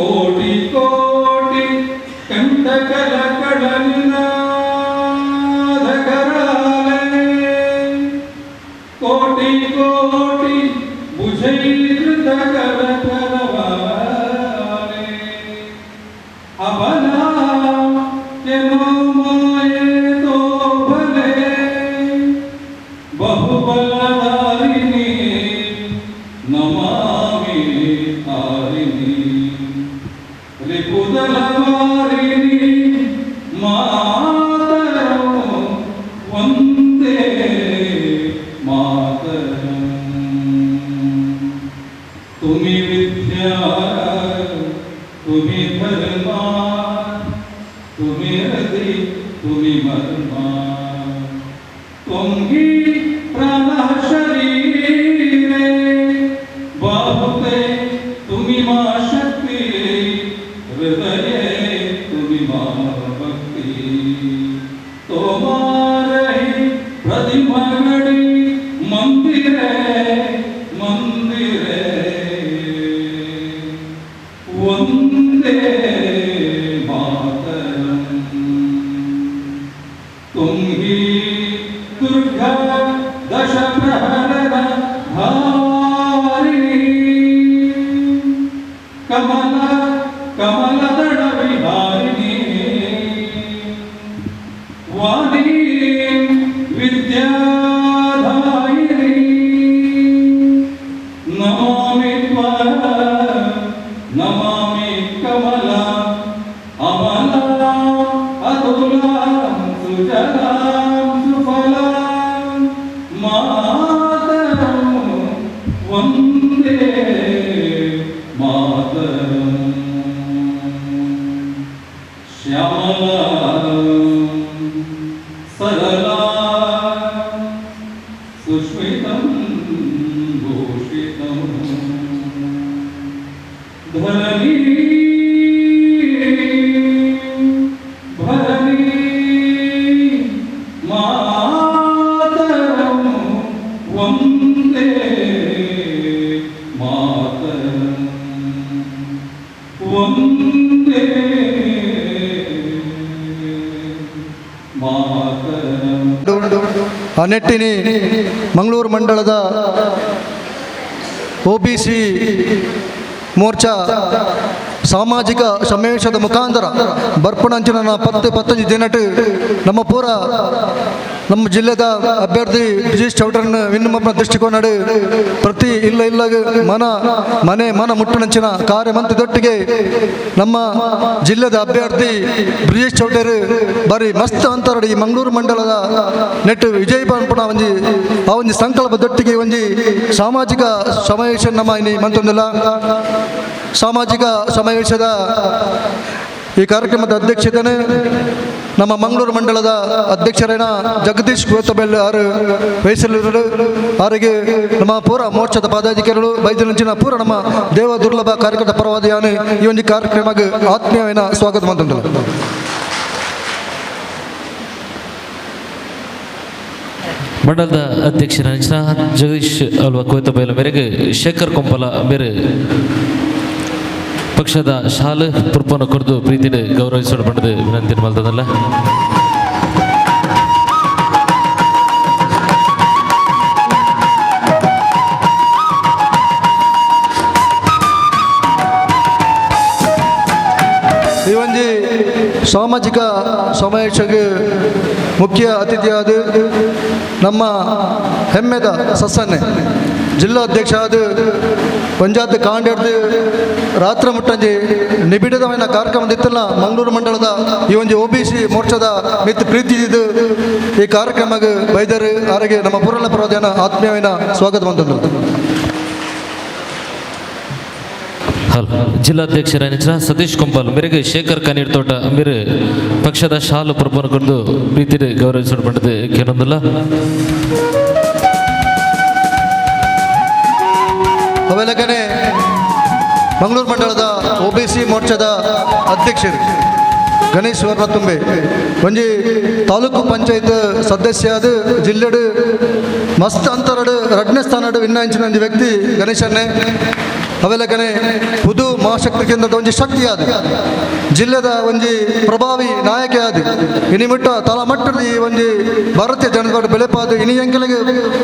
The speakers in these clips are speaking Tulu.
ಕೋಟಿ ಕೋಟಿ ಕಂಠಕಲ ಕಳನಿನಾದ ಕರಾಲೆ ಕೋಟಿ ಕೋಟಿ ಭುಜೈಧೃತ ಕರ ಕರವಾಲೆ ಅಬಲಾ কেন মায়ে তো ভলে বহুবলধারিণী নমামি তারিণী ರಿಪುದಲವಾರಿಣಿ ಮಾತರಂ ವಂದೇ ಮಾತರಂ. তুমি বিদ্যা, তুমি ধর্মা, তুমি হৃদি, তুমি মর্মা, তুমি প্রাণ শরীরে, বাহুতে তুমি মা শক্তি, হৃদয়ে তুমি মা ভক্তি। তোমারই প্রতিমা গড়ি মন্দিরে মন্দিরে বন্দে মাতরম। তুমি দুর্গা দশ প্রহরণ ধারিণী কমল কমলদಳ ವಿಹಾರಿಣಿ ವಾಣಿ ವಿದ್ಯಾಧಾಯಿನಿ ನಮಾಮಿ ತ್ವಾ ನಮಾಮಿ ಕಮಲಾ ಅಮಲಾ ಅತುಲಾಂ ಸುಜಲಾಂ ಸುಫಲಾಂ ಮಾತರಂ ವಂದೇ ಮಾತರಂ. ಶ್ಯಾಮಲಾ ಸರಳಾ ಸುಷ್ಮಿತಂ ಭೂಷಿತಂ ಧರಣಿ ಭರಣಿ ಮಾತರಂ ವಂದೇ ಮಾತರಂ ವಂದೇ ಮಾತರಂ. ಆ ನೆಟ್ಟಿನಿ ಮಂಗಳೂರು ಮಂಡಳದ ಒಬಿಸಿ ಮೋರ್ಚಾ ಸಾಮಾಜಿಕ ಸಮಾವೇಶದ ಮುಖಾಂತರ ಬರ್ಪಣಂಚಿನ 10 15 ದಿನಟ್ ನಮ್ಮ ಪೂರ ನಮ್ಮ ಜಿಲ್ಲೆದ ಅಭ್ಯರ್ಥಿ ಬ್ರಿಜೇಶ್ ಚೌಟರನ್ನು ವಿನ್ನಮಪ್ಪನ ದೃಷ್ಟಿಕೋನಡು ಪ್ರತಿ ಇಲ್ಲ ಇಲ್ಲ ಮನ ಮನೆ ಮನ ಮುಟ್ಟಣಂಚಿನ ಕಾರ್ಯಮಂತ್ರದೊಟ್ಟಿಗೆ ನಮ್ಮ ಜಿಲ್ಲೆದ ಅಭ್ಯರ್ಥಿ ಬ್ರಿಜೇಶ್ ಚೌಟರು ಬಾರಿ ಮಸ್ತ್ ಅಂತರಡು ಈ ಮಂಗಳೂರು ಮಂಡಲದ ನೆಟ್ಟು ವಿಜಯ್ ಪನ್ಪುನ ಒಂಜಿ ಆ ಒಂಜಿ ಸಂಕಲ್ಪದೊಟ್ಟಿಗೆ ಒಂಜಿ ಸಾಮಾಜಿಕ ಸಮಾವೇಶ ನಮ್ಮ ಇನಿ ಮಂತೊಂದುಲ್ಲ. ಸಾಮಾಜಿಕ ಸಮಾವೇಶದ ಈ ಕಾರ್ಯಕ್ರಮದ ಅಧ್ಯಕ್ಷತೆನೆ ನಮ್ಮ ಮಂಗಳೂರು ಮಂಡಲದ ಅಧ್ಯಕ್ಷರೇನ ಜಗದೀಶ್ ಗೋತಬೆಲ್ ಆರು ವಹಿಸಲಿರುವರು. ಅವರಿಗೆ ನಮ್ಮ ಪೂರ ಮೋರ್ಚಾದ ಪದಾಧಿಕಾರಿಗಳು ಬೈದಲಂಚಿನ ಪೂರ ನಮ್ಮ ದೇವ ದುರ್ಲಭ ಕಾರ್ಯಕರ್ತ ಪರವಾದಿಯಾನು ಈ ಒಂದು ಕಾರ್ಯಕ್ರಮಕ್ಕೆ ಆತ್ಮೀಯమైన ಸ್ವಾಗತ ಮಂತುಂಟು. ಮಂಡಲದ ಅಧ್ಯಕ್ಷರ ಜಗದೀಶ್ ಅಲ್ವಾ ಕೋಯ್ತಬೈಲ ಮೇರೆಗೆ ಶೇಖರ್ ಕೊಂಪಲ ಮೇರೆ ಪಕ್ಷದ ಶಾಲೆ ಪುರ್ಪನ್ನು ಕೊರೆದು ಪ್ರೀತಿಡು ಗೌರವಿಸೋಣ ಪಡೆದು ವಿನಂತಿ ಮಲ್ತದಲ್ಲ. ಈ ಒಂಜಿ ಸಾಮಾಜಿಕ ಸಮಾವೇಶಕ್ಕೆ ಮುಖ್ಯ ಅತಿಥಿಯಾದ ನಮ್ಮ ಹೆಮ್ಮೆದ ಸಸ್ಸನ್ನೆ ಜಿಲ್ಲಾಧ್ಯಕ್ಷ ಆದ ಪಂಚಾಯತ್ ಕಾಂಡೆಡ್ದು ರಾತ್ರಿ ಮುಟ್ಟಂಜಿ ನಿಬಿಡದವನ ಕಾರ್ಯಕ್ರಮದಿತ್ತಲ್ಲ ಮಂಗಳೂರು ಮಂಡಲದ ಈ ಒಂಜಿ ಒಬಿಸಿ ಮೋರ್ಚಾದ ಮಿತ್ ಪ್ರೀತಿ ಇದ್ದು ಈ ಕಾರ್ಯಕ್ರಮಕ್ಕೆ ಬೈದರು. ಆರಿಗೆ ನಮ್ಮ ಪೂರ್ಣ ಪರವಾದಿಯನ ಆತ್ಮೀಯమైన ಸ್ವಾಗತ ಬಂತಂದ್ರು. ಹಲೋ, ಜಿಲ್ಲಾಧ್ಯಕ್ಷರ ಸತೀಶ್ ಕೊಂಪಲ್ ಮೇರೆಗೆ ಶೇಖರ್ ಕನೀರ್ ತೋಟ ಮೇರೆ ಪಕ್ಷದ ಶಾಲು ಪುರ್ಪನ್ನು ಕೊಂಡು ಪ್ರೀತಿಡು ಗೌರವಿಸೋಣ ಪಡೆದು ಕೇಳೊಂದಿಲ್ಲ. ಅವೆಲ್ಲಕನೆ ಮಂಗಳೂರು ಮಂಡಲದ ಒಬಿಸಿ ಮೋರ್ಚಾದ ಅಧ್ಯಕ್ಷರು ಗಣೇಶ್ ವರ್ಮ ತುಂಬೆ ಒಂಜಿ ತಾಲೂಕು ಪಂಚಾಯತ್ ಸದಸ್ಯ ಆದ ಜಿಲ್ಲೆಡು ಮಸ್ತ್ ಅಂತರಡು ರಡ್ನೇ ಸ್ಥಾನಡು ವಿನ್ನಾಂಚಿನ ಒಂಜಿ ವ್ಯಕ್ತಿ ಗಣೇಶನ್ನೇ. ಅವೆಲ್ಲಕನೆ ಪುದು ಮಹಾಶಕ್ತಿ ಕೇಂದ್ರದ ಒಂಜಿ ಶಕ್ತಿ ಆದ ಜಿಲ್ಲೆದ ಒಂಜಿ ಪ್ರಭಾವಿ ನಾಯಕೆ ಆದ ಇನಿ ಮುಟ್ಟ ತಲಮಟ್ಟದ ಈ ಒಂಜಿ ಭಾರತೀಯ ಜನತಾ ಪಾರ್ಟಿ ಬೆಳೆಪಾದು ಇನಿ ಎಂಕಲಿಗೆ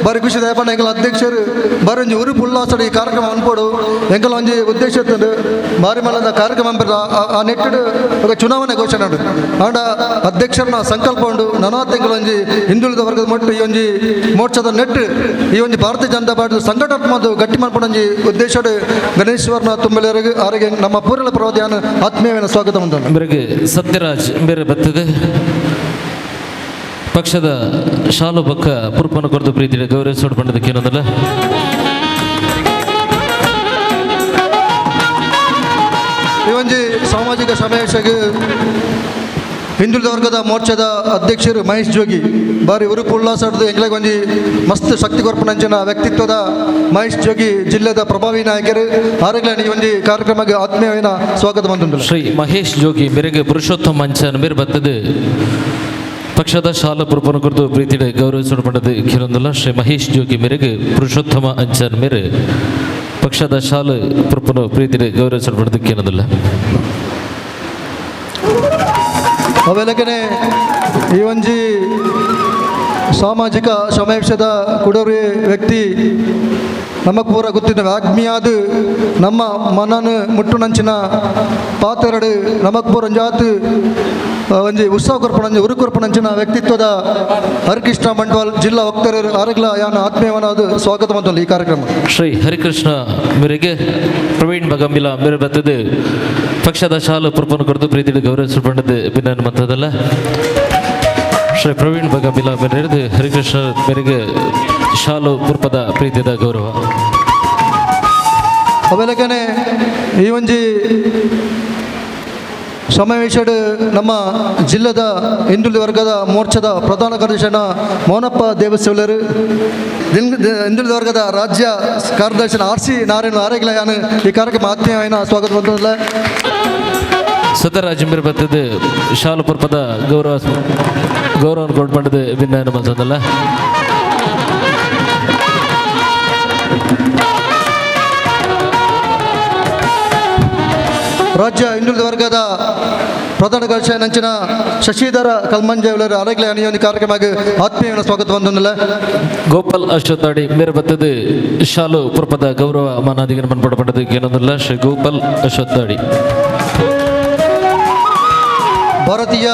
ಬಾರಿ ಖುಷಿ ದಯಪಂಡ ಎಂಕಲ ಅಧ್ಯಕ್ಷರು ಬಾರಿ ಒಂಜಿ ಉರುಪು ಉಲ್ಲಾಸಡ್ ಈ ಕಾರ್ಯಕ್ರಮ ಅನ್ಪೋಡು ಎಂಕಲ ಒಂಜಿ ಉದ್ದೇಶ ಇತ್ತುಂಡು ಬಾರಿ ಮಲ್ಲದ ಕಾರ್ಯಕ್ರಮ ಆ ನೆಟ್ಟುಡು ఒక ಚುನಾವಣೆ ಘೋಷಣೆ ಉಂಡು. ಆಂಡ ಅಧ್ಯಕ್ಷರನ್ನ ಸಂಕಲ್ಪ ಉಂಡು ನನಾತ್ ಎಂಕಲ ಒಂಜಿ ಹಿಂದುಳಿದ ವರ್ಗದ ಮೊಟ್ಟು ಈ ಒಂಜಿ ಮೋರ್ಚಾದ ನೆಟ್ ಈ ಒಂಜಿ ಭಾರತೀಯ ಜನತಾ ಪಾರ್ಟಿ ಸಂಘಟನಾತ್ಮಕ ಗಟ್ಟಿ ಮಲ್ಪುನ ಒಂಜಿ ಉದ್ದೇಶಡ್ ಗಣೇಶ್ವರನ ತುಂಬಲೇರಿಗೆ ಆರೋಗ್ಯ ನಮ್ಮ ಪೂರ್ಣ ಪ್ರವಾದಿಯಾನ ಆತ್ಮೀಯವೇನ ಸ್ವಾಗತ ಉಂಟು. ಮೇರೆಗೆ ಸತ್ಯರಾಜ್ ಮೇರೆ ಬತ್ತದೆ ಪಕ್ಷದ ಶಾಲು ಪಕ್ಕ ಪುರ್ಪನ ಕೊರತು ಪ್ರೀತಿ ಗೌರವಿಸೋಡು ಪಂಡದಕ್ಕೆ ಏನಂದಲ್ಲ. ಈ ಒಂಜಿ ಸಾಮಾಜಿಕ ಸಮಾವೇಶಕ್ಕೆ ಹಿಂದುಳಿದ ವರ್ಗದ ಮೋರ್ಚಾದ ಅಧ್ಯಕ್ಷರು ಮಹೇಶ್ ಜೋಗಿ ಬಾರಿ ಉರುಪು ಉಲ್ಲಾಸಡ್ದು ಎಂಗ್ಲಿಗೆ ಒಂಜಿ ಮಸ್ತ್ ಶಕ್ತಿ ಕೊರ್ಪುನಂಚಿನ ವ್ಯಕ್ತಿತ್ವದ ಮಹೇಶ್ ಜೋಗಿ ಜಿಲ್ಲೆದ ಪ್ರಭಾವಿ ನಾಯಕರು ಆರೋಗ್ಯ ಈ ಒಂಜಿ ಕಾರ್ಯಕ್ರಮಕ್ಕೆ ಆತ್ಮೀಯವೇನ ಸ್ವಾಗತ ಬಂದುಂಟು. ಶ್ರೀ ಮಹೇಶ್ ಜೋಗಿ ಮೇರೆಗೆ ಪುರುಷೋತ್ತಮ ಅಂಚನ್ ಮೇರೆ ಬತ್ತದೆ ಪಕ್ಷದ ಶಾಲಾ ಪುರ್ಪನ ಕುರಿತು ಪ್ರೀತಿ ಗೌರವಿಸೋಡು ಪಂಡದು ಕಿರಂದಲ್ಲ. ಶ್ರೀ ಮಹೇಶ್ ಜೋಗಿ ಮೇರೆಗೆ ಪುರುಷೋತ್ತಮ ಅಂಚನ್ ಮೇರೆ ಪಕ್ಷದ ಶಾಲು ಪುರ್ಪನ ಪ್ರೀತಿ ಗೌರವಿಸೋಡು ಪಂಡದು ಕಿರಂದಲ್ಲ. ಅವೆಲ್ಲಕನೆ ಈ ಒಂಜಿ ಸಾಮಾಜಿಕ ಸಮಾವೇಶದ ಕುಡೋರಿ ವ್ಯಕ್ತಿ ನಮಗ್ ಪೂರ ಗೊತ್ತಿದ್ದ ವಾಗ್ಮಿಯಾದ ನಮ್ಮ ಮನನ ಮುಟ್ಟುನಂಚಿನ ಪಾತೆರಡು ನಮಕ್ ಪೂರ ಒಂಜಾತ್ ಒಂಜಿ ಉತ್ಸಾಹ ಕೊರ್ಪಣಂಚಿ ಉರು ಕೊರ್ಪಣಂಚಿನ ವ್ಯಕ್ತಿತ್ವದ ಹರಿಕೃಷ್ಣ ಬಂಟ್ವಾಲ್ ಜಿಲ್ಲಾ ವಕ್ತಾರರು ಆರಗ್ಲ ಯಾನ ಆತ್ಮೀಯವನಾದ ಸ್ವಾಗತ ಮಂತಲ್ಲ ಈ ಕಾರ್ಯಕ್ರಮ. ಶ್ರೀ ಹರಿಕೃಷ್ಣ ಮೇರೆಗೆ ಪ್ರವೀಣ್ ಬಗಂಬಿಲ ಮೇರೆ ಬತ್ತದು ಪಕ್ಷದ ಶಾಲು ಪುರ್ಪನ ಕೊರತು ಪ್ರೀತಿ ಗೌರವಿಸಲ್ಪಟ್ಟದ್ದು ಭಿನ್ನ ಮತ್ತದಲ್ಲ. ಶ್ರೀ ಪ್ರವೀಣ್ ಬಗಂಬಿಲ ಮೇರೆ ಹರಿಕೃಷ್ಣ ಮೇರೆಗೆ ಶಾಲು ಪುರ್ಪದ ಪ್ರೀತಿಯ ಗೌರವ. ಅವೆಲ್ಲಕನೆ ಈ ಒಂಜಿ ಸಮಾವೇಶಡ್ ನಮ್ಮ ಜಿಲ್ಲೆದ ಹಿಂದುಳಿದ ವರ್ಗದ ಮೋರ್ಚಾದ ಪ್ರಧಾನ ಕಾರ್ಯದರ್ಶನ ಮೋನಪ್ಪ ದೇವಸ್ಥಾನರು, ಹಿಂದುಳಿದ ವರ್ಗದ ರಾಜ್ಯ ಕಾರ್ಯದರ್ಶನ ಆರ್ ಸಿ ನಾರಾಯಣ ಆರೇಗ್ಲಯಾನ್ ಈ ಕಾರ್ಯಕ್ರಮ ಆತ್ಮೀಯమైన ಸ್ವಾಗತ ಬಂದಿಲ್ಲ. ಸತರಾಜ್ ಮೇರೆ ಬತ್ತದು ಶಾಲು ಪುರ್ಪದ ಗೌರವ ಕೊಡ್ಪಂಡದು ಭಿನ್ನ ಮತ್ತದಲ್ಲ. ರಾಜ್ಯ ಹಿಂದುಳಿದ ವರ್ಗದ ಪ್ರಧಾನ ಕಾರ್ಯದರ್ಶಿ ನಂಚಿನ ಶಶಿಧರ ಕಲ್ಮಂಜೆಯವರ ಆರೋಗ್ಯ ಒಂದು ಕಾರ್ಯಕ್ರಮಕ್ಕೆ ಆತ್ಮೀಯ ಸ್ವಾಗತ ಬಂದಿಲ್ಲ. ಗೋಪಾಲ್ ಅಶ್ವತ್ಥಾಡಿ ಮೇರೆ ಬತ್ತದು ಶಾಲು ಪುರ್ಪದ ಗೌರವ ಮಾನಾದಿಗೆ ಮನ್ಪಡಪಟ್ಟದ್ದು ಏನಂದಿಲ್ಲ. ಶ್ರೀ ಗೋಪಾಲ್ ಅಶ್ವತ್ಥಾಡಿ. ಭಾರತೀಯ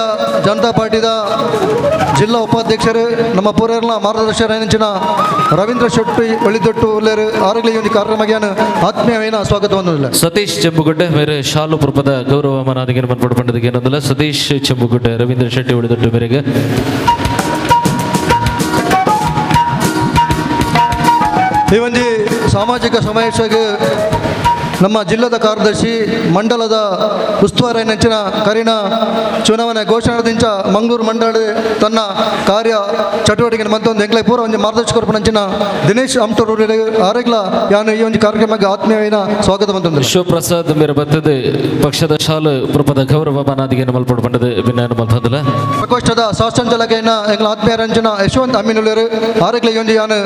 ಜನತಾ ಪಾರ್ಟಿದ ಜಿಲ್ಲಾ ಉಪಾಧ್ಯಕ್ಷರು ನಮ್ಮ ಪೂರ್ವರ್ನ ಮಾರ್ಗದರ್ಶಕರ ರವೀಂದ್ರ ಶೆಟ್ಟಿ ಒಳ್ಳಿದೊಟ್ಟು ಉಲ್ಲೇರು ಆರೋಗ್ಯ ಒಂದು ಕಾರ್ಯಕ್ರಮಕ್ಕೆ ಆತ್ಮೀಯವೇನ ಸ್ವಾಗತ ಬಂದಿಲ್ಲ. ಸತೀಶ್ ಚೆಂಬುಗುಡ್ಡೆ ಮೇರೆ ಶಾಲು ಪುರ್ಪದ ಗೌರವ ಮಾನಾದಿಗೆ ಮನ್ಪಡಪಟ್ಟದ್ದು ಏನಂದಿಲ್ಲ. ಸತೀಶ್ ಚೆಂಬುಗುಡ್ಡೆ ರವೀಂದ್ರ ಶೆಟ್ಟಿ ಒಳ್ಳಿದೊಟ್ಟು ಮೇರೆಗೆ. ಈ ಒಂಜಿ ಸಾಮಾಜಿಕ ಸಮಾವೇಶಕ್ಕೆ ನಮ್ಮ ಜಿಲ್ಲೆದ ಕಾರ್ಯದರ್ಶಿ ಮಂಡಲದ ಉಸ್ತುವಾರಿ ನೆಂಚಿನ ಕರಿನ ಚುನಾವಣೆ ಘೋಷಣೆದಿಂಚ ಮಂಗಳೂರು ಮಂಡಳ ತನ್ನ ಕಾರ್ಯ ಚಟುವಟಿಕೆ ಮತ್ತೊಂದು ಎಂಕ್ಲೆ ಪೂರ ಒಂಜಿ ಮಾರ್ಗದರ್ಶಕ ನಂಚಿನ ದಿನೇಶ್ ಅಮ್ಟೂರು ಆರೇಗ್ಲ ಯಾನು ಈ ಒಂದು ಕಾರ್ಯಕ್ರಮಕ್ಕೆ ಆತ್ಮೀಯವೇನ ಸ್ವಾಗತ ಬಂತಂದ್ರೆ. ಶಿವಪ್ರಸಾದ್ ಮೇರೆ ಬತ್ತದು ಪಕ್ಷದ ಶಾಲು ಪುರ್ಪದ ಗೌರವ ಮಾನಾದಿಗೆ ಮಲ್ಪಡಪಟ್ಟದ್ದು ಭಿನ್ನ ಮಲ್ತದಲ್ಲ. ಪ್ರಕೋಷ್ಠದ ಸಹಸಂಚಾಲಕೈನ ಎಂಗ್ಲ ಆತ್ಮೀಯ ರಂಜನ ಯಶವಂತ್ ಅಮೀನುಳ್ಳರು ಆರೇಗ್ಲ ಈ ಒಂದು ಯಾನು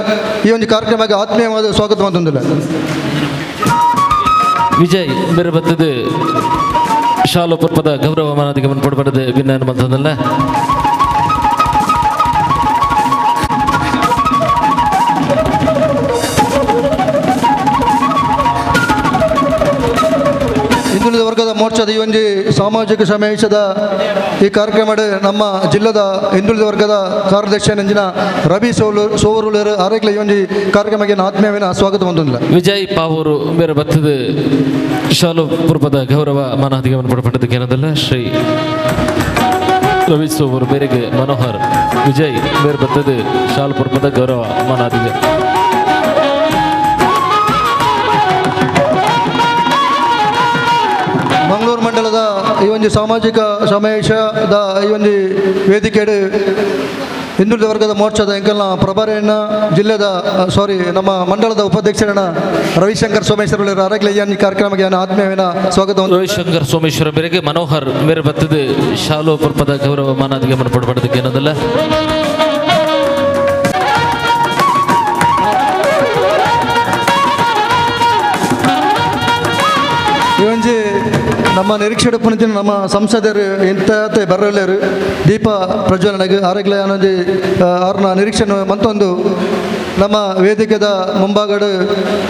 ಈ ಒಂದು ಕಾರ್ಯಕ್ರಮಕ್ಕೆ ಆತ್ಮೀಯವಾದ ಸ್ವಾಗತ ಬಂತಂದಿಲ್ಲ. ವಿಜಯ್ ಮೇರೆ ಬತ್ತದು ಶಾಲು ಪುರ್ಪದ ಗೌರವ ಮಾನಾದಿಗೆ ಮನ್ಪಡಪಟ್ಟದ್ದು ಭಿನ್ನ ಮಲ್ತದಲ್ಲ. ಹಿಂದುಳಿದ ವರ್ಗದ ಮೋರ್ಚಾದ ಈ ಒಂದು ಸಾಮಾಜಿಕ ಸಮಾವೇಶದ ಈ ಕಾರ್ಯಕ್ರಮ ನಮ್ಮ ಜಿಲ್ಲೆದ ಹಿಂದುಳಿದ ವರ್ಗದ ಕಾರ್ಯದರ್ಶಿ ನಂಜಿನ ರವಿ ಸೋವೂರುಲರು ಆರೋಗ್ಯ ಈ ಒಂದು ಕಾರ್ಯಕ್ರಮಕ್ಕೆ ಆತ್ಮೀಯವೇನ ಸ್ವಾಗತ ಬಂದಿಲ್ಲ. ವಿಜಯ್ ಪಾವೂರು ಮೇರೆ ಬತ್ತದು ಶಾಲು ಪುರ್ಪದ ಗೌರವ ಮಾನಾದಿಗೆ ಮನ್ಪಡಪಟ್ಟದಕ್ಕೆ ಏನದಲ್ಲ. ಶ್ರೀ ರವಿ ಸೋವೂರು ಮೇರೆಗೆ ಮನೋಹರ್ ವಿಜಯ್ ಮೇರೆ ಬತ್ತದು ಶಾಲು ಪುರ್ಪದ ಗೌರವ ಮಾನಾದಿಗೆ. ಮಂಗಳೂರು ಮಂಡಲದ ಈ ಒಂದು ಸಾಮಾಜಿಕ ಸಮಾವೇಶದ ಈ ಒಂದು ವೇದಿಕೆಯಡು ಹಿಂದುಳಿದ ವರ್ಗದ ಮೋರ್ಚಾದ ಎಂಕಲ್ನ ಪ್ರಭಾರಿಯಣ್ಣ ಜಿಲ್ಲೆದ ಸಾರಿ ನಮ್ಮ ಮಂಡಲದ ಉಪಾಧ್ಯಕ್ಷರಣ್ಣ ರವಿಶಂಕರ್ ಸೋಮೇಶ್ವರ ಆರೋಗ್ಯ ಈ ಕಾರ್ಯಕ್ರಮಕ್ಕೆ ಆತ್ಮೀಯವೇನ ಸ್ವಾಗತ. ರವಿಶಂಕರ್ ಸೋಮೇಶ್ವರ ಮೇರೆಗೆ ಮನೋಹರ್ ಮೇರೆ ಬತ್ತದು ಶಾಲು ಪುರ್ಪದ ಗೌರವ ಮಾನಾದಿಗೆ ಮನ್ಪಡಪಟ್ಟದಕ್ಕೆ ಏನದಲ್ಲ. ನಮ್ಮ ನಿರೀಕ್ಷೆ ಪುನಂಚಿನ ನಮ್ಮ ಸಂಸದರು ಇಂಥತೆ ಬರಲೇರು ದೀಪ ಪ್ರಜ್ವಲನೆಗೆ ಆರೋಗ್ಯ ಆನಂದಿ ಆರ್ನ ನಿರೀಕ್ಷೆ ಮಂತೊಂದು ನಮ್ಮ ವೇದಿಕೆದ ಮುಂಭಾಗಡು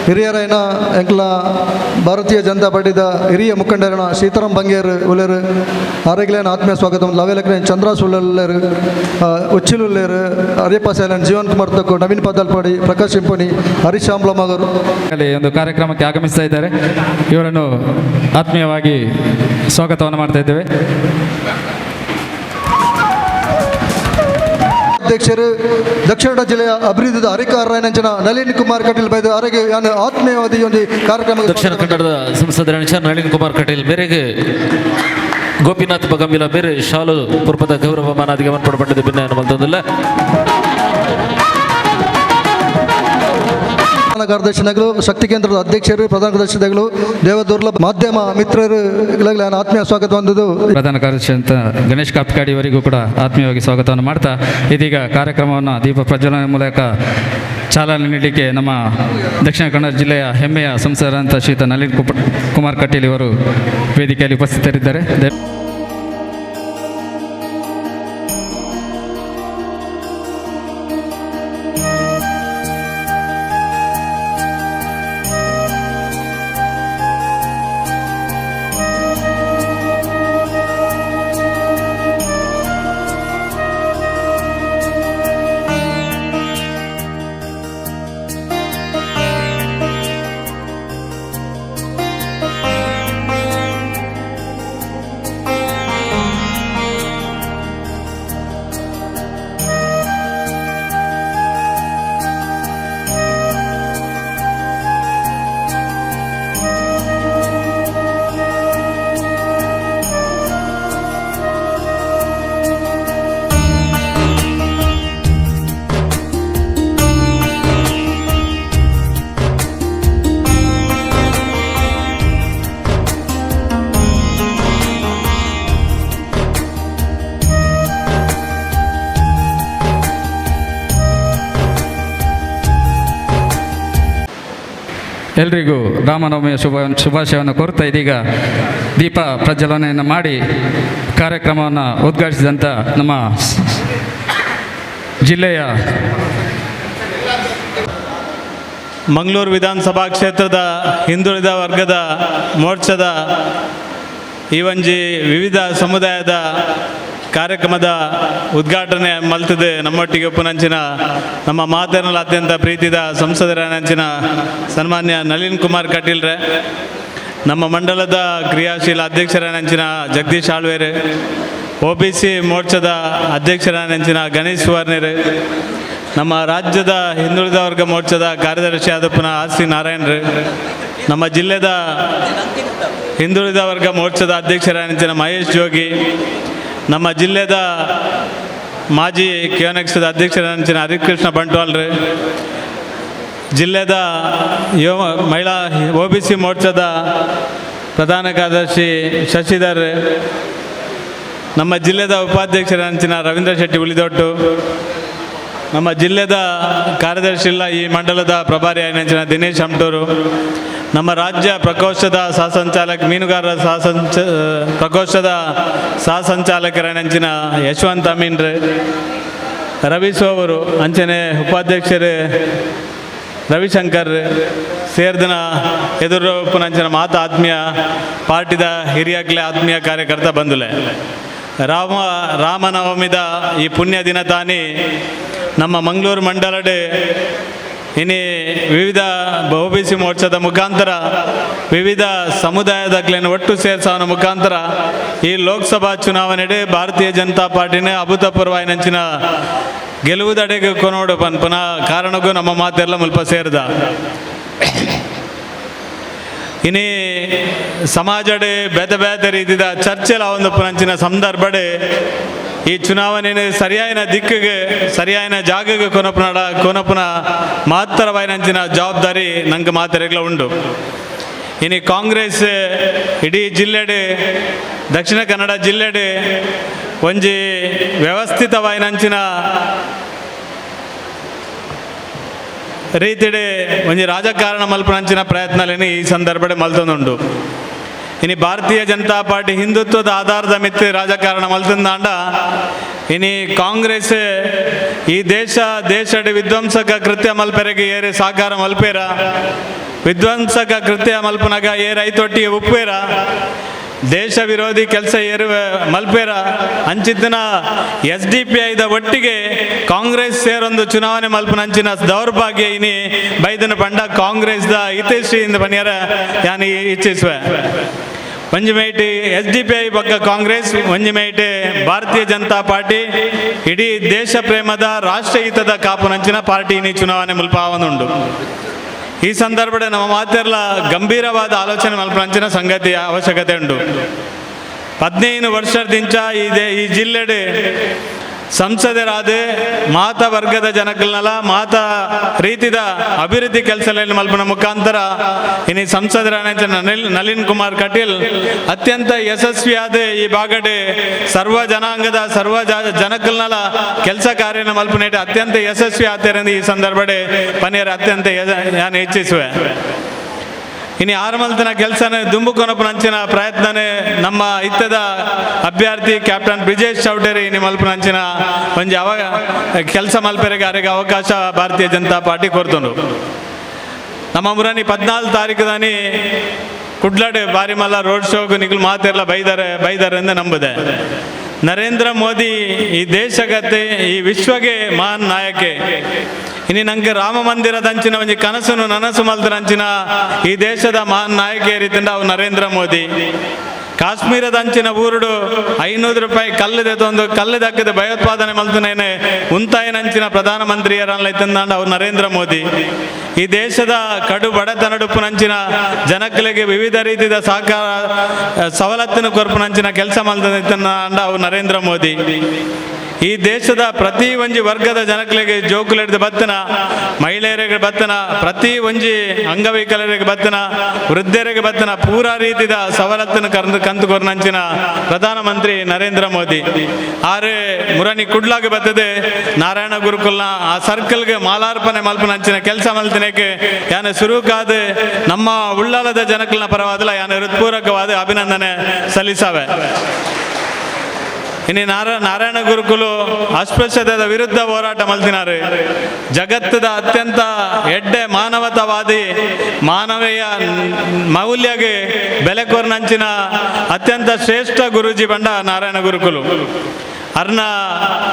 ಹಿರಿಯರೈನ ಎಂಕ್ಲ ಭಾರತೀಯ ಜನತಾ ಪಾರ್ಟಿದ ಹಿರಿಯ ಮುಖಂಡರನ ಸೀತಾರಾಮ್ ಬಂಗೇರು ಉಳ್ಳೇರು ಆರೋಗ್ಯನ ಆತ್ಮೀಯ ಸ್ವಾಗತ ಲವೇಲಕ್ನೆ ಚಂದ್ರ ಸುಳ್ಳೇರು ಉಚ್ಚಿಲುಲ್ಲೇರು ಹರಿಯಪ್ಪ ಸೇಲನ್ ಜೀವನ್ ಕುಮಾರ್ ತಕ್ಕು ನವೀನ್ ಪದಲ್ಪಾಡಿ ಪ್ರಕಾಶ್ ಇಂಪುನಿ ಹರೀಶ್ ಆಂಬ್ಲಮಗರು ಅಲ್ಲಿ ಒಂದು ಕಾರ್ಯಕ್ರಮಕ್ಕೆ ಆಗಮಿಸ್ತಾ ಇದ್ದಾರೆ. ಇವರನ್ನು ಆತ್ಮೀಯವಾಗಿ ಸ್ವಾಗತವನ್ನು ಮಾಡ್ತಾ ಇದ್ದೇವೆ. ಅಧ್ಯಕ್ಷರು ದಕ್ಷಿಣ ಜಿಲ್ಲೆಯ ಅಭಿವೃದ್ಧಿದ ಹರಿಕಾರರಂಜನ ನಳಿನ್ ಕುಮಾರ್ ಕಟೀಲ್ ಬೈದು ಆರೋಗ್ಯ ಆತ್ಮೀಯವಾದಿ ಒಂದು ಕಾರ್ಯಕ್ರಮ. ದಕ್ಷಿಣ ಕನ್ನಡದ ಸಂಸದರ ನಳಿನ್ ಕುಮಾರ್ ಕಟೀಲ್ ಮೇರೆಗೆ ಗೋಪಿನಾಥ್ ಬಗಂಬಿಲ ಬೇರೆ ಶಾಲು ಪುರ್ಪದ ಗೌರವ ಮಾನಾದಿಗೆ ಮನ್ಪಡಪಟ್ಟದ ಭಿನ್ನ ಮಲ್ತೊಂದಿಲ್ಲ. ಪ್ರಧಾನ ಕಾರ್ಯದರ್ಶಿಗಳು ಶಕ್ತಿ ಕೇಂದ್ರದ ಅಧ್ಯಕ್ಷರು ಪ್ರಧಾನ ಕಾರ್ಯದರ್ಶಿಗಳು ದೇವದುರ್ಲಭ ಮಾಧ್ಯಮ ಮಿತ್ರರು ಆತ್ಮೀಯ ಸ್ವಾಗತ ಹೊಂದಿದ್ದು ಪ್ರಧಾನ ಕಾರ್ಯದರ್ಶಿ ಅಂತ ಗಣೇಶ್ ಕಾಪಿಕಾಡಿ ಇವರಿಗೂ ಕೂಡ ಆತ್ಮೀಯವಾಗಿ ಸ್ವಾಗತವನ್ನು ಮಾಡ್ತಾ ಇದೀಗ ಕಾರ್ಯಕ್ರಮವನ್ನು ದೀಪ ಪ್ರಜ್ವಲನೆ ಮೂಲಕ ಚಾಲನೆ ನೀಡಲಿಕ್ಕೆ ನಮ್ಮ ದಕ್ಷಿಣ ಕನ್ನಡ ಜಿಲ್ಲೆಯ ಹೆಮ್ಮೆಯ ಸಂಸದರಂತ ಶ್ರೀಯುತ ನಳಿನ್ ಕುಮಾರ್ ಕಟೀಲ್ ಇವರು ವೇದಿಕೆಯಲ್ಲಿ ಉಪಸ್ಥಿತರಿದ್ದಾರೆ. ಎಲ್ರಿಗೂ ರಾಮನವಮಿಯ ಶುಭಾಶಯವನ್ನು ಕೋರ್ತಾ ಇದೀಗ ದೀಪ ಪ್ರಜ್ವಲನೆಯನ್ನು ಮಾಡಿ ಕಾರ್ಯಕ್ರಮವನ್ನು ಉದ್ಘಾಟಿಸಿದಂಥ ನಮ್ಮ ಜಿಲ್ಲೆಯ ಮಂಗಳೂರು ವಿಧಾನಸಭಾ ಕ್ಷೇತ್ರದ ಹಿಂದುಳಿದ ವರ್ಗದ ಮೋರ್ಚಾದ ಈ ಒಂಜಿ ವಿವಿಧ ಸಮುದಾಯದ ಕಾರ್ಯಕ್ರಮದ ಉದ್ಘಾಟನೆ ಮಲ್ತದೆ ನಮ್ಮೊಟ್ಟಿಗೆ ಉಪನಂಚಿನ ನಮ್ಮ ಮಾತೇನಲ್ಲಿ ಅತ್ಯಂತ ಪ್ರೀತಿದ ಸಂಸದರ ನಂಚಿನ ಸನ್ಮಾನ್ಯ ನಳಿನ್ ಕುಮಾರ್ ಕಟೀಲ್ರೆ, ನಮ್ಮ ಮಂಡಲದ ಕ್ರಿಯಾಶೀಲ ಅಧ್ಯಕ್ಷರ ನಂಚಿನ ಜಗದೀಶ್ ಆಳ್ವೇರೆ, O B C ಮೋರ್ಚಾದ ಅಧ್ಯಕ್ಷರ ನಂಚಿನ ಗಣೇಶ್ ಸುವರ್ಣರೆ, ನಮ್ಮ ರಾಜ್ಯದ ಹಿಂದುಳಿದ ವರ್ಗ ಮೋರ್ಚಾದ ಕಾರ್ಯದರ್ಶಿ ಆದ ಪುನಃ ಆರ್ ಸಿ ನಾರಾಯಣ್ರೆ, ನಮ್ಮ ಜಿಲ್ಲೆದ ಹಿಂದುಳಿದ ವರ್ಗ ಮೋರ್ಚಾದ ಅಧ್ಯಕ್ಷರ ನಂಚಿನ ಮಹೇಶ್ ಜೋಗಿ, ನಮ್ಮ ಜಿಲ್ಲೆದ ಮಾಜಿ ಕೆಎನ್ಎಕ್ಸದ ಅಧ್ಯಕ್ಷರ ನಂಚಿನ ಹರಿಕೃಷ್ಣ ಬಂಟ್ವಾಳ್ರೆ, ಜಿಲ್ಲೆದ ಮಹಿಳಾ O B C ಮೋರ್ಚಾದ ಪ್ರಧಾನ ಕಾರ್ಯದರ್ಶಿ ಶಶಿಧರ್, ನಮ್ಮ ಜಿಲ್ಲೆದ ಉಪಾಧ್ಯಕ್ಷರ ನಂಚಿನ ರವೀಂದ್ರ ಶೆಟ್ಟಿ ಉಳಿದೊಟ್ಟು, ನಮ್ಮ ಜಿಲ್ಲೆದ ಕಾರ್ಯದರ್ಶಿ ಇಲ್ಲ ಈ ಮಂಡಲದ ಪ್ರಭಾರಿ ನಂಚಿನ ದಿನೇಶ್ ಅಮ್ಟೂರು, ನಮ್ಮ ರಾಜ್ಯ ಪ್ರಕೋಷ್ಠದ ಸಹಸಂಚಾಲಕ ಮೀನುಗಾರರ ಪ್ರಕೋಷ್ಠದ ಸಹಸಂಚಾಲಕರ ನಂಚಿನ ಯಶವಂತ ಅಮೀನ್ರೆ, ರವಿ ಸೋವರು, ಅಂಚನೆ ಉಪಾಧ್ಯಕ್ಷರೇ ರವಿಶಂಕರ್ ಸೇರ್ದನ ಎದುರು ಪುನಂಚಿನ ಮಾತ ಆತ್ಮೀಯ ಪಾರ್ಟಿದ ಹಿರಿಯಾಗ್ಲೆ ಆತ್ಮೀಯ ಕಾರ್ಯಕರ್ತ ಬಂದುಲೆ. ರಾಮನವಮಿದ ಈ ಪುಣ್ಯ ದಿನ ತಾನಿ ನಮ್ಮ ಮಂಗಳೂರು ಮಂಡಲಡೆ ಇನಿ ವಿವಿಧ O B C ಮೋರ್ಚಾದ ಮುಖಾಂತರ ವಿವಿಧ ಸಮುದಾಯದ ಒಟ್ಟು ಸೇರ್ಸವನ ಮುಖಾಂತರ ಈ ಲೋಕಸಭಾ ಚುನಾವಣೆಡೆ ಭಾರತೀಯ ಜನತಾ ಪಾರ್ಟಿನೇ ಅಭೂತಪೂರ್ವ ನಂಚಿನ ಗೆಲುವುದಡೆಗೆ ಕೊನೋಡು ಪನ್ಪುನ ಕಾರಣಕ್ಕೂ ನಮ್ಮ ಮಾತೆಲ್ಲ ಮುಲ್ಪ ಸೇರಿದ. ಇನಿ ಸಮಾಜಡೆ ಬೇತೆ ಬೇತೆ ರೀತಿದ ಚರ್ಚೆಲ ಒಂದು ಪುನಂಚಿನ ಸಂದರ್ಭಡೆ ಈ ಚುನಾವಣೆ ಸರಿಯಾಯಿನ ದಿಕ್ಕಿಗೆ ಸರಿಯಾಯಿನ ಜಾಗಕ್ಕೆ ಕೊನಪುನ ಮಾತ್ರವಾಯಿನಂಚಿನ ಜವಾಬ್ದಾರಿ ನಂಗೆ ಮಾತೆರೆಗ್ಲ ಉಂಡು. ಇನಿ ಕಾಂಗ್ರೆಸ್ ಇಡೀ ಜಿಲ್ಲೆಡೆ ದಕ್ಷಿಣ ಕನ್ನಡ ಜಿಲ್ಲೆಡೆ ಒಂಜಿ ವ್ಯವಸ್ಥಿತವಾಯಿನಂಚಿನ ರೀತಿಡೆ ಒಂಜಿ ರಾಜಕಾರಣ ಮಲ್ಪನಂಚಿನ ಪ್ರಯತ್ನಲೇನೆ ಈ ಸಂದರ್ಭಡೆ ಮಲ್ತೊಂದುಂಡು. ಇನಿ ಭಾರತೀಯ ಜನತಾ ಪಾರ್ಟಿ ಹಿಂದುತ್ವದ ಆಧಾರದ ಮಿತ್ತು ರಾಜಕಾರಣ ಮಲ್ತಂದಾಂಡ ಇನಿ ಕಾಂಗ್ರೆಸ್ ಈ ದೇಶ ದೇಶಡ್ ವಿಧ್ವಂಸಕ ಕೃತ್ಯ ಮಲ್ಪೆರೆಗೆ ಏರೆ ಸಾಕಾರ ಮಲ್ಪೇರ ವಿಧ್ವಂಸಕ ಕೃತ್ಯ ಮಲ್ಪನಾಗ ಏರ್ ಐತೊಟ್ಟಿಗೆ ಉಪ್ಪೇರ ದೇಶ ವಿರೋಧಿ ಕೆಲಸ ಏರುವ ಮಲ್ಪೇರ ಅಂಚಿತ್ತಿನ S D P ಐದ ಒಟ್ಟಿಗೆ ಕಾಂಗ್ರೆಸ್ ಸೇರೊಂದು ಚುನಾವಣೆ ಮಲ್ಪನ ಅಂಚಿನ ದೌರ್ಭಾಗ್ಯ ಇನಿ ಬೈದನ ಪಂಡ ಕಾಂಗ್ರೆಸ್ದ ಹಿತೈಷಿಯಿಂದ ಬನ್ನಿಯರ ಯಾನಿ ಇಚ್ಛಿಸುವೆ. ಒಂಜಿ ಮೇಟಿ S D P I ಬೊಕ್ಕ ಕಾಂಗ್ರೆಸ್, ಒಂಜಿ ಮೇಟಿ ಭಾರತೀಯ ಜನತಾ ಪಾರ್ಟಿ ಇಡೀ ದೇಶ ಪ್ರೇಮದ ರಾಷ್ಟ್ರಹಿತದ ಕಾಪುನಂಚಿನ ಪಾರ್ಟಿ ಇನಿ ಚುನಾವಣೆ ಮುಲ್ಪಾವನುಂಡು. ಈ ಸಂದರ್ಭದ ನಮ್ಮ ಮಾತೆಲ್ಲ ಗಂಭೀರವಾದ ಆಲೋಚನೆ ಮಲ್ಪನಂಚಿನ ಸಂಗತಿ ಅವಶ್ಯಕತೆ ಉಂಟು. 15 ವರ್ಷದಿಂಚ ಈ ಜಿಲ್ಲೆಡೆ ಸಂಸದರಾದ ಮಾತ ವರ್ಗದ ಜನಕ್ಕಲ್ನಲ್ಲ ಮಾತ ರೀತಿದ ಅಭಿವೃದ್ಧಿ ಕೆಲಸಗಳಲ್ಲಿ ಮಲ್ಪನ ಮುಖಾಂತರ ಇನಿ ಸಂಸದರಾದ ನಳಿನ್ ಕುಮಾರ್ ಕಟೀಲ್ ಅತ್ಯಂತ ಯಶಸ್ವಿಯಾದ ಈ ಭಾಗಡೆ ಸರ್ವ ಜನಾಂಗದ ಸರ್ವ ಜನಕ್ಕಲ್ನಲ್ಲ ಕೆಲಸ ಕಾರ್ಯನ ಮಲ್ಪನೇಟೆ ಅತ್ಯಂತ ಯಶಸ್ವಿ ಆತರೆಂದು ಈ ಸಂದರ್ಭಡೆ ಪನಿಯರ ಅತ್ಯಂತ ನಾನು ಇಚ್ಛಿಸುವೆ. ಇನ್ನು ಆರಮಲ್ತನ ಕೆಲಸನೇ ದುಂಬುಕೊನಪನಂಚಿನ ಪ್ರಯತ್ನನೇ ನಮ್ಮ ಇತ್ತದ ಅಭ್ಯರ್ಥಿ ಕ್ಯಾಪ್ಟನ್ ಬ್ರಿಜೇಶ್ ಚೌಟರಿ ಇನಿ ಮಲ್ಪನಂಚಿನ ಒಂಜಿ ಅವ ಕೆಲಸ ಮಲ್ಪೆರೆಗೆ ಅರೆಗೆ ಅವಕಾಶ ಭಾರತೀಯ ಜನತಾ ಪಾರ್ಟಿ ಕೊರ್ತುಂಡು. ನಮ್ಮ ಮುರನಿ 14 ತಾರೀಕು ಕುಡ್ಲಾಡೆ ಬಾರಿಮಲ್ಲ ರೋಡ್ ಶೋಗೆ ನಿಗುಲು ಮಾತೆಲ್ಲ ಬೈದಾರೆ ಬೈದಾರೆ ಎಂದು ನಂಬುದೆ. ನರೇಂದ್ರ ಮೋದಿ ಈ ದೇಶಗತೆ ಈ ವಿಶ್ವಗೆ ಮಹಾನ್ ನಾಯಕೆ. ಇನಿ ನಂಗೆ ರಾಮ ಮಂದಿರದ ಅಂಚಿನ ಒಂಜಿ ಕನಸನ್ನು ನನಸು ಮಲ್ದರಂಚಿನ ಈ ದೇಶದ ಮಹಾನ್ ನಾಯಕ ರೀತಿಯಿಂದ ಅವು ನರೇಂದ್ರ ಮೋದಿ. ಕಾಶ್ಮೀರದ ಅಂಚಿನ ಊರುಡು 500 ರೂಪಾಯಿ ಕಲ್ಲದೆ ತಂದು ಕಲ್ಲದಕ್ಕದ ಭಯೋತ್ಪಾದನೆ ಮಲ್ತನೇನೆ ಉಂತಾಯಿನಂಚಿನ ಪ್ರಧಾನಮಂತ್ರಿಯರಲ್ಲ ಅವು ನರೇಂದ್ರ ಮೋದಿ. ಈ ದೇಶದ ಕಡು ಬಡತನಡುಪ್ಪುನಂಚಿನ ಜನಕ್ಕಲಿಗೆ ವಿವಿಧ ರೀತಿಯ ಸಹಕಾರ ಸವಲತ್ತಿನ ಕೊರಪುನಂಚಿನ ಕೆಲಸ ಮಲ್ತನ ಅವು ನರೇಂದ್ರ ಮೋದಿ. ಈ ದೇಶದ ಪ್ರತಿ ಒಂಜಿ ವರ್ಗದ ಜನಗಳಿಗೆ ಜೋಕುಲೆಡ್ದು ಬತ್ತನ, ಮಹಿಳೆಯರಿಗೆ ಬತ್ತನ, ಪ್ರತಿ ಒಂಜಿ ಅಂಗವಿಕಲರಿಗೆ ಬತ್ತನ, ವೃದ್ಧರಿಗೆ ಬತ್ತನ ಪೂರಾ ರೀತಿಯ ಸವಲತ್ತನ್ನು ಕಂತು ಕೊರ್ನಂಚಿನ ಪ್ರಧಾನಮಂತ್ರಿ ನರೇಂದ್ರ ಮೋದಿ. ಆರೆ ಮುರನಿ ಕುಡ್ಲಾಗ ಬತ್ತದೆ ನಾರಾಯಣ ಗುರುಕುಲ್ನ ಆ ಸರ್ಕಲ್ಗೆ ಮಾಲಾರ್ಪಣೆ ಮಲ್ಪನಂಚಿನ ಕೆಲಸ ಮಲ್ತಿನಕ್ಕೆ ಯಾನ ಸುರುಕಾದ ನಮ್ಮ ಉಳ್ಳಾಲದ ಜನಕಲ್ನ ಪರವಾದಲ ಯಾನ ಹೃತ್ಪೂರ್ವಕವಾದ ಅಭಿನಂದನೆ ಸಲ್ಲಿಸಾವೆ. ಇನ್ನು ನಾರಾಯಣ ಗುರುಕುಲು ಅಸ್ಪೃಶ್ಯತೆಯ ವಿರುದ್ಧ ಹೋರಾಟ ಮಲ್ತಿನಾರು. ಜಗತ್ತದ ಅತ್ಯಂತ ಎಡ್ಡೆ ಮಾನವತಾವಾದಿ ಮಾನವೀಯ ಮೌಲ್ಯಗೆ ಬೆಲೆ ಕೊರ್ನಂಚಿನ ಅತ್ಯಂತ ಶ್ರೇಷ್ಠ ಗುರೂಜಿ ಬಂಡ ನಾರಾಯಣ ಗುರುಕುಲು. ಅರ್ನ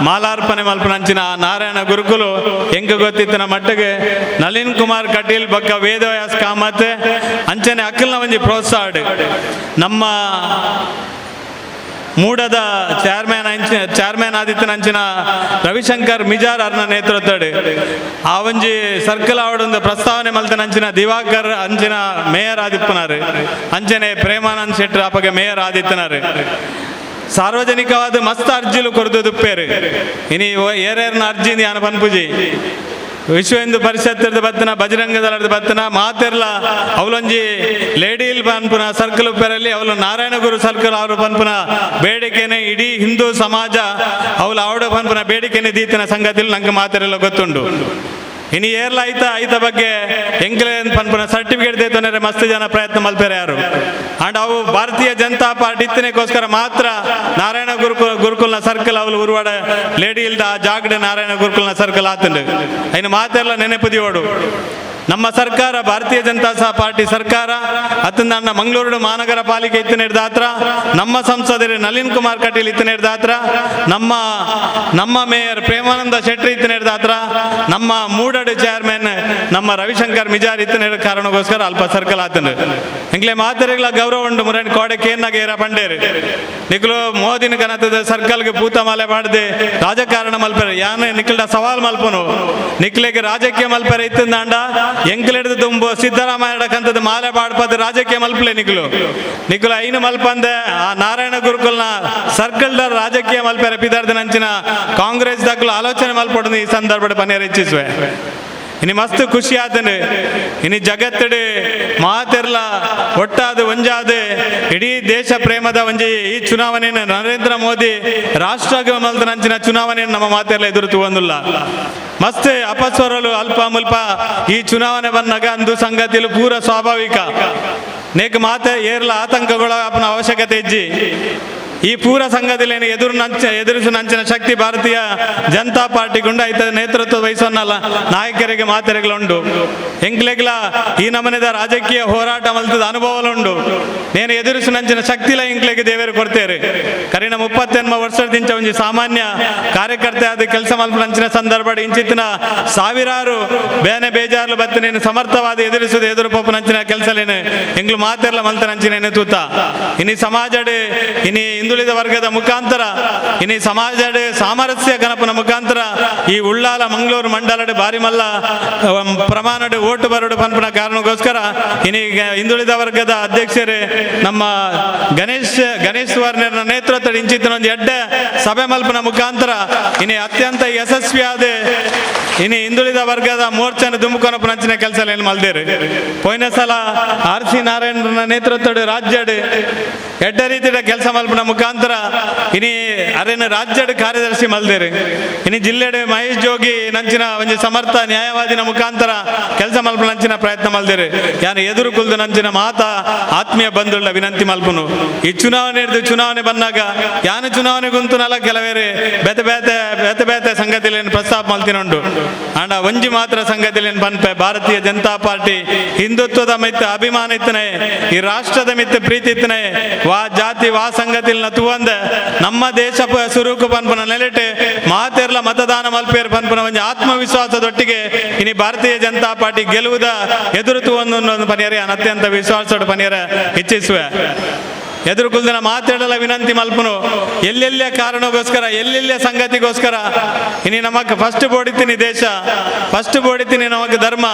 ಮಾಲಾರ್ಪಣೆ ಮಲ್ಪನಂಚಿನ ನಾರಾಯಣ ಗುರುಕುಲು ಎಂಕ ಗೊತ್ತಿತ್ತಿನ ಮಟ್ಟಿಗೆ ನಳಿನ್ ಕುಮಾರ್ ಕಟೀಲ್ ಬಕ್ಕ ವೇದವ್ಯಾಸ್ ಕಾಮತ್ ಅಂಚನೆ ಅಕ್ಕಲ್ನ ಒಂಜಿ ಪ್ರೋತ್ಸಾಹ ನಮ್ಮ ಮೂಡದ ಚೇರ್ಮನ್ ಆದಿತ್ಯನಂಚಿನ ರವಿಶಂಕರ್ ಮಿಜಾರ್ ಅರ್ನ ನೇತೃತ್ವಡ್ ಆ ಒಂಜಿ ಸರ್ಕಲ್ ಆವಡೊಂದು ಪ್ರಸ್ತಾವನೆ ಮಲ್ತನಂಚಿನ ದಿವಾಕರ್ ಅಂಚಿನ ಮೇಯರ್ ಆದಿಪ್ಪನಾರು, ಅಂಚನೆ ಪ್ರೇಮಾನಂದ್ ಶೆಟ್ಟರ್ ಅಪಗೆ ಮೇಯರ್ ಆದಿತ್ತನಾರು. ಸಾರ್ವಜನಿಕವಾದ ಮಸ್ತ್ ಅರ್ಜಿಲು ಕೊರದು ದುಪ್ಪೇರು. ಇನಿ ಏರೇರ್ನ ಅರ್ಜಿ ಯಾನ ಪನ್ಪುಜಿ. ವಿಶ್ವ ಹಿಂದೂ ಪರಿಷತ್ ಬತ್ತನ, ಬಜರಂಗ ದಳದ ಬತ್ತನ ಮಾತೆರ್ಲ ಅವಲೊಂಜಿ ಲೇಡಿಲ್ ಪನ್ಪುನ ಸರ್ಕಲ್ ಪೆರಲ್ಲಿ ಅವಳು ನಾರಾಯಣ ಗುರು ಸರ್ಕಲ್ ಅವರು ಪನ್ಪುನ ಬೇಡಿಕೆನೆ ಇಡೀ ಹಿಂದೂ ಸಮಾಜ ಅವಳು ಅವಡ ಪನ್ಪುನ ಬೇಡಿಕೆನೆ ದೀತಿನ ಸಂಗತಿಲು ನಂಗೆ ಮಾತೆರೆಲ್ಲ ಗೊತ್ತುಂಡು. ಇನಿ ಏರ್ಲ ಐತ ಐತ ಬಗ್ಗೆ ಎಂಕ್ಲೆ ಪನ್ಪುನ ಸರ್ಟಿಫಿಕೇಟ್ ದೇತನೆ ಮಸ್ತ್ ಜನ ಪ್ರಯತ್ನ ಮಲ್ಪೆರೆ ಯಾರು. ಅಂಡ್ ಅವು ಭಾರತೀಯ ಜನತಾ ಪಾರ್ಟಿ ಇತ್ತನೆಗೋಸ್ಕರ ಮಾತ್ರ ನಾರಾಯಣ ಗುರುಕುಲ್ನ ಸರ್ಕಲ್ ಅವಳು ಉರುವಾಡ ಲೇಡಿ ಇಲ್ದ ಆ ಜಾಗಡೆ ನಾರಾಯಣ ಗುರುಕುಲ್ನ ಸರ್ಕಲ್ ಆತಂಡು. ಇನ್ನು ಮಾತೆಲ್ಲ ನೆನಪುದಿಯೋಡು ನಮ್ಮ ಸರ್ಕಾರ ಭಾರತೀಯ ಜನತಾ ಸಹ ಪಾರ್ಟಿ ಸರ್ಕಾರ ಅತ್ತ ಮಂಗಳೂರು ಮಹಾನಗರ ಪಾಲಿಕೆ ಇತ್ತನೇಡ್ದಾತ್ರ, ನಮ್ಮ ಸಂಸದರು ನಳಿನ್ ಕುಮಾರ್ ಕಟೀಲ್ ಇತ್ತನೇಡ್ದಾತ್ರ, ನಮ್ಮ ನಮ್ಮ ಮೇಯರ್ ಪ್ರೇಮಾನಂದ ಶೆಟ್ಟಿ ಇತ್ತನೇಡ್ದಾತ್ರ, ನಮ್ಮ ಮೂಡಡು ಚೇರ್ಮನ್ ನಮ್ಮ ರವಿಶಂಕರ್ ಮಿಜಾರ್ ಇತ್ತನೇಡ ಕಾರಣಕ್ಕೋಸ್ಕರ ಅಲ್ಪ ಸರ್ಕಲ್ ಆತಂಡು. ಎಂಗ್ಲೆ ಮಾತೆರೆಗಳ ಗೌರವ ಉಂಟು ಮುರಣ್ ಕೋಡೆ ಕೇನ್ನಾಗ ಏರ ಪಂಡೇರು ನಿಕ್ಲು ಮೋದಿನ ಕನತದ ಸರ್ಕಲ್ಗೆ ಪೂತಮಾಲೆ ಮಾಡದೆ ರಾಜಕಾರಣ ಮಲ್ಪರೆ ಯಾನ ನಿಕ್ಲ ಸವಾಲ್ ಮಲ್ಪನು ನಿಕ್ಲೆಗೆ ರಾಜಕೀಯ ಮಲ್ಪರೆ ಇತ್ತಂದಾಂಡ ಎಂಕ್ಲೆಡ್ದು ತುಂಬ ಸಿದ್ದರಾಮಯ್ಯ ಕಂತದ ಮಾಲೆ ಪಾಡ್ಪದ ರಾಜಕೀಯ ಮಲ್ಪಲೆ ನಿಕ್ಲು ನಿಕ್ಲು ಐನು ಮಲ್ಪಂದೆ ಆ ನಾರಾಯಣ ಗುರುಕುಲ್ನ ಸರ್ಕಲ್ ರಾಜಕೀಯ ಮಲ್ಪೆರೆ ಪಿದಾರ್ದ ನಂಚಿನ ಕಾಂಗ್ರೆಸ್ ದಾಖಲು ಆಲೋಚನೆ ಮಲ್ಪೊಡದು ಈ ಸಂದರ್ಭದ ಪನ್ನೇರ ಇಚ್ಛಿಸುವೆ. ಇನಿ ಮಸ್ತ್ ಖುಷಿ ಆತನು. ಇನಿ ಜಗತ್ತಡೆ ಮಾತೆರ್ಲ ಒಟ್ಟಾದ ಒಂಜಾದ ಇಡೀ ದೇಶ ಪ್ರೇಮದ ಒಂಜಿ ಈ ಚುನಾವಣೆಯನ್ನು ನರೇಂದ್ರ ಮೋದಿ ರಾಷ್ಟ್ರ ಮಲ್ದನಂಚಿನ ಚುನಾವಣೆಯನ್ನು ನಮ್ಮ ಮಾತೆರ್ಲ ಎದುರು ತೂವೊಂದುಲ್ಲ. ಮಸ್ತ್ ಅಪಸ್ವರಲು ಅಲ್ಪ ಮುಲ್ಪ ಈ ಚುನಾವಣೆ ಬಂದಾಗ ಅಂದು ಸಂಗತಿಲು ಪೂರ ಸ್ವಾಭಾವಿಕ. ನೇಕ್ ಮಾತೆ ಏರ್ಲ ಆತಂಕಗಳ ಅಪನ ಅವಶ್ಯಕತೆ ಇಜ್ಜಿ. ಈ ಪೂರ ಸಂಘದಲ್ಲಿ ಎದುರಿಸು ನಂಚಿನ ಶಕ್ತಿ ಭಾರತೀಯ ಜನತಾ ಪಾರ್ಟಿ ಗುಂಡ ಐತ ನೇತೃತ್ವ ವಹಿಸೋನಲ್ಲ ನಾಯಕರಿಗೆ ಮಾತೆರೆಗಳುಂಡು. ಎಂಕ್ಲೆಗ್ಲ ಈ ನಮನೆದ ರಾಜಕೀಯ ಹೋರಾಟ ಮಲ್ತದ ಅನುಭವಲುಂಡು. ನೇನು ಎದುರಿಸು ನಂಚಿನ ಶಕ್ತಿಲ ಎಂಕ್ಲೆಗೆ ದೇವೇರು ಕೊಡ್ತೇವೆ. ಕರಿನ 38 ವರ್ಷದಿಂಚ ಒಂಜಿ ಸಾಮಾನ್ಯ ಕಾರ್ಯಕರ್ತೆ ಆದ ಕೆಲಸ ಮಲ್ಪ ನಂಚಿನ ಸಂದರ್ಭ ಇಂಚಿತ್ತಿನ ಸಾವಿರಾರು ಬೇನೆ ಬೇಜಾರ್ಲು ಬತ್ತ ನೇನು ಸಮರ್ಥವಾದ ಎದುರಿಸುವುದು ಎದುರು ಪೋಪು ನಂಚಿನ ಕೆಲಸಲೇನು ಎಂಗ್ಲು ಮಾತೆರ್ಲ ಮಲ್ತ ನಂಚಿನ ತೂತ. ಇನಿ ಸಮಾಜಡೆ ಇನಿ ಹಿಂದುಳಿದ ವರ್ಗದ ಮುಖಾಂತರ ಇನಿ ಸಮಾಜದ ಸಾಮರಸ್ಯ ಕನಪನ ಮುಖಾಂತರ ಈ ಉಳ್ಳಾಲ ಮಂಗಳೂರು ಮಂಡಲಡೆ ಬಾರಿ ಮಲ್ಲ ಪ್ರಮಾಣದ ಓಟು ಬರಡು ಪನ್ಪನ ಕಾರಣಕ್ಕೋಸ್ಕರ ಇನಿ ಹಿಂದುಳಿದ ವರ್ಗದ ಅಧ್ಯಕ್ಷರೇ ನಮ್ಮ ಗಣೇಶ್ ವರ್ಣರ ನೇತೃತ್ವದ ಇಂಚಿತ್ತಿನ ಒಂದು ಎಡ್ಡೆ ಸಭೆ ಮಲ್ಪನ ಮುಖಾಂತರ ಇನಿ ಅತ್ಯಂತ ಯಶಸ್ವಿಯಾದ ಇನಿ ಹಿಂದುಳಿದ ವರ್ಗದ ಮೋರ್ಚಾನ ದುಮ್ಮುಕೊನಪನ ಅಂಚಿನ ಕೆಲಸ ಏನು ಮಲ್ದೇರು. ಪೋಯಿನ ಸಲ ಆರ್ ಸಿ ನಾರಾಯಣನ ನೇತೃತ್ವದ ರಾಜ್ಯಡ್ ಎಡ್ಡೆ ರೀತಿಯ ಕೆಲಸ ಮಲ್ಪನ ಮುಖಾಂತರ ಇನಿ ಅರೇನ ರಾಜ್ಯದ ಕಾರ್ಯದರ್ಶಿ ಮಲ್ದೇರು. ಇನಿ ಜಿಲ್ಲೆಡೆ ಮಹೇಶ್ ಜೋಗಿ ನಂಚಿನ ಒಂಜಿ ಸಮರ್ಥ ನ್ಯಾಯವಾದಿನ ಮುಖಾಂತರ ಕೆಲಸ ಮಲ್ಪನ ನಂಚಿನ ಪ್ರಯತ್ನ ಮಲ್ದೇರು. ಯಾನು ಎದುರು ಕುಲ್ದು ನಂಚಿನ ಮಾತಾ ಆತ್ಮೀಯ ಬಂಧುಗಳ ವಿನಂತಿ ಮಲ್ಪನು. ಈ ಚುನಾವಣೆ ಹಿಡಿದು ಚುನಾವಣೆ ಬಂದಾಗ ಯಾನು ಚುನಾವಣೆ ಗುಂತುನಲ್ಲ ಕೆಲವೇರು ಬೇತೆ ಬೇತೆ ಬೇತೆ ಬೇತೆ ಸಂಗತಿಲೇನು ಪ್ರಸ್ತಾಪ ಮಲ್ತಿನುಂಡು. ಆಂಡ ಒಂಜಿ ಮಾತ್ರ ಸಂಗತಿಲೇನು ಪನ್ಪೆ, ಭಾರತೀಯ ಜನತಾ ಪಾರ್ಟಿ ಹಿಂದುತ್ವದ ಮಿತ್ತ ಅಭಿಮಾನ ಇತ್ತನೆ, ಈ ರಾಷ್ಟ್ರದ ಮಿತ್ತ ಪ್ರೀತಿ ಇತ್ತನೆ, ವಾ ಜಾತಿ ವಾ ಸಂಗತಿಲ್ನ ತೂವಂದ ನಮ್ಮ ದೇಶ ಸುರುಕು ಪನ್ಪನ ನೆಲೆಟೆ ಮಾತೆರ್ಲ ಮತದಾನ ಮಲ್ಪೇರ್ ಪನ್ಪನ ಒಂಜಿ ಆತ್ಮವಿಶ್ವಾಸದೊಟ್ಟಿಗೆ ಇನಿ ಭಾರತೀಯ ಜನತಾ ಪಾರ್ಟಿ ಗೆಲುವುದ ಎದುರು ತೂವಂದು ಪನಿಯರೆ ಅತ್ಯಂತ ವಿಶ್ವಾಸದ ಪನಿಯರ ಇಚ್ಛಿಸುವೆ. ಎದುರು ಕುಲ್ದಿನ ಮಾತಾಡಲ ವಿನಂತಿ ಮಲ್ಪನು. ಎಲ್ಲೆಲ್ಲಿಯ ಕಾರಣಕ್ಕೋಸ್ಕರ ಎಲ್ಲೆಲ್ಲಿಯ ಸಂಗತಿಗೋಸ್ಕರ ಇನಿ ನಮಕ್ ಫಸ್ಟ್ ಬೋಡಿತೀನಿ ದೇಶ, ಫಸ್ಟ್ ಬೋಡಿತೀನಿ ನಮಕ್ ಧರ್ಮ,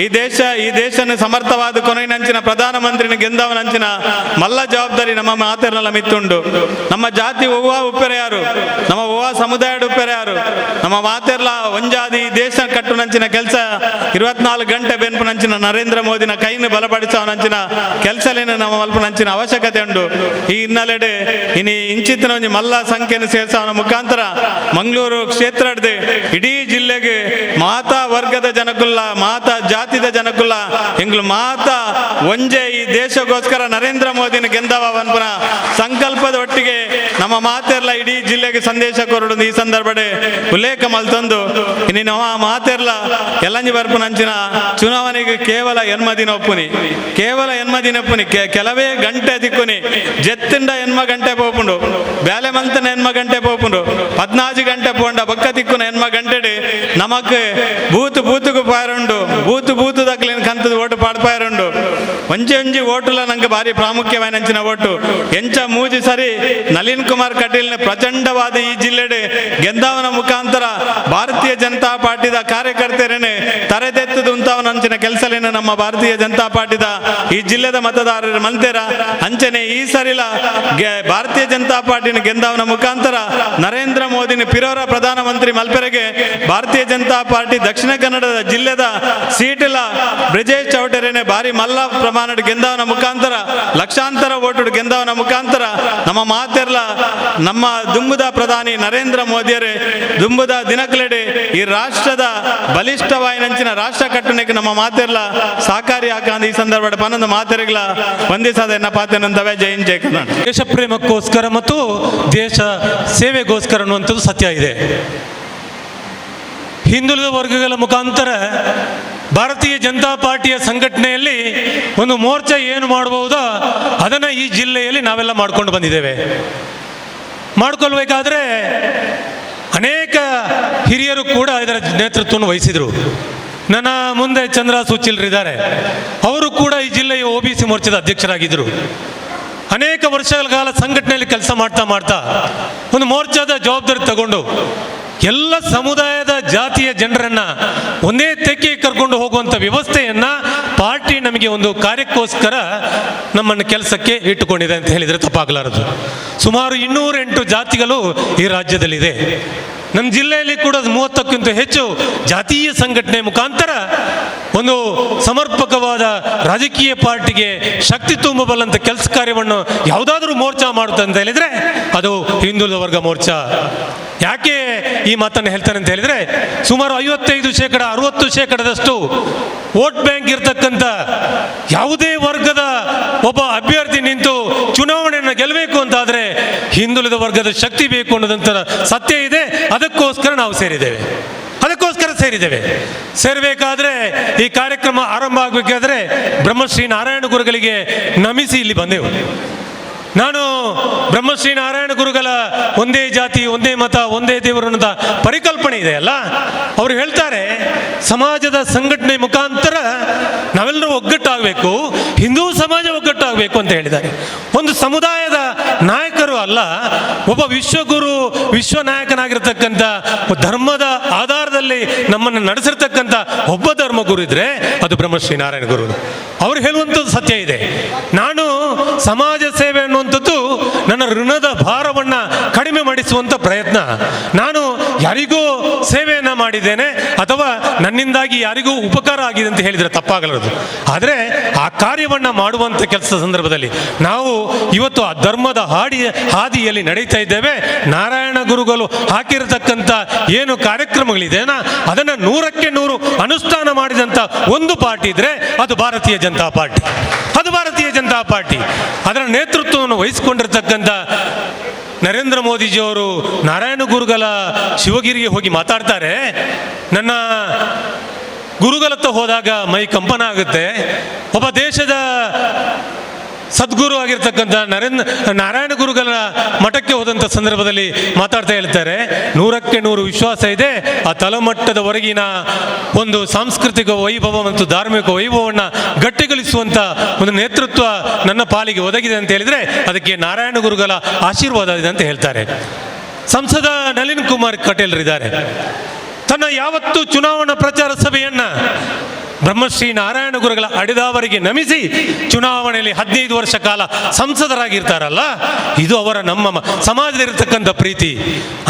ಈ ದೇಶ ಈ ದೇಶನ ಸಮರ್ಥವಾದ ಕೊನೆಯಂಚಿನ ಪ್ರಧಾನಮಂತ್ರಿನ ಗೆಂದವನಂಚಿನ ಮಲ್ಲ ಜವಾಬ್ದಾರಿ ನಮ್ಮ ಮಾತೆರ್ನೆಲ್ಲ ಮಿತ್ತುಂಡು. ನಮ್ಮ ಜಾತಿ ಒವ್ವ ಉಪ್ಪೆರೆ ಯಾರು, ನಮ್ಮ ಒವ್ವ ಸಮುದಾಯದ ಉಪ್ಪೆರೆ ಯಾರು, ನಮ್ಮ ಮಾತೆರ್ಲ ಒಂಜಾದಿ ಈ ದೇಶ ಕಟ್ಟುನಂಚಿನ ಕೆಲಸ 24 ಗಂಟೆ ಬೆನ್ಪುನಂಚಿನ ನರೇಂದ್ರ ಮೋದಿನ ಕೈನ ಬಲಪಡಿಸವನಂಚಿನ ಕೆಲಸಲೇನು ನಮ್ಮ ಮಲ್ಪನಂಚಿನ ಅವಶ್ಯಕತೆ ಉಂಟು. ಈ ಹಿನ್ನೆಲೆಡೆ ಇನಿ ಇಂಚಿತ್ತಿನ ಒಂಜಿ ಮಲ್ಲ ಸಂಖ್ಯೆಯನ್ನು ಸೇರ್ಸವನ ಮುಖಾಂತರ ಮಂಗಳೂರು ಕ್ಷೇತ್ರದ ಇಡೀ ಜಿಲ್ಲೆಗೆ ಮಾತಾ ವರ್ಗದ ಜನಕುಲ್ಲ, ಮಾತಾ ಜಾತಿದ ಜನಕುಲ್ಲ, ಎಂಗ್ಲು ಮಾತಾ ಒಂಜೆ ಈ ದೇಶಕ್ಕೋಸ್ಕರ ನರೇಂದ್ರ ಮೋದಿನ ಗೆಂದವ ಪನ್ಪುನ ಸಂಕಲ್ಪದ ಒಟ್ಟಿಗೆ ನಮ್ಮ ಮಾತೆರ್ಲ ಇಡೀ ಜಿಲ್ಲೆಗೆ ಸಂದೇಶ ಕೊರಡು ಈ ಸಂದರ್ಭಡೆ ಉಲ್ಲೇಖ ಮಲ್ತಂದು ಇನಿ ನಮ್ಮ ಮಾತೆರ್ಲ ಎಲ್ಲಂಜಿ ಬರ್ಪುನಂಚಿನ ಚುನಾವಣೆಗೆ ಕೇವಲ ಎನ್ಮದಿನ ಒಪ್ಪುನಿ, ಕೇವಲ ಎನ್ಮದಿನ ಒಪ್ಪುನಿ, ಕೆಲವೇ ಗಂಟೆ ದಿಕ್ಕುನಿ ಜೆತ್ತಿಂಡ ಎನ್ಮ ಗಂಟೆ ಪೋಪುಂಡು, ಬೇಲೆ ಮಂತನ ಎನ್ಮ ಗಂಟೆ ಪೋಪುಂಡು, 14 ಗಂಟೆ ಪೋಂಡ ಬೊಕ್ಕ ತಿಕ್ಕುನ ಎನ್ಮ ಗಂಟೆಡ್ ನಮಕ್ ಬೂತು ಬೂತುಗು ಪಾಯರುಂಡು, ಬೂತು ಬೂತು ದಕ್ಲಿನ ಕಂತದ ಓಟು ಪಾಡ್ಪಾಯರುಂಡು. ಒಂಜಿ ಒಂಜಿ ಓಟುಲ ನಂಗೆ ಭಾರಿ ಪ್ರಾಮುಖ್ಯವಾದ ಓಟು. ಎಂಚ ಮೂಜಿ ಸರಿ ನಳಿನ್ ಕುಮಾರ್ ಕಟೀಲ್ನ ಪ್ರಚಂಡವಾದ ಈ ಜಿಲ್ಲೆಡ್ ಗೆದ್ದವನ ಮುಖಾಂತರ ಭಾರತೀಯ ಜನತಾ ಪಾರ್ಟಿದ ಕಾರ್ಯಕರ್ತರನ್ನೇ ತರೆದೆತ್ತದು ಉಂತವನಂಚಿನ ಕೆಲಸಲೇನ ನಮ್ಮ ಭಾರತೀಯ ಜನತಾ ಪಾರ್ಟಿದ ಈ ಜಿಲ್ಲೆದ ಮತದಾರರು ಮಲ್ತೇರ. ಅಂಚನೆ ಈ ಸರಿಲ ಭಾರತೀಯ ಜನತಾ ಪಾರ್ಟಿನ ಗೆದ್ದವನ ಮುಖಾಂತರ ನರೇಂದ್ರ ಮೋದಿನ ಪಿರೋರ ಪ್ರಧಾನಮಂತ್ರಿ ಮಲ್ಪೆರೆಗೆ ಭಾರತೀಯ ಜನತಾ ಪಾರ್ಟಿ ದಕ್ಷಿಣ ಕನ್ನಡದ ಜಿಲ್ಲೆದ ಸೀಟಿಲ ಬ್ರಿಜೇಶ್ ಚೌಟರೇನೆ ಭಾರಿ ಮಲ್ಲ ಪ್ರಮಾಣದ ಗೆದ್ದವನ ಮುಖಾಂತರ ಲಕ್ಷಾಂತರ ಓಟು ಗೆದ್ದವನ ಮುಖಾಂತರ ನಮ್ಮ ಮಾತೆರ್ಲ ನಮ್ಮ ದುಂಬುದ ಪ್ರಧಾನಿ ನರೇಂದ್ರ ಮೋದಿಯರೇ ದುಂಬುದ ದಿನಕ್ಲೆಡೆ ಈ ರಾಷ್ಟ್ರದ ಬಲಿಷ್ಠವಾಯಿನಂಚಿನ ರಾಷ್ಟ್ರ ಕಟ್ಟಣೆಗೆ ನಮ್ಮ ಮಾತೆರ್ಲ ಸಹಕಾರಿ ಹಾಕಂದ ಈ ಸಂದರ್ಭದ ಪನ್ನೊಂದು ಮಾತೆರೆಗ್ಲ ವಂದಿಸದ ಎನ್ನ ಪಾತೆನಂತವೇ. ಜೈ ಹಿಂದ್, ಜೈ ಕರ್ನಾಟಕ. ದೇಶ ಪ್ರೇಮಕ್ಕೋಸ್ಕರ ಮತ್ತು ದೇಶ ಸೇವೆಗೋಸ್ಕರ ಅನ್ನುವಂಥದ್ದು ಸತ್ಯ ಇದೆ. ಹಿಂದುಳಿದ ವರ್ಗಗಳ ಮುಖಾಂತರ ಭಾರತೀಯ ಜನತಾ ಪಾರ್ಟಿಯ ಸಂಘಟನೆಯಲ್ಲಿ ಒಂದು ಮೋರ್ಚಾ ಏನು ಮಾಡಬಹುದೋ ಅದನ್ನು ಈ ಜಿಲ್ಲೆಯಲ್ಲಿ ನಾವೆಲ್ಲ ಮಾಡ್ಕೊಂಡು ಬಂದಿದ್ದೇವೆ. ಮಾಡ್ಕೊಳ್ಬೇಕಾದ್ರೆ ಅನೇಕ ಹಿರಿಯರು ಕೂಡ ಇದರ ನೇತೃತ್ವವನ್ನು ವಹಿಸಿದರು. ನನ್ನ ಮುಂದೆ ಚಂದ್ರ ಸುಚಿಲ್ರಿದ್ದಾರೆ, ಅವರು ಕೂಡ ಈ ಜಿಲ್ಲೆಯ OBC ಮೋರ್ಚಾದ ಅಧ್ಯಕ್ಷರಾಗಿದ್ದರು. ಅನೇಕ ವರ್ಷಗಳ ಕಾಲ ಸಂಘಟನೆಯಲ್ಲಿ ಕೆಲಸ ಮಾಡ್ತಾ ಮಾಡ್ತಾ ಒಂದು ಮೋರ್ಚಾದ ಜವಾಬ್ದಾರಿ ತಗೊಂಡು ಎಲ್ಲ ಸಮುದಾಯದ ಜಾತಿಯ ಜನರನ್ನು ಒಂದೇ ತೆಕ್ಕೆಗೆ ಕರ್ಕೊಂಡು ಹೋಗುವಂಥ ವ್ಯವಸ್ಥೆಯನ್ನು ಪಾರ್ಟಿ ನಮಗೆ ಒಂದು ಕಾರ್ಯಕ್ಕೋಸ್ಕರ ನಮ್ಮನ್ನು ಕೆಲಸಕ್ಕೆ ಇಟ್ಟುಕೊಂಡಿದೆ ಅಂತ ಹೇಳಿದರೆ ತಪ್ಪಾಗಲಾರದು. ಸುಮಾರು 208 ಜಾತಿಗಳು ಈ ರಾಜ್ಯದಲ್ಲಿದೆ. ನಮ್ಮ ಜಿಲ್ಲೆಯಲ್ಲಿ ಕೂಡ 30ಕ್ಕಿಂತ ಹೆಚ್ಚು ಜಾತೀಯ ಸಂಘಟನೆ ಮುಖಾಂತರ ಒಂದು ಸಮರ್ಪಕವಾದ ರಾಜಕೀಯ ಪಾರ್ಟಿಗೆ ಶಕ್ತಿ ತುಂಬಬಲ್ಲಂಥ ಕೆಲಸ ಕಾರ್ಯವನ್ನು ಯಾವುದಾದ್ರೂ ಮೋರ್ಚಾ ಮಾಡುತ್ತೆ ಅಂತ ಹೇಳಿದರೆ ಅದು ಹಿಂದುಳಿದ ವರ್ಗ ಮೋರ್ಚಾ. ಯಾಕೆ ಈ ಮಾತನ್ನು ಹೇಳ್ತಾನೆ ಅಂತ ಹೇಳಿದರೆ, ಸುಮಾರು 55%, 60% ವೋಟ್ ಬ್ಯಾಂಕ್ ಇರ್ತಕ್ಕಂಥ ಯಾವುದೇ ವರ್ಗದ ಒಬ್ಬ ಅಭ್ಯರ್ಥಿ ನಿಂತು ಚುನಾವಣೆಯನ್ನು ಗೆಲ್ಲಬೇಕು ಅಂತಾದರೆ ಹಿಂದುಳಿದ ವರ್ಗದ ಶಕ್ತಿ ಬೇಕು ಅನ್ನೋದಂಥ ಸತ್ಯ ಇದೆ. ಅದಕ್ಕೋಸ್ಕರ ನಾವು ಸೇರಿದ್ದೇವೆ, ಅದಕ್ಕೋಸ್ಕರ ಸೇರಿದ್ದೇವೆ. ಸೇರಬೇಕಾದ್ರೆ ಈ ಕಾರ್ಯಕ್ರಮ ಆರಂಭ ಆಗಬೇಕಾದ್ರೆ ಬ್ರಹ್ಮಶ್ರೀ ನಾರಾಯಣ ಗುರುಗಳಿಗೆ ನಮಿಸಿ ಇಲ್ಲಿ ಬಂದೆವು. ನಾನು ಬ್ರಹ್ಮಶ್ರೀ ನಾರಾಯಣ ಗುರುಗಳ ಒಂದೇ ಜಾತಿ, ಒಂದೇ ಮತ, ಒಂದೇ ದೇವರು ಅನ್ನೋದ ಪರಿಕಲ್ಪನೆ ಇದೆ ಅಲ್ಲ, ಅವರು ಹೇಳ್ತಾರೆ ಸಮಾಜದ ಸಂಘಟನೆ ಮುಖಾಂತರ ನಾವೆಲ್ಲರೂ ಒಗ್ಗಟ್ಟಾಗಬೇಕು, ಹಿಂದೂ ಸಮಾಜ ಒಗ್ಗಟ್ಟಾಗಬೇಕು ಅಂತ ಹೇಳಿದ್ದಾರೆ. ಒಂದು ಸಮುದಾಯದ ನಾಯಕರು ಅಲ್ಲ, ಒಬ್ಬ ವಿಶ್ವಗುರು, ವಿಶ್ವ ನಾಯಕನಾಗಿರ್ತಕ್ಕಂಥ, ಧರ್ಮದ ಆಧಾರದಲ್ಲಿ ನಮ್ಮನ್ನು ನಡೆಸಿರ್ತಕ್ಕಂಥ ಒಬ್ಬ ಧರ್ಮಗುರು ಇದ್ದರೆ ಅದು ಬ್ರಹ್ಮಶ್ರೀ ನಾರಾಯಣ ಗುರು. ಅವರು ಹೇಳುವಂಥದ್ದು ಸತ್ಯ ಇದೆ. ನಾನು ಸಮಾಜ ಸೇವೆ ಅನ್ನುವಂಥದ್ದು ನನ್ನ ಋಣದ ಭಾರವನ್ನು ಕಡಿಮೆ ಮಾಡಿಸುವಂಥ ಪ್ರಯತ್ನ. ನಾನು ಯಾರಿಗೂ ಸೇವೆಯನ್ನು ಮಾಡಿದ್ದೇನೆ ಅಥವಾ ನನ್ನಿಂದಾಗಿ ಯಾರಿಗೂ ಉಪಕಾರ ಆಗಿದೆ ಅಂತ ಹೇಳಿದರೆ ತಪ್ಪಾಗಲಾರದು. ಆದರೆ ಆ ಕಾರ್ಯವನ್ನು ಮಾಡುವಂಥ ಕೆಲಸದ ಸಂದರ್ಭದಲ್ಲಿ ನಾವು ಇವತ್ತು ಆ ಧರ್ಮದ ಹಾದಿಯಲ್ಲಿ ನಡೀತಾ ಇದ್ದೇವೆ. ನಾರಾಯಣ ಗುರುಗಳು ಹಾಕಿರತಕ್ಕಂಥ ಏನು ಕಾರ್ಯಕ್ರಮಗಳಿದೆಯಾ ಅದನ್ನು 100ಕ್ಕೆ 100 ಅನುಷ್ಠಾನ ಮಾಡಿದಂಥ ಒಂದು ಪಾರ್ಟಿ ಇದ್ದರೆ ಅದು ಭಾರತೀಯ ಜನತಾ ಪಾರ್ಟಿ. ಅದು ಭಾರತೀಯ ಜನತಾ ಪಾರ್ಟಿ. ಅದರ ನೇತೃತ್ವವನ್ನು ವಹಿಸಿಕೊಂಡಿರ್ತಕ್ಕಂಥ ನರೇಂದ್ರ ಮೋದಿಜಿಯವರು ನಾರಾಯಣ ಗುರುಗಳ ಶಿವಗಿರಿಗೆ ಹೋಗಿ ಮಾತಾಡ್ತಾರೆ. ನನ್ನ ಗುರುಗಳತ್ತ ಹೋದಾಗ ಮೈ ಕಂಪನ ಆಗುತ್ತೆ. ಒಬ್ಬ ದೇಶದ ಸದ್ಗುರು ಆಗಿರ್ತಕ್ಕಂಥ ನಾರಾಯಣ ಗುರುಗಳ ಮಠಕ್ಕೆ ಹೋದಂಥ ಸಂದರ್ಭದಲ್ಲಿ ಮಾತಾಡ್ತಾ ಹೇಳ್ತಾರೆ, 100ಕ್ಕೆ 100 ವಿಶ್ವಾಸ ಇದೆ, ಆ ತಳಮಟ್ಟದವರೆಗಿನ ಒಂದು ಸಾಂಸ್ಕೃತಿಕ ವೈಭವ ಮತ್ತು ಧಾರ್ಮಿಕ ವೈಭವವನ್ನು ಗಟ್ಟಿಗೊಳಿಸುವಂಥ ಒಂದು ನೇತೃತ್ವ ನನ್ನ ಪಾಲಿಗೆ ಒದಗಿದೆ ಅಂತ ಹೇಳಿದರೆ ಅದಕ್ಕೆ ನಾರಾಯಣ ಗುರುಗಳ ಆಶೀರ್ವಾದ ಇದೆ ಅಂತ ಹೇಳ್ತಾರೆ. ಸಂಸದ ನಳಿನ್ ಕುಮಾರ್ ಕಟೀಲ್ರಿದ್ದಾರೆ. ತನ್ನ ಯಾವತ್ತೂ ಚುನಾವಣಾ ಪ್ರಚಾರ ಸಭೆಯನ್ನು ಬ್ರಹ್ಮಶ್ರೀ ನಾರಾಯಣ ಗುರುಗಳ ಅಡಿದಾವರಿಗೆ ನಮಿಸಿ ಚುನಾವಣೆಯಲ್ಲಿ 15 ವರ್ಷ ಕಾಲ ಸಂಸದರಾಗಿರ್ತಾರಲ್ಲ, ಇದು ಅವರ ನಮ್ಮ ಸಮಾಜದಲ್ಲಿರ್ತಕ್ಕಂಥ ಪ್ರೀತಿ.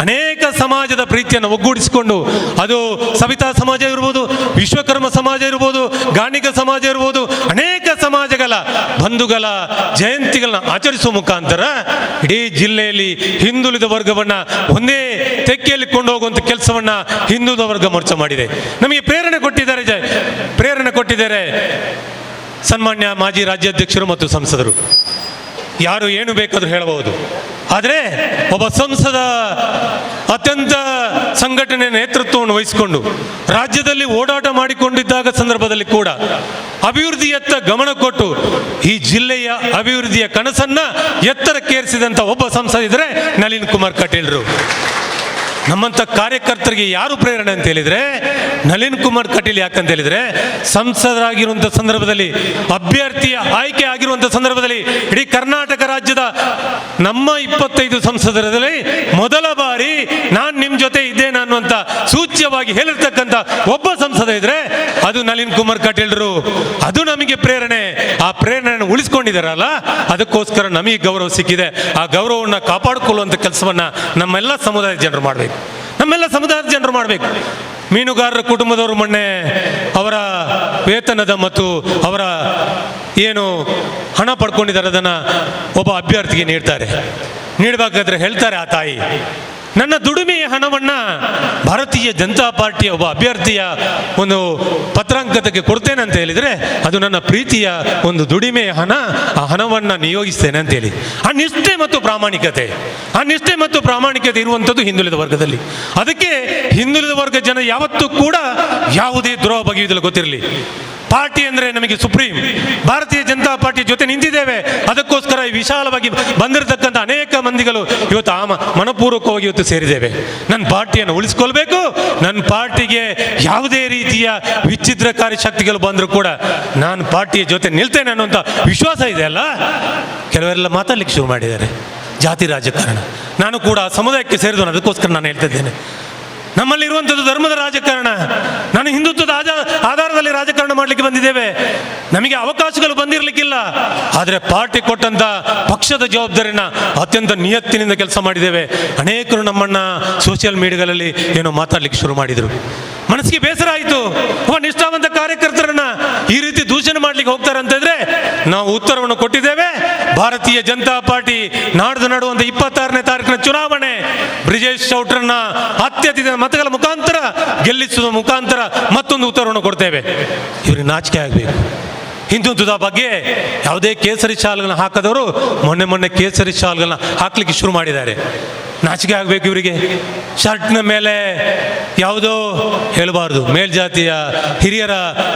ಅನೇಕ ಸಮಾಜದ ಪ್ರೀತಿಯನ್ನು ಒಗ್ಗೂಡಿಸಿಕೊಂಡು, ಅದು ಸವಿತಾ ಸಮಾಜ ಇರ್ಬೋದು, ವಿಶ್ವಕರ್ಮ ಸಮಾಜ ಇರ್ಬೋದು, ಗಾಣಿಗ ಸಮಾಜ ಇರ್ಬೋದು, ಅನೇಕ ಸಮಾಜಗಳ ಬಂಧುಗಳ ಜಯಂತಿಗಳನ್ನ ಆಚರಿಸುವ ಮುಖಾಂತರ ಇಡೀ ಜಿಲ್ಲೆಯಲ್ಲಿ ಹಿಂದುಳಿದ ವರ್ಗವನ್ನು ಒಂದೇ ತೆಕ್ಕೆಯಲ್ಲಿ ಕೊಂಡೋಗುವಂಥ ಕೆಲಸವನ್ನು ಹಿಂದುಳಿದ ವರ್ಗ ಮೋರ್ಚಾ ಮಾಡಿದೆ. ನಮಗೆ ಪ್ರೇರಣೆ ಕೊಟ್ಟಿದ್ದಾರೆ, ಪ್ರೇರಣೆ ಕೊಟ್ಟಿದ್ದಾರೆ ಸನ್ಮಾನ್ಯ ಮಾಜಿ ರಾಜ್ಯಾಧ್ಯಕ್ಷರು ಮತ್ತು ಸಂಸದರು. ಯಾರು ಏನು ಬೇಕಾದರೂ ಹೇಳಬಹುದು, ಆದರೆ ಒಬ್ಬ ಸಂಸದ ಅತ್ಯಂತ ಸಂಘಟನೆ ನೇತೃತ್ವವನ್ನು ವಹಿಸಿಕೊಂಡು ರಾಜ್ಯದಲ್ಲಿ ಓಡಾಟ ಮಾಡಿಕೊಂಡಿದ್ದಾಗ ಸಂದರ್ಭದಲ್ಲಿ ಕೂಡ ಅಭಿವೃದ್ಧಿಯತ್ತ ಗಮನ ಕೊಟ್ಟು ಈ ಜಿಲ್ಲೆಯ ಅಭಿವೃದ್ಧಿಯ ಕನಸನ್ನು ಎತ್ತರಕ್ಕೇರಿಸಿದಂಥ ಒಬ್ಬ ಸಂಸದ ಇದ್ದರೆ ನಳಿನ್ ಕುಮಾರ್ ಕಟೀಲ್ರು. ನಮ್ಮಂಥ ಕಾರ್ಯಕರ್ತರಿಗೆ ಯಾರು ಪ್ರೇರಣೆ ಅಂತ ಹೇಳಿದರೆ ನಳಿನ್ ಕುಮಾರ್ ಕಟೀಲ್. ಯಾಕಂತ ಹೇಳಿದರೆ ಸಂಸದರಾಗಿರುವಂಥ ಸಂದರ್ಭದಲ್ಲಿ, ಅಭ್ಯರ್ಥಿಯ ಆಯ್ಕೆ ಆಗಿರುವಂಥ ಸಂದರ್ಭದಲ್ಲಿ ಇಡೀ ಕರ್ನಾಟಕ ರಾಜ್ಯದ ನಮ್ಮ 25 ಸಂಸದರಲ್ಲಿ ಮೊದಲ ಬಾರಿ ನಾನು ನಿಮ್ಮ ಜೊತೆ ಇದ್ದೇನೆ ಅನ್ನುವಂಥ ಸೂಚ್ಯವಾಗಿ ಹೇಳಿರ್ತಕ್ಕಂಥ ಒಬ್ಬ ಸಂಸದ ಇದ್ದರೆ ಅದು ನಳಿನ್ ಕುಮಾರ್ ಕಟೀಲ್ರು. ಅದು ನಮಗೆ ಪ್ರೇರಣೆ. ಆ ಪ್ರೇರಣೆಯನ್ನು ಉಳಿಸ್ಕೊಂಡಿದ್ದಾರಲ್ಲ, ಅದಕ್ಕೋಸ್ಕರ ನಮಗೆ ಗೌರವ ಸಿಕ್ಕಿದೆ. ಆ ಗೌರವವನ್ನು ಕಾಪಾಡಿಕೊಳ್ಳುವಂಥ ಕೆಲಸವನ್ನು ನಮ್ಮೆಲ್ಲ ಸಮುದಾಯದ ಜನರು ಮಾಡಬೇಕು, ನಮ್ಮೆಲ್ಲ ಸಮುದಾಯದ ಜನರು ಮಾಡಬೇಕು. ಮೀನುಗಾರರ ಕುಟುಂಬದವರು ಮೊನ್ನೆ ಅವರ ವೇತನದ ಮತ್ತು ಅವರ ಏನು ಹಣ ಪಡ್ಕೊಂಡಿದ್ದಾರೆ ಅದನ್ನು ಒಬ್ಬ ಅಭ್ಯರ್ಥಿಗೆ ನೀಡ್ತಾರೆ. ನೀಡಬೇಕಾದ್ರೆ ಹೇಳ್ತಾರೆ ಆ ತಾಯಿ, ನನ್ನ ದುಡಿಮೆಯ ಹಣವನ್ನು ಭಾರತೀಯ ಜನತಾ ಪಾರ್ಟಿಯ ಒಬ್ಬ ಅಭ್ಯರ್ಥಿಯ ಒಂದು ಪತ್ರಾಂಕತಕ್ಕೆ ಕೊಡ್ತೇನೆ ಅಂತ ಹೇಳಿದರೆ ಅದು ನನ್ನ ಪ್ರೀತಿಯ ಒಂದು ದುಡಿಮೆಯ ಹಣ, ಆ ಹಣವನ್ನು ನಿಯೋಗಿಸ್ತೇನೆ ಅಂತೇಳಿ. ಆ ನಿಷ್ಠೆ ಮತ್ತು ಪ್ರಾಮಾಣಿಕತೆ, ಆ ನಿಷ್ಠೆ ಮತ್ತು ಪ್ರಾಮಾಣಿಕತೆ ಇರುವಂಥದ್ದು ಹಿಂದುಳಿದ ವರ್ಗದಲ್ಲಿ. ಅದಕ್ಕೆ ಹಿಂದುಳಿದ ವರ್ಗ ಜನ ಯಾವತ್ತೂ ಕೂಡ ಯಾವುದೇ ದ್ರೋಹ ಬಗೆಯುವುದಿಲ್ಲ, ಗೊತ್ತಿರಲಿ. ಪಾರ್ಟಿ ಅಂದರೆ ನಮಗೆ ಸುಪ್ರೀಂ. ಭಾರತೀಯ ಜನತಾ ಪಾರ್ಟಿ ಜೊತೆ ನಿಂತಿದ್ದೇವೆ. ಅದಕ್ಕೋಸ್ಕರ ಈ ವಿಶಾಲವಾಗಿ ಬಂದಿರತಕ್ಕಂಥ ಅನೇಕ ಮಂದಿಗಳು ಇವತ್ತು ಆ ಮನಪೂರ್ವಕವಾಗಿ ಇವತ್ತು ಸೇರಿದ್ದೇವೆ. ನನ್ನ ಪಾರ್ಟಿಯನ್ನು ಉಳಿಸ್ಕೊಳ್ಬೇಕು. ನನ್ನ ಪಾರ್ಟಿಗೆ ಯಾವುದೇ ರೀತಿಯ ವಿಚ್ಛಿದ್ರಕಾರಿ ಶಕ್ತಿಗಳು ಬಂದರೂ ಕೂಡ ನಾನು ಪಾರ್ಟಿಯ ಜೊತೆ ನಿಲ್ತೇನೆ ಅನ್ನುವಂಥ ವಿಶ್ವಾಸ ಇದೆ ಅಲ್ಲ. ಕೆಲವರೆಲ್ಲ ಮಾತಾಡಲಿಕ್ಕೆ ಶುರು ಮಾಡಿದ್ದಾರೆ ಜಾತಿ ರಾಜಕಾರಣ. ನಾನು ಕೂಡ ಆ ಸಮುದಾಯಕ್ಕೆ ಸೇರಿದವನು, ಅದಕ್ಕೋಸ್ಕರ ನಾನು ಹೇಳ್ತಿದ್ದೇನೆ. ನಮ್ಮಲ್ಲಿರುವಂಥದ್ದು ಧರ್ಮದ ರಾಜಕಾರಣ. ನಾನು ಹಿಂದುತ್ವದ ಆಧಾರದಲ್ಲಿ ರಾಜಕಾರಣ ಮಾಡಲಿಕ್ಕೆ ಬಂದಿದ್ದೇವೆ. ನಮಗೆ ಅವಕಾಶಗಳು ಬಂದಿರಲಿಕ್ಕಿಲ್ಲ, ಆದರೆ ಪಾರ್ಟಿ ಕೊಟ್ಟಂಥ ಪಕ್ಷದ ಜವಾಬ್ದಾರಿನ ಅತ್ಯಂತ ನಿಯತ್ತಿನಿಂದ ಕೆಲಸ ಮಾಡಿದ್ದೇವೆ. ಅನೇಕರು ನಮ್ಮನ್ನು ಸೋಷಿಯಲ್ ಮೀಡಿಯಾಗಳಲ್ಲಿ ಏನೋ ಮಾತಾಡಲಿಕ್ಕೆ ಶುರು ಮಾಡಿದರು. ಮನಸ್ಸಿಗೆ ಬೇಸರ ಆಯಿತು. ಒಬ್ಬ ನಿಷ್ಠಾವಂತ ಕಾರ್ಯಕರ್ತರನ್ನ ಈ ರೀತಿ ದೂಷಣೆ ಮಾಡ್ಲಿಕ್ಕೆ ಹೋಗ್ತಾರೆ ಅಂತಂದ್ರೆ ನಾವು ಉತ್ತರವನ್ನು ಕೊಟ್ಟಿದ್ದೇವೆ. ಭಾರತೀಯ ಜನತಾ ಪಾರ್ಟಿ ನಾಡ್ದು ನಡುವಂತ 26ನೇ ತಾರೀಕಿನ ಚುನಾವಣೆ ಬ್ರಿಜೇಶ್ ಚೌಟ್ರನ್ನ ಅತ್ಯಧಿಕ ಮತಗಳ ಮುಖಾಂತರ ಗೆಲ್ಲಿಸುವ ಮುಖಾಂತರ ಮತ್ತೊಂದು ಉತ್ತರವನ್ನು ಕೊಡ್ತೇವೆ. ಇವ್ರಿಗೆ ನಾಚಿಕೆ ಆಗಬೇಕು. ಹಿಂದುತ್ವದ ಬಗ್ಗೆ ಯಾವುದೇ ಕೇಸರಿ ಶಾಲ್ಗಳನ್ನ ಹಾಕದವರು ಮೊನ್ನೆ ಮೊನ್ನೆ ಕೇಸರಿ ಶಾಲ್ಗಳನ್ನ ಹಾಕ್ಲಿಕ್ಕೆ ಶುರು ಮಾಡಿದ್ದಾರೆ. ನಾಚಿಕೆ ಆಗಬೇಕು ಇವರಿಗೆ. ಶರ್ಟ್ನ ಮೇಲೆ ಯಾವುದೋ ಹೇಳಬಾರ್ದು, ಮೇಲ್ಜಾತಿಯ ಹಿರಿಯರ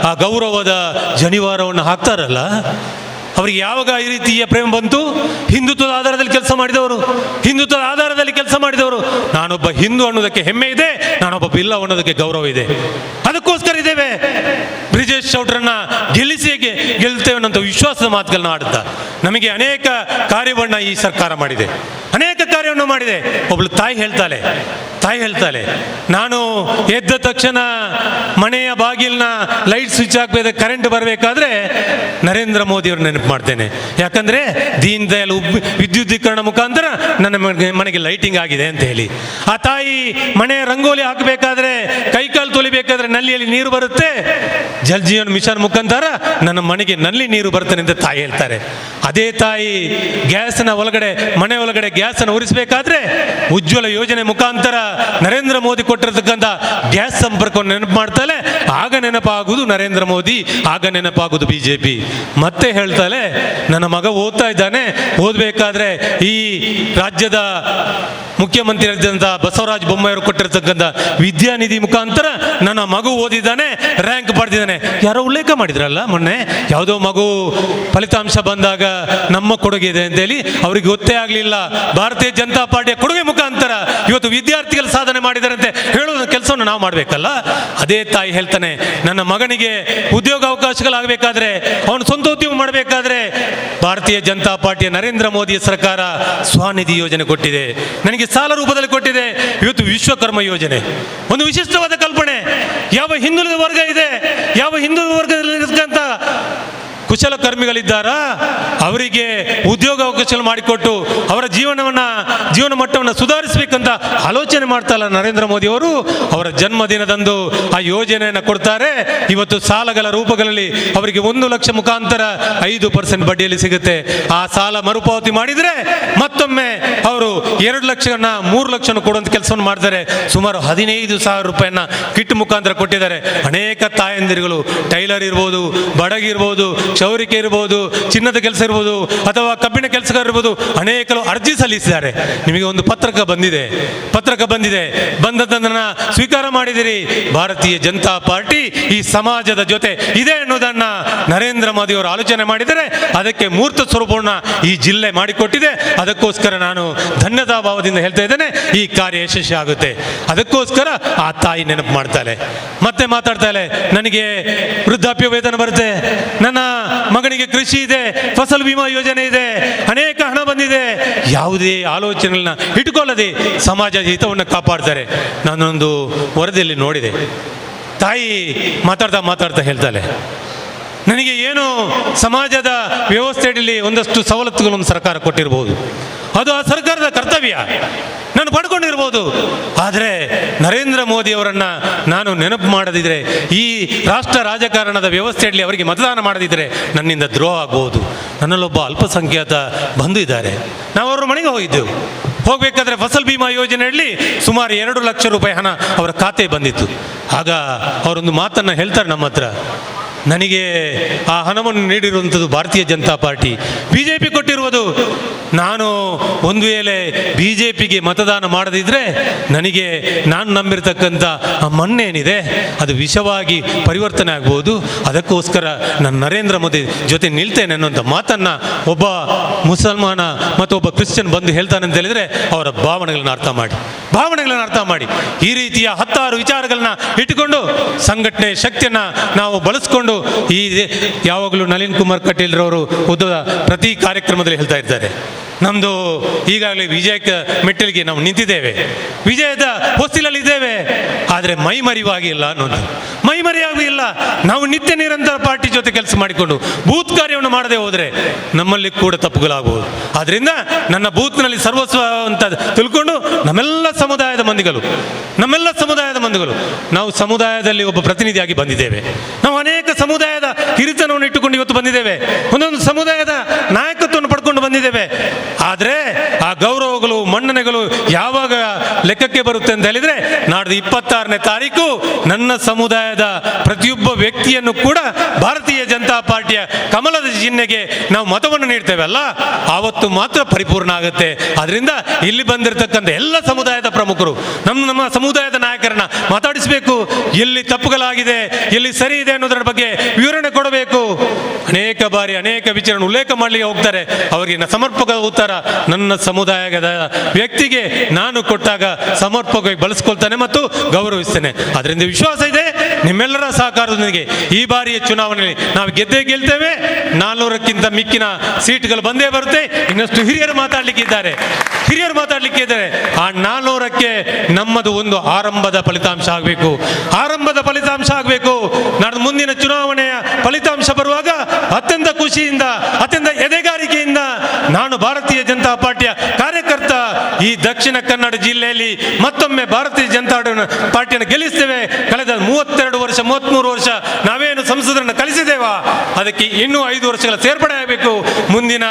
ಆ ಗೌರವದ ಜನಿವಾರವನ್ನು ಹಾಕ್ತಾರಲ್ಲ, ಅವರಿಗೆ ಯಾವಾಗ ಈ ರೀತಿಯ ಪ್ರೇಮ ಬಂತು? ಹಿಂದುತ್ವದ ಆಧಾರದಲ್ಲಿ ಕೆಲಸ ಮಾಡಿದವರು, ಹಿಂದುತ್ವದ ಆಧಾರದಲ್ಲಿ ಕೆಲಸ ಮಾಡಿದವರು. ನಾನೊಬ್ಬ ಹಿಂದೂ ಅನ್ನೋದಕ್ಕೆ ಹೆಮ್ಮೆ ಇದೆ, ನಾನೊಬ್ಬ ಬಿಲ್ಲ ಅನ್ನೋದಕ್ಕೆ ಗೌರವ ಇದೆ. ಅದಕ್ಕೋಸ್ಕರ ಇದ್ದೇವೆ. ಬ್ರಿಜೇಶ್ ಚೌಟ್ರನ್ನ ಗೆಲ್ಲಿಸಿ ಗೆಲ್ತೇವೆ ಅನ್ನೋಂಥ ವಿಶ್ವಾಸದ ಮಾತುಗಳನ್ನ ಆಡುತ್ತಾ ನಮಗೆ ಅನೇಕ ಕಾರ್ಯವನ್ನು ಈ ಸರ್ಕಾರ ಮಾಡಿದೆ, ಅನೇಕ ಕಾರ್ಯವನ್ನು ಮಾಡಿದೆ. ಒಬ್ಳು ತಾಯಿ ಹೇಳ್ತಾಳೆ, ತಾಯಿ ಹೇಳ್ತಾಳೆ, ನಾನು ಎದ್ದ ತಕ್ಷಣ ಮನೆಯ ಬಾಗಿಲಿನ ಲೈಟ್ ಸ್ವಿಚ್ ಹಾಕಬೇಕಾದ್ರೆ ಕರೆಂಟ್ ಬರಬೇಕಾದ್ರೆ ನರೇಂದ್ರ ಮೋದಿಯವರು ನೆನಪು ಮಾಡ್ತೇನೆ. ಯಾಕಂದರೆ ದೀನ್ ದಯಾಳ್ ವಿದ್ಯುದೀಕರಣ ಮುಖಾಂತರ ನನ್ನ ಮನೆಗೆ ಲೈಟಿಂಗ್ ಆಗಿದೆ ಅಂತ ಹೇಳಿ. ಆ ತಾಯಿ ಮನೆಯ ರಂಗೋಲಿ ಹಾಕಬೇಕಾದ್ರೆ, ಕೈಕಾಲು ತೊಳಿಬೇಕಾದ್ರೆ ನಲ್ಲಿಯಲ್ಲಿ ನೀರು ಬರುತ್ತೆ, ಜಲ್ ಜೀವನ್ ಮಿಷನ್ ಮುಖಾಂತರ ನನ್ನ ಮನೆಗೆ ನಲ್ಲಿ ನೀರು ಬರ್ತದೆ ಅಂತ ತಾಯಿ ಹೇಳ್ತಾರೆ. ಅದೇ ತಾಯಿ ಗ್ಯಾಸ್ನ ಒಳಗಡೆ, ಮನೆ ಒಳಗಡೆ ಗ್ಯಾಸನ್ನು ಉರಿಸಬೇಕಾದ್ರೆ ಉಜ್ವಲ ಯೋಜನೆ ಮುಖಾಂತರ ನರೇಂದ್ರ ಮೋದಿ ಕೊಟ್ಟಿರತಕ್ಕಂಥ ಗ್ಯಾಸ್ ಸಂಪರ್ಕವನ್ನು ನೆನಪು ಮಾಡ್ತಾಳೆ. ಆಗ ನೆನಪಾಗುವುದು ನರೇಂದ್ರ ಮೋದಿ, ಆಗ ನೆನಪಾಗುವುದು ಬಿಜೆಪಿ. ಮತ್ತೆ ಹೇಳ್ತಾಳೆ, ನನ್ನ ಮಗ ಓದ್ತಾ ಇದ್ದಾನೆ, ಓದಬೇಕಾದ್ರೆ ಈ ರಾಜ್ಯದ ಮುಖ್ಯಮಂತ್ರಿ ಆಗಿದ್ದಂಥ ಬಸವರಾಜ ಬೊಮ್ಮಾಯಿಯವರು ಕೊಟ್ಟಿರ್ತಕ್ಕಂಥ ವಿದ್ಯಾನಿಧಿ ಮುಖಾಂತರ ನನ್ನ ಮಗು ಓದಿದ್ದಾನೆ, ರ್ಯಾಂಕ್ ಪಡೆದಿದ್ದಾನೆ. ಯಾರೋ ಉಲ್ಲೇಖ ಮಾಡಿದ್ರಲ್ಲ ಮೊನ್ನೆ, ಯಾವುದೋ ಮಗು ಫಲಿತಾಂಶ ಬಂದಾಗ ನಮ್ಮ ಕೊಡುಗೆ ಇದೆ ಅಂತೇಳಿ. ಅವರಿಗೆ ಗೊತ್ತೇ ಆಗಲಿಲ್ಲ, ಭಾರತೀಯ ಜನತಾ ಪಾರ್ಟಿಯ ಕೊಡುಗೆ ಮುಖಾಂತರ ಇವತ್ತು ವಿದ್ಯಾರ್ಥಿಗಳು ಸಾಧನೆ ಮಾಡಿದ್ದಾರೆ ಅಂತ ಹೇಳುವ ಕೆಲಸವನ್ನು ನಾವು ಮಾಡಬೇಕಲ್ಲ. ಅದೇ ತಾಯಿ ಹೇಳ್ತಾನೆ, ನನ್ನ ಮಗನಿಗೆ ಉದ್ಯೋಗಾವಕಾಶಗಳಾಗಬೇಕಾದ್ರೆ, ಅವನು ಸ್ವಂತ ಉದ್ಯಮ ಮಾಡಬೇಕಾದ್ರೆ ಭಾರತೀಯ ಜನತಾ ಪಾರ್ಟಿಯ ನರೇಂದ್ರ ಮೋದಿಯ ಸರ್ಕಾರ ಸ್ವನಿಧಿ ಯೋಜನೆ ಕೊಟ್ಟಿದೆ, ನನಗೆ ಸಾಲ ರೂಪದಲ್ಲಿ ಕೊಟ್ಟಿದೆ. ಇವತ್ತು ವಿಶ್ವಕರ್ಮ ಯೋಜನೆ ಒಂದು ವಿಶಿಷ್ಟವಾದ ಕಲ್ಪನೆ. ಯಾವ ಹಿಂದುಳಿದ ವರ್ಗ ಇದೆ, ಯಾವ ಹಿಂದುಳಿದ ವರ್ಗದಲ್ಲಿರ್ತಕ್ಕಂಥ ಕುಶಲಕರ್ಮಿಗಳಿದ್ದಾರಾ ಅವರಿಗೆ ಉದ್ಯೋಗಾವಕಾಶಗಳು ಮಾಡಿಕೊಟ್ಟು ಅವರ ಜೀವನ ಮಟ್ಟವನ್ನು ಸುಧಾರಿಸಬೇಕಂತ ಆಲೋಚನೆ ಮಾಡ್ತಾರಲ್ಲ ನರೇಂದ್ರ ಮೋದಿ ಅವರು. ಅವರ ಜನ್ಮದಿನದಂದು ಆ ಯೋಜನೆಯನ್ನು ಕೊಡ್ತಾರೆ. ಇವತ್ತು ಸಾಲಗಳ ರೂಪಗಳಲ್ಲಿ ಅವರಿಗೆ 1 ಲಕ್ಷ ಮುಖಾಂತರ 5% ಬಡ್ಡಿಯಲ್ಲಿ ಸಿಗುತ್ತೆ. ಆ ಸಾಲ ಮರುಪಾವತಿ ಮಾಡಿದರೆ ಮತ್ತೊಮ್ಮೆ ಅವರು 2 ಲಕ್ಷನ 3 ಲಕ್ಷನ ಕೊಡುವಂಥ ಕೆಲಸವನ್ನು ಮಾಡ್ತಾರೆ. ಸುಮಾರು 15,000 ರೂಪಾಯಿನ ಕಿಟ್ ಮುಖಾಂತರ ಕೊಟ್ಟಿದ್ದಾರೆ. ಅನೇಕ ತಾಯಂದಿರುಗಳು, ಟೈಲರ್ ಇರ್ಬೋದು, ಬಡಗಿರ್ಬೋದು, ಚೌರಿಕೆ ಇರ್ಬೋದು, ಚಿನ್ನದ ಕೆಲಸ ಇರ್ಬೋದು, ಅಥವಾ ಕಬ್ಬಿಣ ಕೆಲಸಗಾರ ಇರ್ಬೋದು, ಅನೇಕರು ಅರ್ಜಿ ಸಲ್ಲಿಸಿದ್ದಾರೆ. ನಿಮಗೆ ಒಂದು ಪತ್ರಕ ಬಂದಿದೆ, ಪತ್ರಕ ಬಂದಿದೆ, ಬಂದದ್ದನ್ನು ಸ್ವೀಕಾರ ಮಾಡಿದಿರಿ. ಭಾರತೀಯ ಜನತಾ ಪಾರ್ಟಿ ಈ ಸಮಾಜದ ಜೊತೆ ಇದೆ ಅನ್ನೋದನ್ನು ನರೇಂದ್ರ ಮೋದಿ ಅವರು ಆಲೋಚನೆ ಮಾಡಿದರೆ ಅದಕ್ಕೆ ಮೂರ್ತ ಸ್ವರೂಪವನ್ನು ಈ ಜಿಲ್ಲೆ ಮಾಡಿಕೊಟ್ಟಿದೆ. ಅದಕ್ಕೋಸ್ಕರ ನಾನು ಧನ್ಯತಾ ಭಾವದಿಂದ ಹೇಳ್ತಾ ಇದ್ದೇನೆ, ಈ ಕಾರ್ಯ ಯಶಸ್ವಿ ಆಗುತ್ತೆ. ಅದಕ್ಕೋಸ್ಕರ ಆ ತಾಯಿ ನೆನಪು ಮಾಡ್ತಾಳೆ, ಮತ್ತೆ ಮಾತಾಡ್ತಾಳೆ, ನನಗೆ ವೃದ್ಧಾಪ್ಯ ವೇತನ ಬರುತ್ತೆ, ನನ್ನ ಮಗನಿಗೆ ಕೃಷಿ ಇದೆ, ಫಸಲ್ ಬಿಮಾ ಯೋಜನೆ ಇದೆ, ಅನೇಕ ಹಣ ಬಂದಿದೆ. ಯಾವುದೇ ಆಲೋಚನೆಗಳನ್ನ ಇಟ್ಟುಕೊಳ್ಳದೆ ಸಮಾಜದ ಹಿತವನ್ನು ಕಾಪಾಡ್ತಾರೆ. ನಾನೊಂದು ವರದಿಯಲ್ಲಿ ನೋಡಿದೆ, ತಾಯಿ ಮಾತಾಡ್ತಾ ಮಾತಾಡ್ತಾ ಹೇಳ್ತಾಳೆ, ನನಗೆ ಏನು ಸಮಾಜದ ವ್ಯವಸ್ಥೆಯಲ್ಲಿ ಒಂದಷ್ಟು ಸವಲತ್ತುಗಳನ್ನು ಸರ್ಕಾರ ಕೊಟ್ಟಿರ್ಬೋದು, ಅದು ಆ ಸರ್ಕಾರದ ಕರ್ತವ್ಯ, ನಾನು ಪಡ್ಕೊಂಡಿರ್ಬೋದು. ಆದರೆ ನರೇಂದ್ರ ಮೋದಿಯವರನ್ನು ನಾನು ನೆನಪು ಮಾಡದಿದ್ದರೆ, ಈ ರಾಷ್ಟ್ರ ರಾಜಕಾರಣದ ವ್ಯವಸ್ಥೆಯಲ್ಲಿ ಅವರಿಗೆ ಮತದಾನ ಮಾಡದಿದ್ದರೆ ನನ್ನಿಂದ ದ್ರೋಹ ಆಗ್ಬೋದು. ನನ್ನಲ್ಲೊಬ್ಬ ಅಲ್ಪಸಂಖ್ಯಾತ ಬಂಧು ಇದ್ದಾರೆ, ನಾವು ಅವರ ಮನೆಗೆ ಹೋಗಿದ್ದೆವು. ಹೋಗಬೇಕಾದ್ರೆ ಫಸಲ್ ಬಿಮಾ ಯೋಜನೆಯಲ್ಲಿ ಸುಮಾರು 2 ಲಕ್ಷ ರೂಪಾಯಿ ಹಣ ಅವರ ಖಾತೆ ಬಂದಿತ್ತು. ಆಗ ಅವರೊಂದು ಮಾತನ್ನು ಹೇಳ್ತಾರೆ ನಮ್ಮ ಹತ್ರ, ನನಗೆ ಆ ಹಣವನ್ನು ನೀಡಿರುವಂಥದ್ದು ಭಾರತೀಯ ಜನತಾ ಪಾರ್ಟಿ, BJP ಕೊಟ್ಟಿರುವುದು. ನಾನು ಒಂದು ವೇಳೆ BJPಗೆ ಮತದಾನ ಮಾಡದಿದ್ದರೆ ನನಗೆ ನಾನು ನಂಬಿರ್ತಕ್ಕಂಥ ಆ ಮಣ್ಣೇನಿದೆ ಅದು ವಿಷವಾಗಿ ಪರಿವರ್ತನೆ ಆಗ್ಬೋದು. ಅದಕ್ಕೋಸ್ಕರ ನಾನು ನರೇಂದ್ರ ಮೋದಿ ಜೊತೆ ನಿಲ್ತೇನೆ ಅನ್ನುವಂಥ ಮಾತನ್ನು ಒಬ್ಬ ಮುಸಲ್ಮಾನ ಮತ್ತು ಒಬ್ಬ ಕ್ರಿಶ್ಚಿಯನ್ ಬಂದು ಹೇಳ್ತಾನೆ ಅಂತ ಹೇಳಿದರೆ ಅವರ ಭಾವನೆಗಳನ್ನು ಅರ್ಥ ಮಾಡಿ, ಭಾವನೆಗಳನ್ನು ಅರ್ಥ ಮಾಡಿ. ಈ ರೀತಿಯ 10 ವಿಚಾರಗಳನ್ನ ಇಟ್ಟುಕೊಂಡು ಸಂಘಟನೆ ಶಕ್ತಿಯನ್ನು ನಾವು ಬಳಸ್ಕೊಂಡು ಈ ಯಾವಾಗಲೂ ನಳಿನ್ ಕುಮಾರ್ ಕಟೀಲ್ರವರು ಉದ್ದದ ಪ್ರತಿ ಕಾರ್ಯಕ್ರಮದಲ್ಲಿ ಹೇಳ್ತಾ ಇರ್ತಾರೆ, ನಮ್ಮದು ಈಗಾಗಲೇ ವಿಜಯಕ್ಕೆ ಮೆಟ್ಟಿಲಿಗೆ ನಾವು ನಿಂತಿದ್ದೇವೆ, ವಿಜಯದ ಹೊಸ್ತಿಲಲ್ಲಿದ್ದೇವೆ, ಆದರೆ ಮೈಮರಿವಾಗಿಲ್ಲ ಅನ್ನೋದು, ಮೈಮರಿವಾಗಿಲ್ಲ. ಕಾರ್ಯ ಇಲ್ಲ. ನಾವು ನಿತ್ಯ ನಿರಂತರ ಪಾರ್ಟಿ ಜೊತೆ ಕೆಲಸ ಮಾಡಿಕೊಂಡು ಬೂತ್ ಕಾರ್ಯವನ್ನು ಮಾಡದೆ ಹೋದರೆ ನಮ್ಮಲ್ಲಿ ಕೂಡ ತಪ್ಪುಗಳಾಗಬಹುದು. ಆದ್ದರಿಂದ ನನ್ನ ಬೂತ್ನಲ್ಲಿ ಸರ್ವಸ್ವ ಅಂತ ತಿಳ್ಕೊಂಡು ನಮ್ಮೆಲ್ಲ ಸಮುದಾಯದ ಮಂದಿಗಳು ನಾವು ಸಮುದಾಯದಲ್ಲಿ ಒಬ್ಬ ಪ್ರತಿನಿಧಿಯಾಗಿ ಬಂದಿದ್ದೇವೆ. ನಾವು ಅನೇಕ ಸಮುದಾಯದ ಹಿರಿತನವನ್ನು ಇಟ್ಟುಕೊಂಡು ಇವತ್ತು ಬಂದಿದ್ದೇವೆ, ಒಂದೊಂದು ಸಮುದಾಯದ ನಾಯಕತ್ವವನ್ನು ಪಡ್ಕೊಂಡು ಬಂದಿದ್ದೇವೆ. ಆದರೆ ಆ ಗೌರವಗಳು ಮನ್ನಣೆಗಳು ಯಾವಾಗ ಲೆಕ್ಕಕ್ಕೆ ಬರುತ್ತೆ ಅಂತ ಹೇಳಿದರೆ, ನಾಡ್ದು 26ನೇ ತಾರೀಕು ನನ್ನ ಸಮುದಾಯದ ಪ್ರತಿಯೊಬ್ಬ ವ್ಯಕ್ತಿಯನ್ನು ಕೂಡ ಭಾರತೀಯ ಜನತಾ ಪಾರ್ಟಿಯ ಕಮಲದ ಚಿಹ್ನೆಗೆ ನಾವು ಮತವನ್ನು ನೀಡ್ತೇವೆ ಅಲ್ಲ, ಆವತ್ತು ಮಾತ್ರ ಪರಿಪೂರ್ಣ ಆಗುತ್ತೆ. ಅದರಿಂದ ಇಲ್ಲಿ ಬಂದಿರತಕ್ಕಂಥ ಎಲ್ಲ ಸಮುದಾಯದ ಪ್ರಮುಖರು ನಮ್ಮ ನಮ್ಮ ಸಮುದಾಯದ ನಾಯಕರನ್ನ ಮಾತಾಡಿಸಬೇಕು. ಎಲ್ಲಿ ತಪ್ಪುಗಳಾಗಿದೆ, ಎಲ್ಲಿ ಸರಿ ಇದೆ ಅನ್ನೋದರ ಬಗ್ಗೆ ವಿವರಣೆ ಕೊಡಬೇಕು. ಅನೇಕ ಬಾರಿ ಅನೇಕ ವಿಚಾರ ಉಲ್ಲೇಖ ಮಾಡಲಿಕ್ಕೆ ಹೋಗ್ತಾರೆ, ಅವರಿಗೆ ಸಮರ್ಪಕ ಉತ್ತರ ನನ್ನ ಸಮುದಾಯದ ವ್ಯಕ್ತಿಗೆ ನಾನು ಕೊಟ್ಟಾಗ ಸಮರ್ಪಕವಾಗಿ ಬಳಸ್ಕೊಳ್ತಾನೆ ಮತ್ತು ಗೌರವಿಸ್ತೇನೆ. ಅದರಿಂದ ವಿಶ್ವಾಸ ಇದೆ, ನಿಮ್ಮೆಲ್ಲರ ಸಹಕಾರದೊಂದಿಗೆ ಈ ಬಾರಿಯ ಚುನಾವಣೆಯಲ್ಲಿ ನಾವು ಗೆದ್ದೇ ಗೆಲ್ತೇವೆ. 400ಕ್ಕಿಂತ ಮಿಕ್ಕಿನ ಸೀಟ್ಗಳು ಬಂದೇ ಬರುತ್ತೆ. ಇನ್ನಷ್ಟು ಹಿರಿಯರು ಮಾತಾಡಲಿಕ್ಕಿದ್ದಾರೆ, ಆ 400ಕ್ಕೆ ನಮ್ಮದು ಒಂದು ಆರಂಭದ ಫಲಿತಾಂಶ ಆಗಬೇಕು, ನಾಡ್ದು ಮುಂದಿನ ಚುನಾವಣೆಯ ಫಲಿತಾಂಶ ಬರುವಾಗ ಅತ್ಯಂತ ಖುಷಿಯಿಂದ, ಅತ್ಯಂತ ಎದೆಗಾರಿಕೆಯಿಂದ ನಾನು ಭಾರತೀಯ ಜನತಾ ಪಾರ್ಟಿಯ ಕಾರ್ಯಕರ್ತ, ಈ ದಕ್ಷಿಣ ಕನ್ನಡ ಜಿಲ್ಲೆಯಲ್ಲಿ ಮತ್ತೊಮ್ಮೆ ಭಾರತೀಯ ಜನತಾ ಪಾರ್ಟಿಯನ್ನು ಗೆಲ್ಲಿಸ್ತೇವೆ. ಕಳೆದ 32 ವರ್ಷ 33 ವರ್ಷ ನಾವೇನು ಸಂಸದರನ್ನು ಕಳಿಸಿದೇವಾ, ಅದಕ್ಕೆ ಇನ್ನೂ 5 ವರ್ಷಗಳ ಸೇರ್ಪಡೆ ಆಗಬೇಕು. ಮುಂದಿನ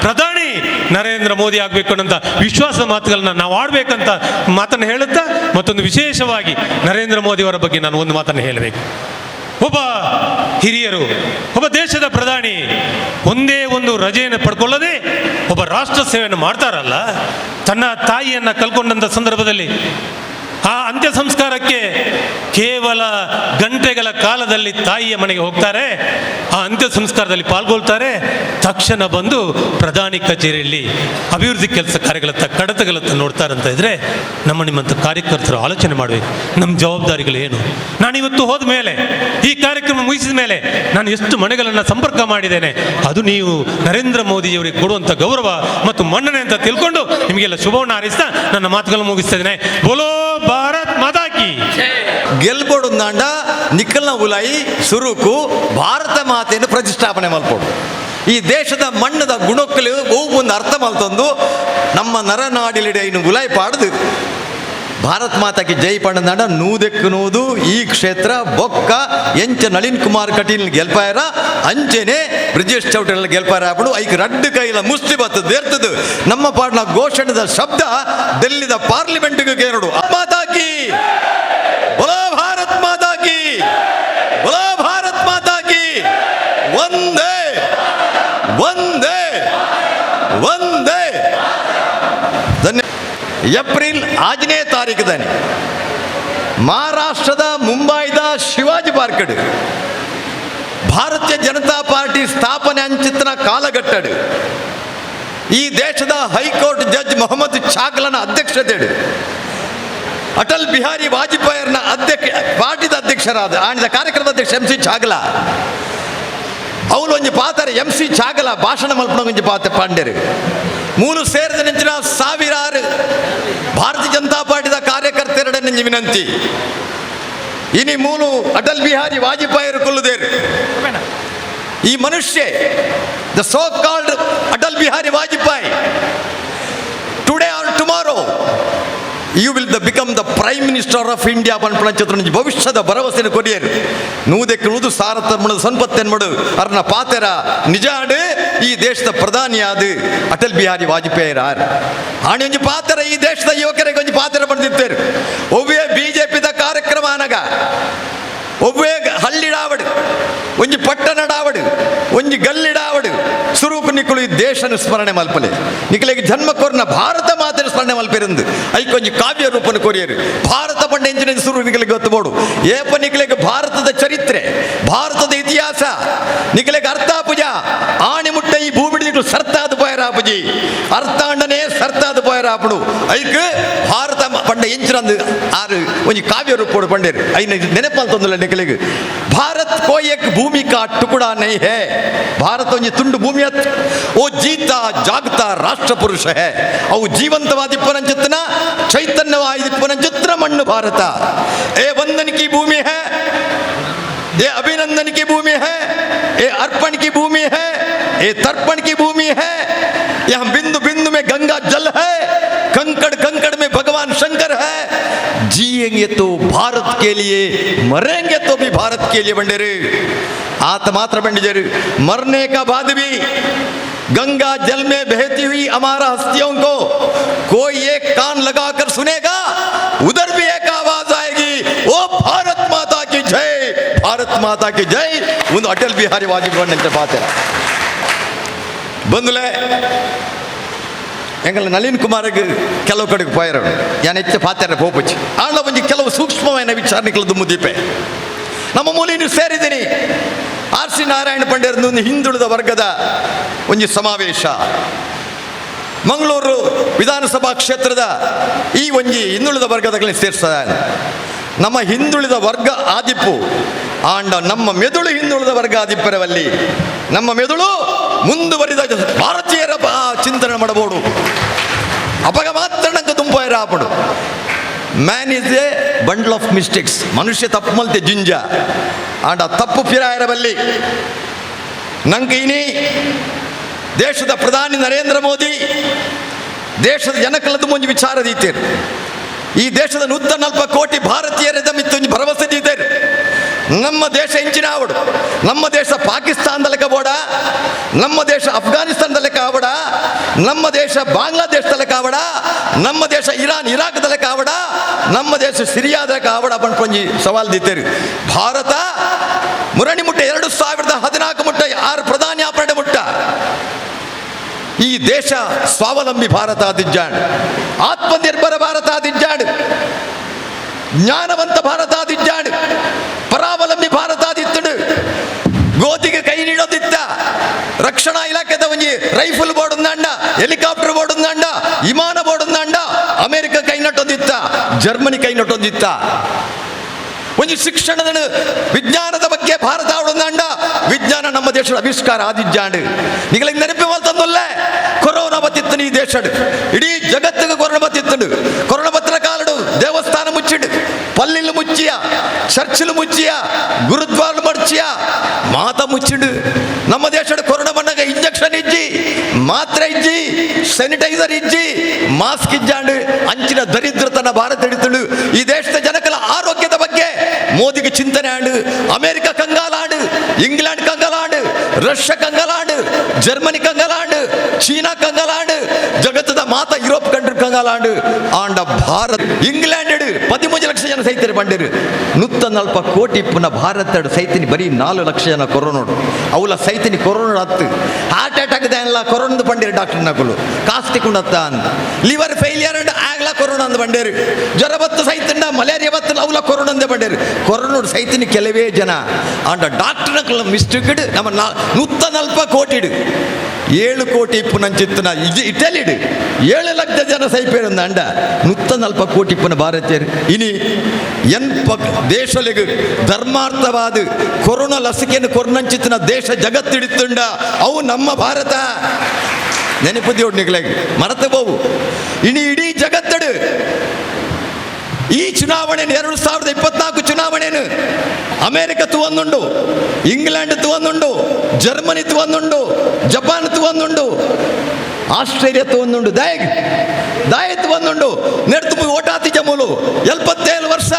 ಪ್ರಧಾನಿ ನರೇಂದ್ರ ಮೋದಿ ಆಗಬೇಕು ಅನ್ನೋಂಥ ವಿಶ್ವಾಸ ಮಾತುಗಳನ್ನ ನಾವು ಆಡಬೇಕಂತ ಮಾತನ್ನು ಹೇಳುತ್ತಾ, ಮತ್ತೊಂದು ವಿಶೇಷವಾಗಿ ನರೇಂದ್ರ ಮೋದಿಯವರ ಬಗ್ಗೆ ನಾನು ಒಂದು ಮಾತನ್ನು ಹೇಳಬೇಕು. ಒಬ್ಬ ಹಿರಿಯರು, ಒಬ್ಬ ದೇಶದ ಪ್ರಧಾನಿ ಒಂದೇ ಒಂದು ರಜೆಯನ್ನು ಪಡ್ಕೊಳ್ಳದೆ ಒಬ್ಬ ರಾಷ್ಟ್ರ ಸೇವೆಯನ್ನು ಮಾಡ್ತಾರಲ್ಲ, ತನ್ನ ತಾಯಿಯನ್ನು ಕಲ್ಕೊಂಡಂಥ ಸಂದರ್ಭದಲ್ಲಿ ಆ ಅಂತ್ಯ ಸಂಸ್ಕಾರಕ್ಕೆ ಕೇವಲ ಗಂಟೆಗಳ ಕಾಲದಲ್ಲಿ ತಾಯಿಯ ಮನೆಗೆ ಹೋಗ್ತಾರೆ, ಆ ಅಂತ್ಯ ಸಂಸ್ಕಾರದಲ್ಲಿ ಪಾಲ್ಗೊಳ್ತಾರೆ. ತಕ್ಷಣ ಬಂದು ಪ್ರಧಾನಿ ಕಚೇರಿಯಲ್ಲಿ ಅಭಿವೃದ್ಧಿ ಕೆಲಸ ಕಾರ್ಯಗಳತ್ತ ಕಡತಗಳತ್ತ ನೋಡ್ತಾರಂತ ಇದ್ದರೆ ನಮ್ಮ ನಿಮ್ಮಂಥ ಕಾರ್ಯಕರ್ತರು ಆಲೋಚನೆ ಮಾಡಬೇಕು, ನಮ್ಮ ಜವಾಬ್ದಾರಿಗಳೇನು. ನಾನಿವತ್ತು ಹೋದ ಮೇಲೆ, ಈ ಕಾರ್ಯಕ್ರಮ ಮುಗಿಸಿದ ಮೇಲೆ ನಾನು ಎಷ್ಟು ಮನೆಗಳನ್ನು ಸಂಪರ್ಕ ಮಾಡಿದ್ದೇನೆ, ಅದು ನೀವು ನರೇಂದ್ರ ಮೋದಿಯವರಿಗೆ ಕೊಡುವಂಥ ಗೌರವ ಮತ್ತು ಮನ್ನಣೆ ಅಂತ ತಿಳ್ಕೊಂಡು ನಿಮಗೆಲ್ಲ ಶುಭವನ್ನು ಹಾರೈಸ್ತಾ ನನ್ನ ಮಾತುಗಳನ್ನು ಮುಗಿಸ್ತಾ ಇದ್ದೇನೆ. ಬೋಲೋ ಭಾರತ್ ಮಾತಾ ಕಿ. ಗೆಲ್ಬೋಡುಂದಾಂಡ ನಿಖಲ್ನ ಉಲಾಯಿ ಸುರುಕು ಭಾರತ ಮಾತೆಯನ್ನು ಪ್ರತಿಷ್ಠಾಪನೆ ಮಲ್ಪೋಡು. ಈ ದೇಶದ ಮಣ್ಣದ ಗುಣಕ್ಕಲು ಒಂದು ಅರ್ಥ ಮಲ್ತೊಂದು ನಮ್ಮ ನರನಾಡಿಲಿಡೆ ಇನ್ನು ಉಲಾಯಿ ಪಾಡ್ದು ಭಾರತ್ ಮಾತಾಕಿ ಜೈ ಪಂಡದಾಂಡ ನೂದೆಕ್ಕು ನೂದು ಈ ಕ್ಷೇತ್ರ ಬೊಕ್ಕ ಎಂಚ ನಳಿನ್ ಕುಮಾರ್ ಕಟೀಲ್ ಗೆಲ್ಪಾಯರ ಅಂಚೆನೆ ಬ್ರಿಜೇಶ್ ಚೌಟಲ್ ಗೆಲ್ಪಾಯರ ಆಗ್ಬಿಡು. ಐಕ್ ರಡ್ಡು ಕೈಲ ಮುಸ್ತಿ ಬತ್ತದ ದೇರ್ತದು ನಮ್ಮ ಪಾಡ್ನ ಘೋಷಣದ ಶಬ್ದ ಡೆಲ್ಲಿದ ಪಾರ್ಲಿಮೆಂಟ್ಗೆ ಕೇರಡು. ಮಾತಾಕಿ ಬೋಲೋ ಭಾರತ್ ಮಾತಾಕಿ, ಬೋಲೋ ಭಾರತ್ ಮಾತಾಕಿ. ಒಂದೇ ಒಂದೇ ಒಂದೇ. ಧನ್ಯ. ಏಪ್ರಿಲ್ 5ನೇ ತಾರೀಕು ಮಹಾರಾಷ್ಟ್ರದ ಮುಂಬೈದ ಶಿವಾಜಿ ಪಾರ್ಕಡ್ ಭಾರತೀಯ ಜನತಾ ಪಾರ್ಟಿ ಸ್ಥಾಪನೆ ಅಂಚಿತನ ಕಾಲಘಟ್ಟಡು ಈ ದೇಶದ high court judge Mohammed ಚಾಗ್ಲನ ಅಧ್ಯಕ್ಷತೆ ಅಟಲ್ ಬಿಹಾರಿ ವಾಜಪೇಯಿಯವ್ರನ್ನ ಪಾರ್ಟಿದ ಅಧ್ಯಕ್ಷರಾದ ಆಣಿದ ಕಾರ್ಯಕ್ರಮದ ಅಧ್ಯಕ್ಷ ಎಂ ಸಿ ಚಾಗ್ಲಾ ಅವನು ಒಂಜಿ ಪಾತಾರೆ ಎಂ ಸಿ ಚಾಗಲ ಭಾಷಣ ಮಲ್ಪನ ಒಂಜಿ ಪಾತೆ ಪಾಂಡ್ಯರು ಮೂಲು ಸೇರಿದ ನೆಂಚಿನ ಸಾವಿರಾರು ಭಾರತೀಯ ಜನತಾ ಪಾರ್ಟಿದ ಕಾರ್ಯಕರ್ತರಡ ನೆಂಜಿ ವಿನಂತಿ. ಇನಿ ಮೂಲು ಅಟಲ್ ಬಿಹಾರಿ ವಾಜಪೇಯಿಯರು ಕೊಲ್ಲುದೇರು ಈ ಮನುಷ್ಯ the so called Atal Bihari Vajpayee today or tomorrow you will the become the prime minister of India ಪನ್ಪುನ ಚಿತ್ರ ಭವಿಷ್ಯದ ಭರವಸೆಯನ್ನು ಕೊರಿಯರು. ನೂದೆಕ್ಕು ನೂದು ಸಾರತ್ತನ್ಮಡು ಸಂಪತ್ತೆನ್ಮಡು ಅರ್ನ ಪಾತೆರ ನಿಜಾಡು ಈ ದೇಶದ ಪ್ರಧಾನಿಯಾದ ಅಟಲ್ ಬಿಹಾರಿ ವಾಜಪೇಯಿ ಆರ್ ಆಣಿ ಒಂಜಿ ಪಾತೆರ ಈ ದೇಶದ ಯುವಕರಿಗೆ ಒಂಜಿ ಪಾತೆರ ಬಂದಿತ್ತೇರು. ಒವ್ವೇ ಬಿಜೆಪಿದ ಕಾರ್ಯಕ್ರಮ ಅನಗ ಒವ್ವೇ ಹಳ್ಳಿಡಾವಡು ಒಂಜಿ ಪಟ್ಟಣಡಾವಡು ಒಂಜಿ ಗಲ್ಲಿಡಾವಡು ಸುರೂಪು ನಿಕ್ಕಳು ಈ ದೇಶನ ಸ್ಮರಣೆ ಮಲ್ಪಲೆ ನಿಕ್ಕಳಿಗೆ ಜನ್ಮ ಕೋರ್ನ ಭಾರತ ಮಾತೆನ ಸ್ಮರಣೆ ಮಲ್ಪಿರಂದು ಐಕೊಂಜಿ ಕಾವ್ಯ ರೂಪನ ಕೊರಿಯರು. ಭಾರತ ಪಂಡ ಎಂಜಿನ ಸುರು ನಿಕ್ಕಳಿಗೆ ಗೊತ್ತಬೋಡು ಏಪ ನಿಕ್ಕಳಿಗೆ ಭಾರತದ ಚರಿತ್ರೆ ಭಾರತದ ಇತಿಹಾಸ ನಿಕ್ಕಳಿಗೆ ಅರ್ಥಾಪುಜ ಆಣಿ ಮುಟ್ಟ ಈ ಭೂಮಿಡಿ ನಿಕ್ಕಳು ಸರ್ತಾದ ಪೋಯರಾಪುಜಿ ಅರ್ಥಾಂಡನೇ ಸರ್ತಾದ ಪೋಯರಾಪುಡು ಐಕ್ ಭಾರತ ಪಂಡ ಎಂಚಿನಂದು ಆರು ಒಂಜಿ ಕಾವ್ಯ ರೂಪೋಡು ಪಂಡೇರು ಐನ ನೆನಪಲ್ತೊಂದುಲ್ಲ ನಿಕ್ಕಳಿಗೆ. ಭಾರತ್ ಕೋಯಿ ಏಕ್ ಭೂಮಿ ಕಾ ಟುಕುಡಾ ನೈ ಹೇ, ಭಾರತ ಒಂಜಿ ತುಂಡು ಭೂಮಿ ಅತ್ ಓ ಜೀತಾ ಜಾಗ್ತಾ ರಾಷ್ಟ್ರ ಪುರುಷ ಹೇ. ಅವು ಜೀವಂತವಾದಿಪ್ಪನಂಚಿತ್ತನ ಚೈತನ್ಯವಾದಿಪ್ಪನಂಚಿತ್ರ ಮಣ್ಣು ಭಾರತ. ಏ ವಂದನ್ ಕಿ ಭೂಮಿ ಹೇ. ये अभिनंदन की भूमि है, ये अर्पण की भूमि है, ये तर्पण की भूमि है। यहाँ बिंदु बिंदु में गंगा जल है, कंकड़ कंकड़ में भगवान शंकर है। जिएंगे तो भारत के लिए, मरेंगे तो भी भारत के लिए बंडेरे। आत मात्र बंडेरे, मरने का बाद भी गंगा जल में बहती हुई हमारा हस्तियों को कोई एक कान लगाकर सुनेगा, उधर भी एक आवाज आएगी, वो भारत माता की जय, भारत माता की जय। ಒಂದು ಅಟಲ್ ಬಿಹಾರಿ ವಾಜಪೇಯಿ ಅಂತ ಪಾತ್ರ ಬಂದುಲೆ ಎಂಗಲ ನಳಿನ್ ಕುಮಾರ್ಗೆ ಕೆಲವು ಕಡೆಗೆ ಪೋಯರು ಯಾನ್ ಹೆಚ್ಚು ಪಾತ್ರ ಪೋಪುಚಿ ಆಂಡ ಒಂಜಿ ಕೆಲವು ಸೂಕ್ಷ್ಮವಾದ ವಿಚಾರಣೆಗಳು ದುಮ್ಮುದೀಪೆ ನಮ್ಮ ಮೂಲಿನ ಸೇರಿದ್ದೀನಿ. ಆರ್ ಸಿ ನಾರಾಯಣ ಪಂಡೇರ್ ಒಂದು ಹಿಂದುಳಿದ ವರ್ಗದ ಒಂಜಿ ಸಮಾವೇಶ ಮಂಗಳೂರು ವಿಧಾನಸಭಾ ಕ್ಷೇತ್ರದ ಈ ಒಂಜಿ ಹಿಂದುಳಿದ ವರ್ಗದಗಳಲ್ಲಿ ಸೇರಿಸ್ತದೆ. ನಮ್ಮ ಹಿಂದುಳಿದ ವರ್ಗ ಆದಿಪ್ಪು ಆಂಡ ನಮ್ಮ ಮೆದುಳು ಹಿಂದುಳಿದ ವರ್ಗ ಆದಿಪ್ಪರವಲ್ಲಿ ನಮ್ಮ ಮೆದುಳು ಮುಂದುವರಿದ ಭಾರತೀಯರ ಚಿಂತನೆ ಮಾಡಬಹುದು. ಅಪಗ ಮಾತ್ರ ನಂಗೆ ದುಂಪಾಯರ ಆಪಡು. Man is a bundle of mistakes. ಮನುಷ್ಯ ತಪ್ಪು ಮಲ್ತೆ ಜಿಂಜ ಆಂಡ ತಪ್ಪು ಫಿರಾಯರವಲ್ಲಿ. ನಂಗೆ ಇನಿ ದೇಶದ ಪ್ರಧಾನಿ ನರೇಂದ್ರ ಮೋದಿ ದೇಶದ ಜನಕಲದ ಮುಂಜಿ ವಿಚಾರ ದೀತೇರು. ಈ ದೇಶದ 140 ಕೋಟಿ ಭಾರತೀಯರ ಮಿತ್ತೊಂಜಿ ಭರವಸೆ ದೀತೇರು. ನಮ್ಮ ದೇಶ ಇಂಚಿನ ಆವಡು, ನಮ್ಮ ದೇಶ ಪಾಕಿಸ್ತಾನದ ಲೆಕ್ಕ ಬೋಡ, ನಮ್ಮ ದೇಶ ಅಫ್ಘಾನಿಸ್ತಾನದ ಲೆಕ್ಕ ಆವಡ, ನಮ್ಮ ದೇಶ ಬಾಂಗ್ಲಾದೇಶದ ಲೆಕ್ಕ ಆವಡ, ನಮ್ಮ ದೇಶ ಇರಾನ್ ಇರಾಕ್ದ ಲೆಕ್ಕ ಆವಡ, ನಮ್ಮ ದೇಶ ಸಿರಿಯಾದ ಲೆಕ್ಕ ಆವಡ ಪಂಜಿ ಸವಾಲ್ ದೀತೇರು. ಭಾರತ ಮುರಣಿ ಮುಟ್ಟ 2014 ಮುಟ್ಟ 6 ಪ್ರಧಾನಿ ಆಪರಣೆ ಮುಟ್ಟ ಈ ದೇಶ ಸ್ವಾವಲಂಬಿ ಭಾರತ ಆದಿಜ್ಜಾಂಡ್, ಆತ್ಮನಿರ್ಭರ ಭಾರತ ಆದಿಜ್ಜಾಂಡ್, ಜ್ಞಾನವಂತ ಭಾರತ ಆದಿಜ್ಜಾಂಡ್, ಪರಾವಲಂಬಿ ಭಾರತ ಆದಿತ್ತುಡು. ಗೋಧಿಗೆ ಕೈ ನೀಡೋದಿತ್ತ ರಕ್ಷಣಾ ಇಲಾಖೆದ ಒಂಜಿ ರೈಫಲ್ ಬೋರ್ಡ್, ಹೆಲಿಕಾಪ್ಟರ್ ಬೋರ್ಡ್, ವಿಮಾನ ಬೋರ್ಡ್, ಅಮೆರಿಕ ಕೈ ನಟ್ಟೊಂದಿತ್ತ, ಜರ್ಮನಿ ಕೈ ನಟ್ಟೊಂದಿತ್ತ. ಒಂಜಿ ಶಿಕ್ಷಣದ ವಿಜ್ಞಾನದ ಬಗ್ಗೆ ಭಾರತ ಆವಡೊಂದಾಂಡ ವಿಜ್ಞಾನ ನಮ್ಮ ದೇಶದ ಆವಿಷ್ಕಾರ ಆದಿಜ್ಜಾಂಡ್. ನಿಗಳಿಗೆ ನೆನಪಿ ಮಲ್ತಂದೊಲ್ಲೆ ಕೊರೋನಾ ಬತ್ತಿತ್ತು ಈ ದೇಶಡ್, ಇಡೀ ಜಗತ್ತಿಗೆ ಕೊರೋನಾ ಬತ್ತಿತ್ತು. ಕೊರೋನಾ ಬತ್ತಿನ ಕಾಲಡು ದೇವಸ್ಥಾನ ಮುಚ್ಚಿಡು, ಪಲ್ಲಿಲು ಮುಚ್ಚಿಯ, ಚರ್ಚಿಲು ಮುಚ್ಚಿಯ, ಗುರುದ್ವಾರ ಮಡ್ಚಿಯ, ಮಾತ ಮುಚ್ಚಿಡು. ನಮ್ಮ ದೇಶದ ಕೊರೋನಾ ಬಂದಾಗ ಇಂಜೆಕ್ಷನ್ ಇಜ್ಜಿ, ಮಾತ್ರೆ ಇಜ್ಜಿ, ಸ್ಯಾನಿಟೈಸರ್ ಇಜ್ಜಿ, ಮಾಸ್ಕ್ ಇಜ್ಜಾಂಡು. ಅಂಚಿನ ದರಿದ್ರತನ ಭಾರತ ಹಿಡಿತಳು. ಈ ದೇಶದ ಜನಕಲ ಆರೋಗ್ಯದ ಬಗ್ಗೆ ಮೋದಿಗೆ ಚಿಂತನೆ ಆಂಡು. ಅಮೆರಿಕ ಕಂಗಾಲಾಂಡು, ಇಂಗ್ಲೆಂಡ್ ಕಂಗಾಲಾಂಡು, ರಷ್ಯಾ ಕಂಗಾಲಾಂಡು, ಜರ್ಮನಿ ಕಂಗಾಲಾಂಡು, ಚೀನಾ ಕಂಗಾಲಾಂಡು, ಜಗತ್ತದ ಮಾತ ಯುರೋಪ್ ಕಂಟ್ರಿ ಕಂಗಾಲಾಂಡು. ಆಂಡ ಭಾರತ ಇಂಗ್ಲೆಂಡ್ 13 ಲಕ್ಷ ಜನ ಸೈತರು ಬಂಡಿರು. 140 ಕೋಟಿ ಪುನಃ ಭಾರತ ಸೈತಿನಿ ಬರೀ 4 ಲಕ್ಷ ಜನ ಕೊರೋನೋಡು. ಅವಲ ಸೈತಿನಿ ಕೊರೋನಾ ಹತ್ತು ಹಾರ್ಟ್ ಅಟ್ಯಾಕ್ ಎಲ್ಲ ಕೊರೋನದ ಬಂಡಿರು ಡಾಕ್ಟರ್ ನಕಲು ಕಾಸ್ತಿ ಕುಂಡತ್ತ ಅಂತ. ಲಿವರ್ ಫೇಲಿಯರ್ ಆಗ್ಲ ಕೊರೋನಾ ಅಂದ ಬಂಡೇರು. ಜ್ವರ ಬತ್ತು ಸೈತಂಡ, ಮಲೇರಿಯಾ ಬತ್ತು ಅವಲ ಕೊರೋನಾ ಅಂದ ಬಂಡೇರು. ಕೊರೋನೋಡು ಸೈತಿನಿ ಕೆಲವೇ ಜನ. ಆಂಡ ಡಾಕ್ಟರ್ ನಕಲ ಮಿಸ್ಟೇಕ್. ನಮ್ಮ 140 ಕೋಟಿ 7 ಕೋಟಿ ಪುನಂಚಿತ್ತನ ಇಟಲಿಡು 7 ಲಕ್ಷ ಜನ ಸೈಪೇರಂದ ಅಂಡ 140 ಕೋಟಿ ಪುನ ಭಾರತೀಯರು. ಇನಿ ಎನ್ಪ ದೇಶಲಿಗೆ ಧರ್ಮಾರ್ಥವಾದ ಕೊರೋನಾ ಲಸಿಕೆಯನ್ನು ಕೊರ್ನಂಚಿತ್ತನ ದೇಶ ಜಗತ್ತಿಡಿತುಂಡ ಅವು ನಮ್ಮ ಭಾರತ. ನೆನಪುದಿಯೋಡು ನಿಗ್ಲಾಗಿ ಮರತಬೋವು. ಇನಿ ಇಡೀ ಜಗತ್ತಡು ಈ ಚುನಾವಣೆ 2024 ಚುನಾವಣೆಯನ್ನು ಅಮೆರಿಕ ತುವಂದುಂಡು, ಇಂಗ್ಲೆಂಡ್ ತುವಂದುಂಡು, ಜರ್ಮನಿ ತುವಂದುಂಡು, ಜಪಾನ್ ತುವಂದುಂಡು, ಆಸ್ಟ್ರೇಲಿಯಾ ತುವಂದುಂಡು, ದಾಯ್ ತುವಂದುಂಡು. ನೆಡ್ತು ಓಟಾತಿ ಜಮೂಲು 77 ವರ್ಷ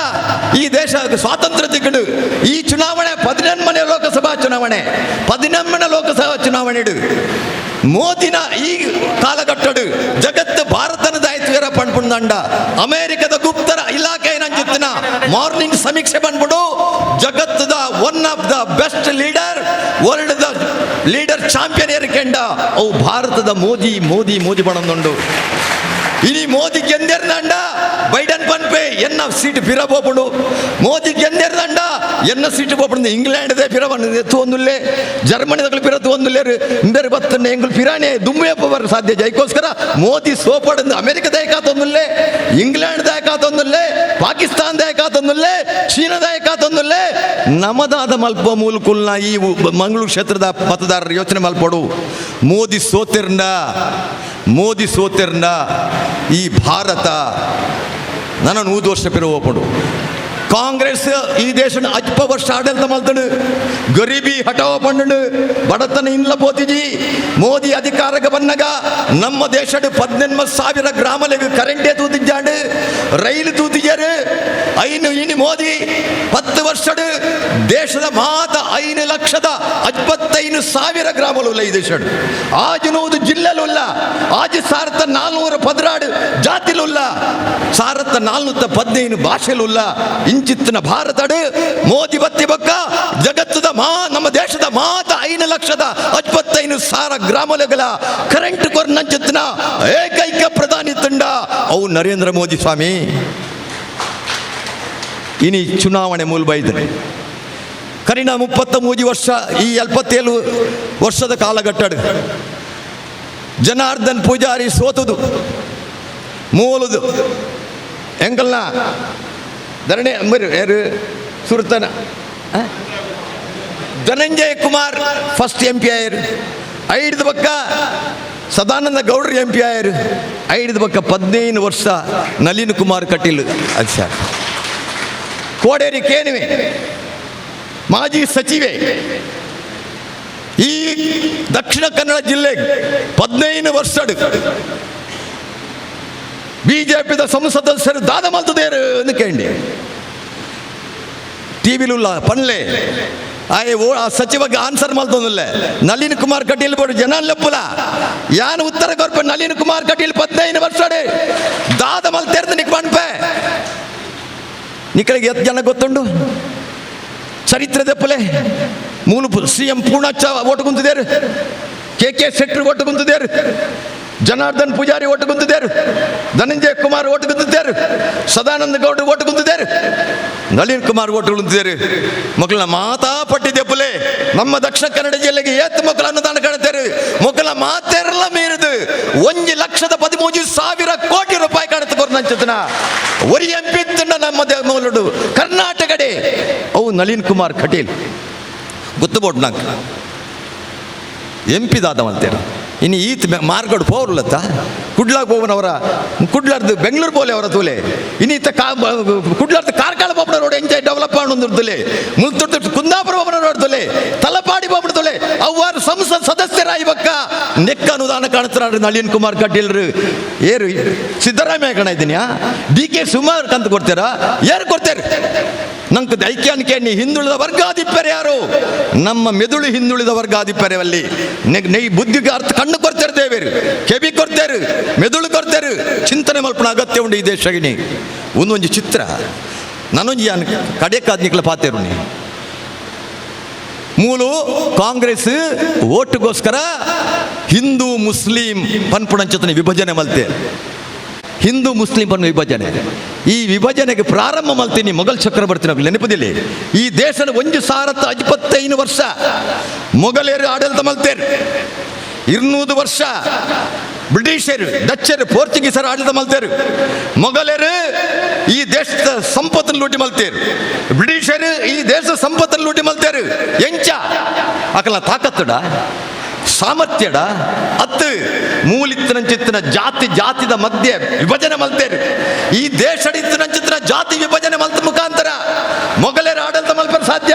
ಈ ದೇಶ ಸ್ವಾತಂತ್ರ್ಯ ತಿಕ್ಕಡು. ಈ ಚುನಾವಣೆ 18ನೇ ಲೋಕಸಭಾ ಚುನಾವಣೆ, 18ನೇ ಲೋಕಸಭಾ ಚುನಾವಣೆ ಮೋದಿನ ಈ ಕಾಲಘಟ್ಟಡು ಜಗತ್ತು ಭಾರತನ ದಾಯಿತ್ವರ ಪಣ್ಪುಂದಂಡ. ಅಮೆರಿಕದ ಗುಪ್ತರ ಇಲಾಖೆ ನಂಚಿತ್ತಿನ ಮಾರ್ನಿಂಗ್ ಸಮೀಕ್ಷೆ ಬಂದ್ಬಿಡು ಜಗತ್ತದ one of the best leader, world the leader champion ಏರಿಕೆಂಡ ಅವು ಭಾರತದ ಮೋದಿ ಮೋದಿ ಮೋದಿ ಬಣಂದುಂಡು. ಇನಿ ಮೋದಿ ಗೆಂದೆರ್ದಂಡ ಬೈಡನ್ ಪನ್ಪೆ ಎನ್ನ ಸೀಟ್ ಫಿರ ಪೋಪುಂಡು. ಮೋದಿ ಗೆಂದೆರ್ದಂಡ ಎನ್ನ ಸೀಟ್ ಪೋಪುಂಡು. ಇಂಗ್ಲೆಂಡ್ದೇ ಫಿರ ಬಂದಿದೆ ತೋಂದುಲ್ಲೆ, ಜರ್ಮನಿದಗಳು ಫಿರ ತೋಂದುಲ್ಲೇರು ಇಂಬೇರು ಬತ್ತಂಡೆ ಎಂಗುಲ್ ಫಿರಾನೆ ದುಮ್ಮೆ ಬರ ಸಾಧ್ಯ. ಜೈಕೋಸ್ಕರ ಮೋದಿ ಸೋಪಡಂದು ಅಮೆರಿಕ ದಾಯಕಾತೊಂದುಲ್ಲೆ, ಇಂಗ್ಲೆಂಡ್ ದಾಯಕಾತೊಂದುಲ್ಲೆ, ಪಾಕಿಸ್ತಾನ ದಾಯಕಾತೊಂದುಲ್ಲೆ, ಚೀನಾ ದಾಯಕಾತೊಂದುಲ್ಲೆ. ನಮದಾದ ಮಲ್ಪ ಮೂಲಕುಲ್ನ ಈ ಮಂಗಳೂರು ಕ್ಷೇತ್ರದ ಮತದಾರರು ಯೋಚನೆ ಮಲ್ಪಡು. ಮೋದಿ ಸೋತಿರ್ಂಡ, ಮೋದಿ ಸೋತಿರ್ಂಡ ಈ ಭಾರತ ನನ್ನ 100 ವರ್ಷ ಪಿರ ಹೋಪಡು. ಕಾಂಗ್ರೆಸ್ ಈ ದೇಶನ ಅಲ್ಪ ವರ್ಷ ಆಡಳಿತ ಮಲ್ತಂಡು ಗರೀಬಿ ಹಟಾವ ಪಂಡು ಬಡತನ ಇನ್ಲ ಪೋತಿಜಿ. ಮೋದಿ ಅಧಿಕಾರಕ್ಕೆ ಬನ್ನಗ ನಮ್ಮ ದೇಶಡ್ 18,000 ಗ್ರಾಮಲೆಗ್ ಕರೆಂಟೇ ತೂತಿಜ್ಜಾಂಡು, ರೈಲು ತೂತಿಜಾರು. ಐನು ಇನಿ ಮೋದಿ 10 ವರ್ಷಡ್ ದೇಶದ ಮಾತ 5,55,000 ಗ್ರಾಮಲು ಈ ದೇಶಡ್. ಆಜು 100 ಜಿಲ್ಲೆಲುಲ್ಲ, ಆಜು 1412 ಜಾತಿಲುಲ್ಲ, 1415 ಭಾಷೆಲುಲ್ಲ. ಇಂಚಿತ್ತಿನ ಭಾರತಡು ಮೋದಿ ಬತ್ತಿ ಬಕ್ಕ ಜಗತ್ತದ ನಮ್ಮ ದೇಶದ ಮಾತ 5,55,000 ಗ್ರಾಮಗಳ ಕರೆಂಟ್ ಕೊರ್ನಂಚಿತ್ತಿನ ಏಕೈಕ ಪ್ರಧಾನಿ ತಂಡ ಅವು ನರೇಂದ್ರ ಮೋದಿ ಸ್ವಾಮಿ. ಇನಿ ಚುನಾವಣೆ ಮೂಲ ಬೈದ್ರೆ ಕರಿಣ 33 ವರ್ಷ ಈ 77 ವರ್ಷದ ಕಾಲಘಟ್ಟಡು ಜನಾರ್ದನ್ ಪೂಜಾರಿ ಸೋತುದು ಮೂಲದು ಎಂಕಲ್ನ ಧರಣಿ ಯಾರು ಸುರ್ತನ Dhananjaya Kumar first M P ಆಯರು, ಐದು ಬಕ್ಕ ಸದಾನಂದ ಗೌಡ್ರು ಎಂ ಪಿ ಆಯರು, ಐದು ಬಕ್ಕ 15 ವರ್ಷ ನಳಿನ್ ಕುಮಾರ್ ಕಟೀಲ್ ಅದು ಸರ್. ಕೋಡೇರಿ ಕೇನುವೆ ಮಾಜಿ ಸಚಿವೆ ಈ ದಕ್ಷಿಣ ಕನ್ನಡ ಜಿಲ್ಲೆಗೆ 15 ವರ್ಷಡು ಬಿಜೆಪಿದ ಸಂಸದಸ್ಯರು ದಾದ ಮಲ್ತದೇರು ಎಂದು ಕೇಂಡಿ ಟಿವಿಲುಲ್ಲ ಪನ್ಲೆ ಆಯೆ ಓ ಆ ಸಚಿವಗೆ ಆನ್ಸರ್ ಮಲ್ತೊಂದುಲ್ಲೆ. ನಳಿನ್ ಕುಮಾರ್ ಕಟೀಲ್ ಬೋಡು ಜನ ಲೆಪ್ಪುಲ ಯಾನ್ ಉತ್ತರ ಕೊರ್ಪ ನಳಿನ್ ಕುಮಾರ್ ಕಟೀಲ್ 15 ವರ್ಷಡೆ ದಾದ ಮಲ್ತೇರ್ದು ನಿಕ್ ಪನ್ಪೆ. ನಿಕ್ಕಳಿಗೆ ಎತ್ ಜನ ಗೊತ್ತುಂಡು ಚರಿತ್ರೆ ದೆಪ್ಪಲೆ ಮೂಲು ಸಿ ಎಂ ಪೂರ್ಣಚ್ಚ ಓಟು ಕುಂತಿದ್ದೇರು, ಕೆ ಕೆ ಶೆಟ್ಟರ್ ಓಟು ಕುಂತಿದ್ದೇರು, ಜನಾರ್ದನ್ ಪೂಜಾರಿ ಓಟು ಕುಂತಿದ್ದೇರು, ಧನಂಜಯ ಕುಮಾರ್ ಓಟು ಕುಂತಿದ್ದೇರು, ಸದಾನಂದ ಗೌಡ್ರು ಓಟು ಕುಂತಿದ್ದೇರು, ನಳಿನ್ ಕುಮಾರ್ ಓಟು ಕುಂತಿದ್ದೇರು. ಮಕ್ಕಳನ್ನ ಮಾತಾ ಪಟ್ಟಿ ದೆಪ್ಪಲೆ ನಮ್ಮ ದಕ್ಷಿಣ ಕನ್ನಡ ಜಿಲ್ಲೆಗೆ ಏತ್ ಮಕ್ಕಳು ಅನುದಾನ ಕಾಣುತ್ತಾರೆ. ಮಕ್ಕಳ ಮಾತೆರಲ್ಲ ಮೀರಿದು 1,13,000 ಕೋಟಿ ರೂಪಾಯಿ ಕಾಣುತ್ತೆ ಕೊರ್ನಂಚತನ ಒರಿ ಎಂ ಪಿ ನಮ್ಮ ಮೂಲಡು ಕರ್ನಾಟಕಡೆ ಅವು ನಳಿನ್ ಕುಮಾರ್ ಕಟೀಲ್ ಗೊತ್ತಬೋಟ್ ನಂಗೆ ಎಂ ಪಿ ದಾದವಂತೇರು. ಇನ್ನು ಈತ್ ಮಾರ್ಗಡ್ ಪೋರ್ಲತ್ತ ಕುಡ್ಲಾಗ ಹೋಗನವರ ಕುಡ್ಲಾರ್ದು ಬೆಂಗಳೂರು ಬೋಲೆ ಅವರ ತೂಲೆ ಇನ್ನೀತ ಕಾ ಕುಡ್ಲಾರ್ದು ಕಾರ್ಕಳ ಬೋಪನ ರೋಡ್ ಎಂಜಾಯ್ ಡೆವಲಪ್ ಮಾಡೋದು ಮುಲ್ತುರ್ದು ಕುಂದಾಪುರ ಬೋಪನ ರೋಡ್ ತೊಲೆ ತಲಪಾಡಿ ಬೋಪನ ತೊಲೆ ಅವ್ವಾರು ಸಂಸತ್ ಸದಸ್ಯರಾಯಿ ಬಕ್ಕ ನೆಕ್ಕ ಅನುದಾನ ಕಾಣುತ್ತಾರೆ ನಳಿನ್ ಕುಮಾರ್ ಕಟೀಲ್ರು. ಏರು ಸಿದ್ದರಾಮಯ್ಯ ಕಣ ಇದ್ದೀನಿ ಡಿ ಕೆ ಸುಮಾರ್ ಕಂತ ಕೊಡ್ತೀರಾ ಯಾರು ಕೊಡ್ತಾರೆ? ನಂಗೆ ಐಕ್ಯಾನಿಕೆ ಹಿಂದುಳಿದ ವರ್ಗಾಧಿಪರೆ ಯಾರು? ನಮ್ಮ ಮೆದುಳು ಹಿಂದುಳಿದ ವರ್ಗಾಧಿಪರೆ ಅಲ್ಲಿ ನೈ ಬುದ್ಧಿಗೆ ಅರ್ಥ ಕಣ್ಣು ಕೊಡ್ತಾರೆ ದೇವೇರು, ಕೆಬಿ ಕೊಡ್ತಾರೆ, ಮೆದುಳು ಕೊಡ್ತಾರೆ, ಚಿಂತನೆ ಮಲ್ಪನ ಅಗತ್ಯ ಉಂಡು ಈ ದೇಶಗಿನಿ. ಒಂದೊಂದು ಚಿತ್ರ ನಾನೊಂಜಿ ಯಾನ್ ಕಡೆಕಾದ್ನಿಕ್ಲ ಪಾತೇರು ನೀ ಮೂಲು ಕಾಂಗ್ರೆಸ್ ಓಟುಗೋಸ್ಕರ ಹಿಂದೂ ಮುಸ್ಲಿಂ ಪನ್ಪುಣಂಚತನ ವಿಭಜನೆ ಮಲ್ತೆ, ಹಿಂದೂ ಮುಸ್ಲಿಂ ಪನ್ನು ವಿಭಜನೆ. ಈ ವಿಭಜನೆಗೆ ಪ್ರಾರಂಭ ಮಲ್ತೀನಿ ಮೊಘಲ್ ಚಕ್ರವರ್ತಿ ನೆನಪದಿಲ್ಲ. ಈ ದೇಶದ 1025 ವರ್ಷ ಮೊಘಲರು ಆಡಳಿತ ಮಲ್ತೇರು, 200 ವರ್ಷ ಬ್ರಿಟಿಷರು ಡಚ್ಚರು ಪೋರ್ಚುಗೀಸರು ಆಡಳಿತ ಮಲ್ತೇರು. ಮೊಘಲರು ಈ ದೇಶದ ಸಂಪತ್ತನ್ನು ಲೂಟಿ ಮಲ್ತೇರು, ಬ್ರಿಟಿಷರು ಈ ದೇಶದ ಸಂಪತ್ತನ್ನು ಲೂಟಿ ಮಲ್ತೇರು. ಎಂಚ ಅಕಲ ತಾಕತ್ತುಡ ಸಾಮರ್ಥ್ಯಡ ಅತ್ತು ಮೂಲಿತ್ತನಂಚಿತ್ತಿನ ಜಾತಿ ಜಾತಿದ ಮಧ್ಯೆ ವಿಭಜನೆ ಮಲ್ತೇರು. ಈ ದೇಶಡಿತ್ತನಂಚಿತ್ತಿನ ಜಾತಿ ವಿಭಜನೆ ಮಲ್ತ ಮುಖಾಂತರ ಮೊಘಲರ ಆಡಳಿತ ಮಲ್ಪರ ಸಾಧ್ಯ,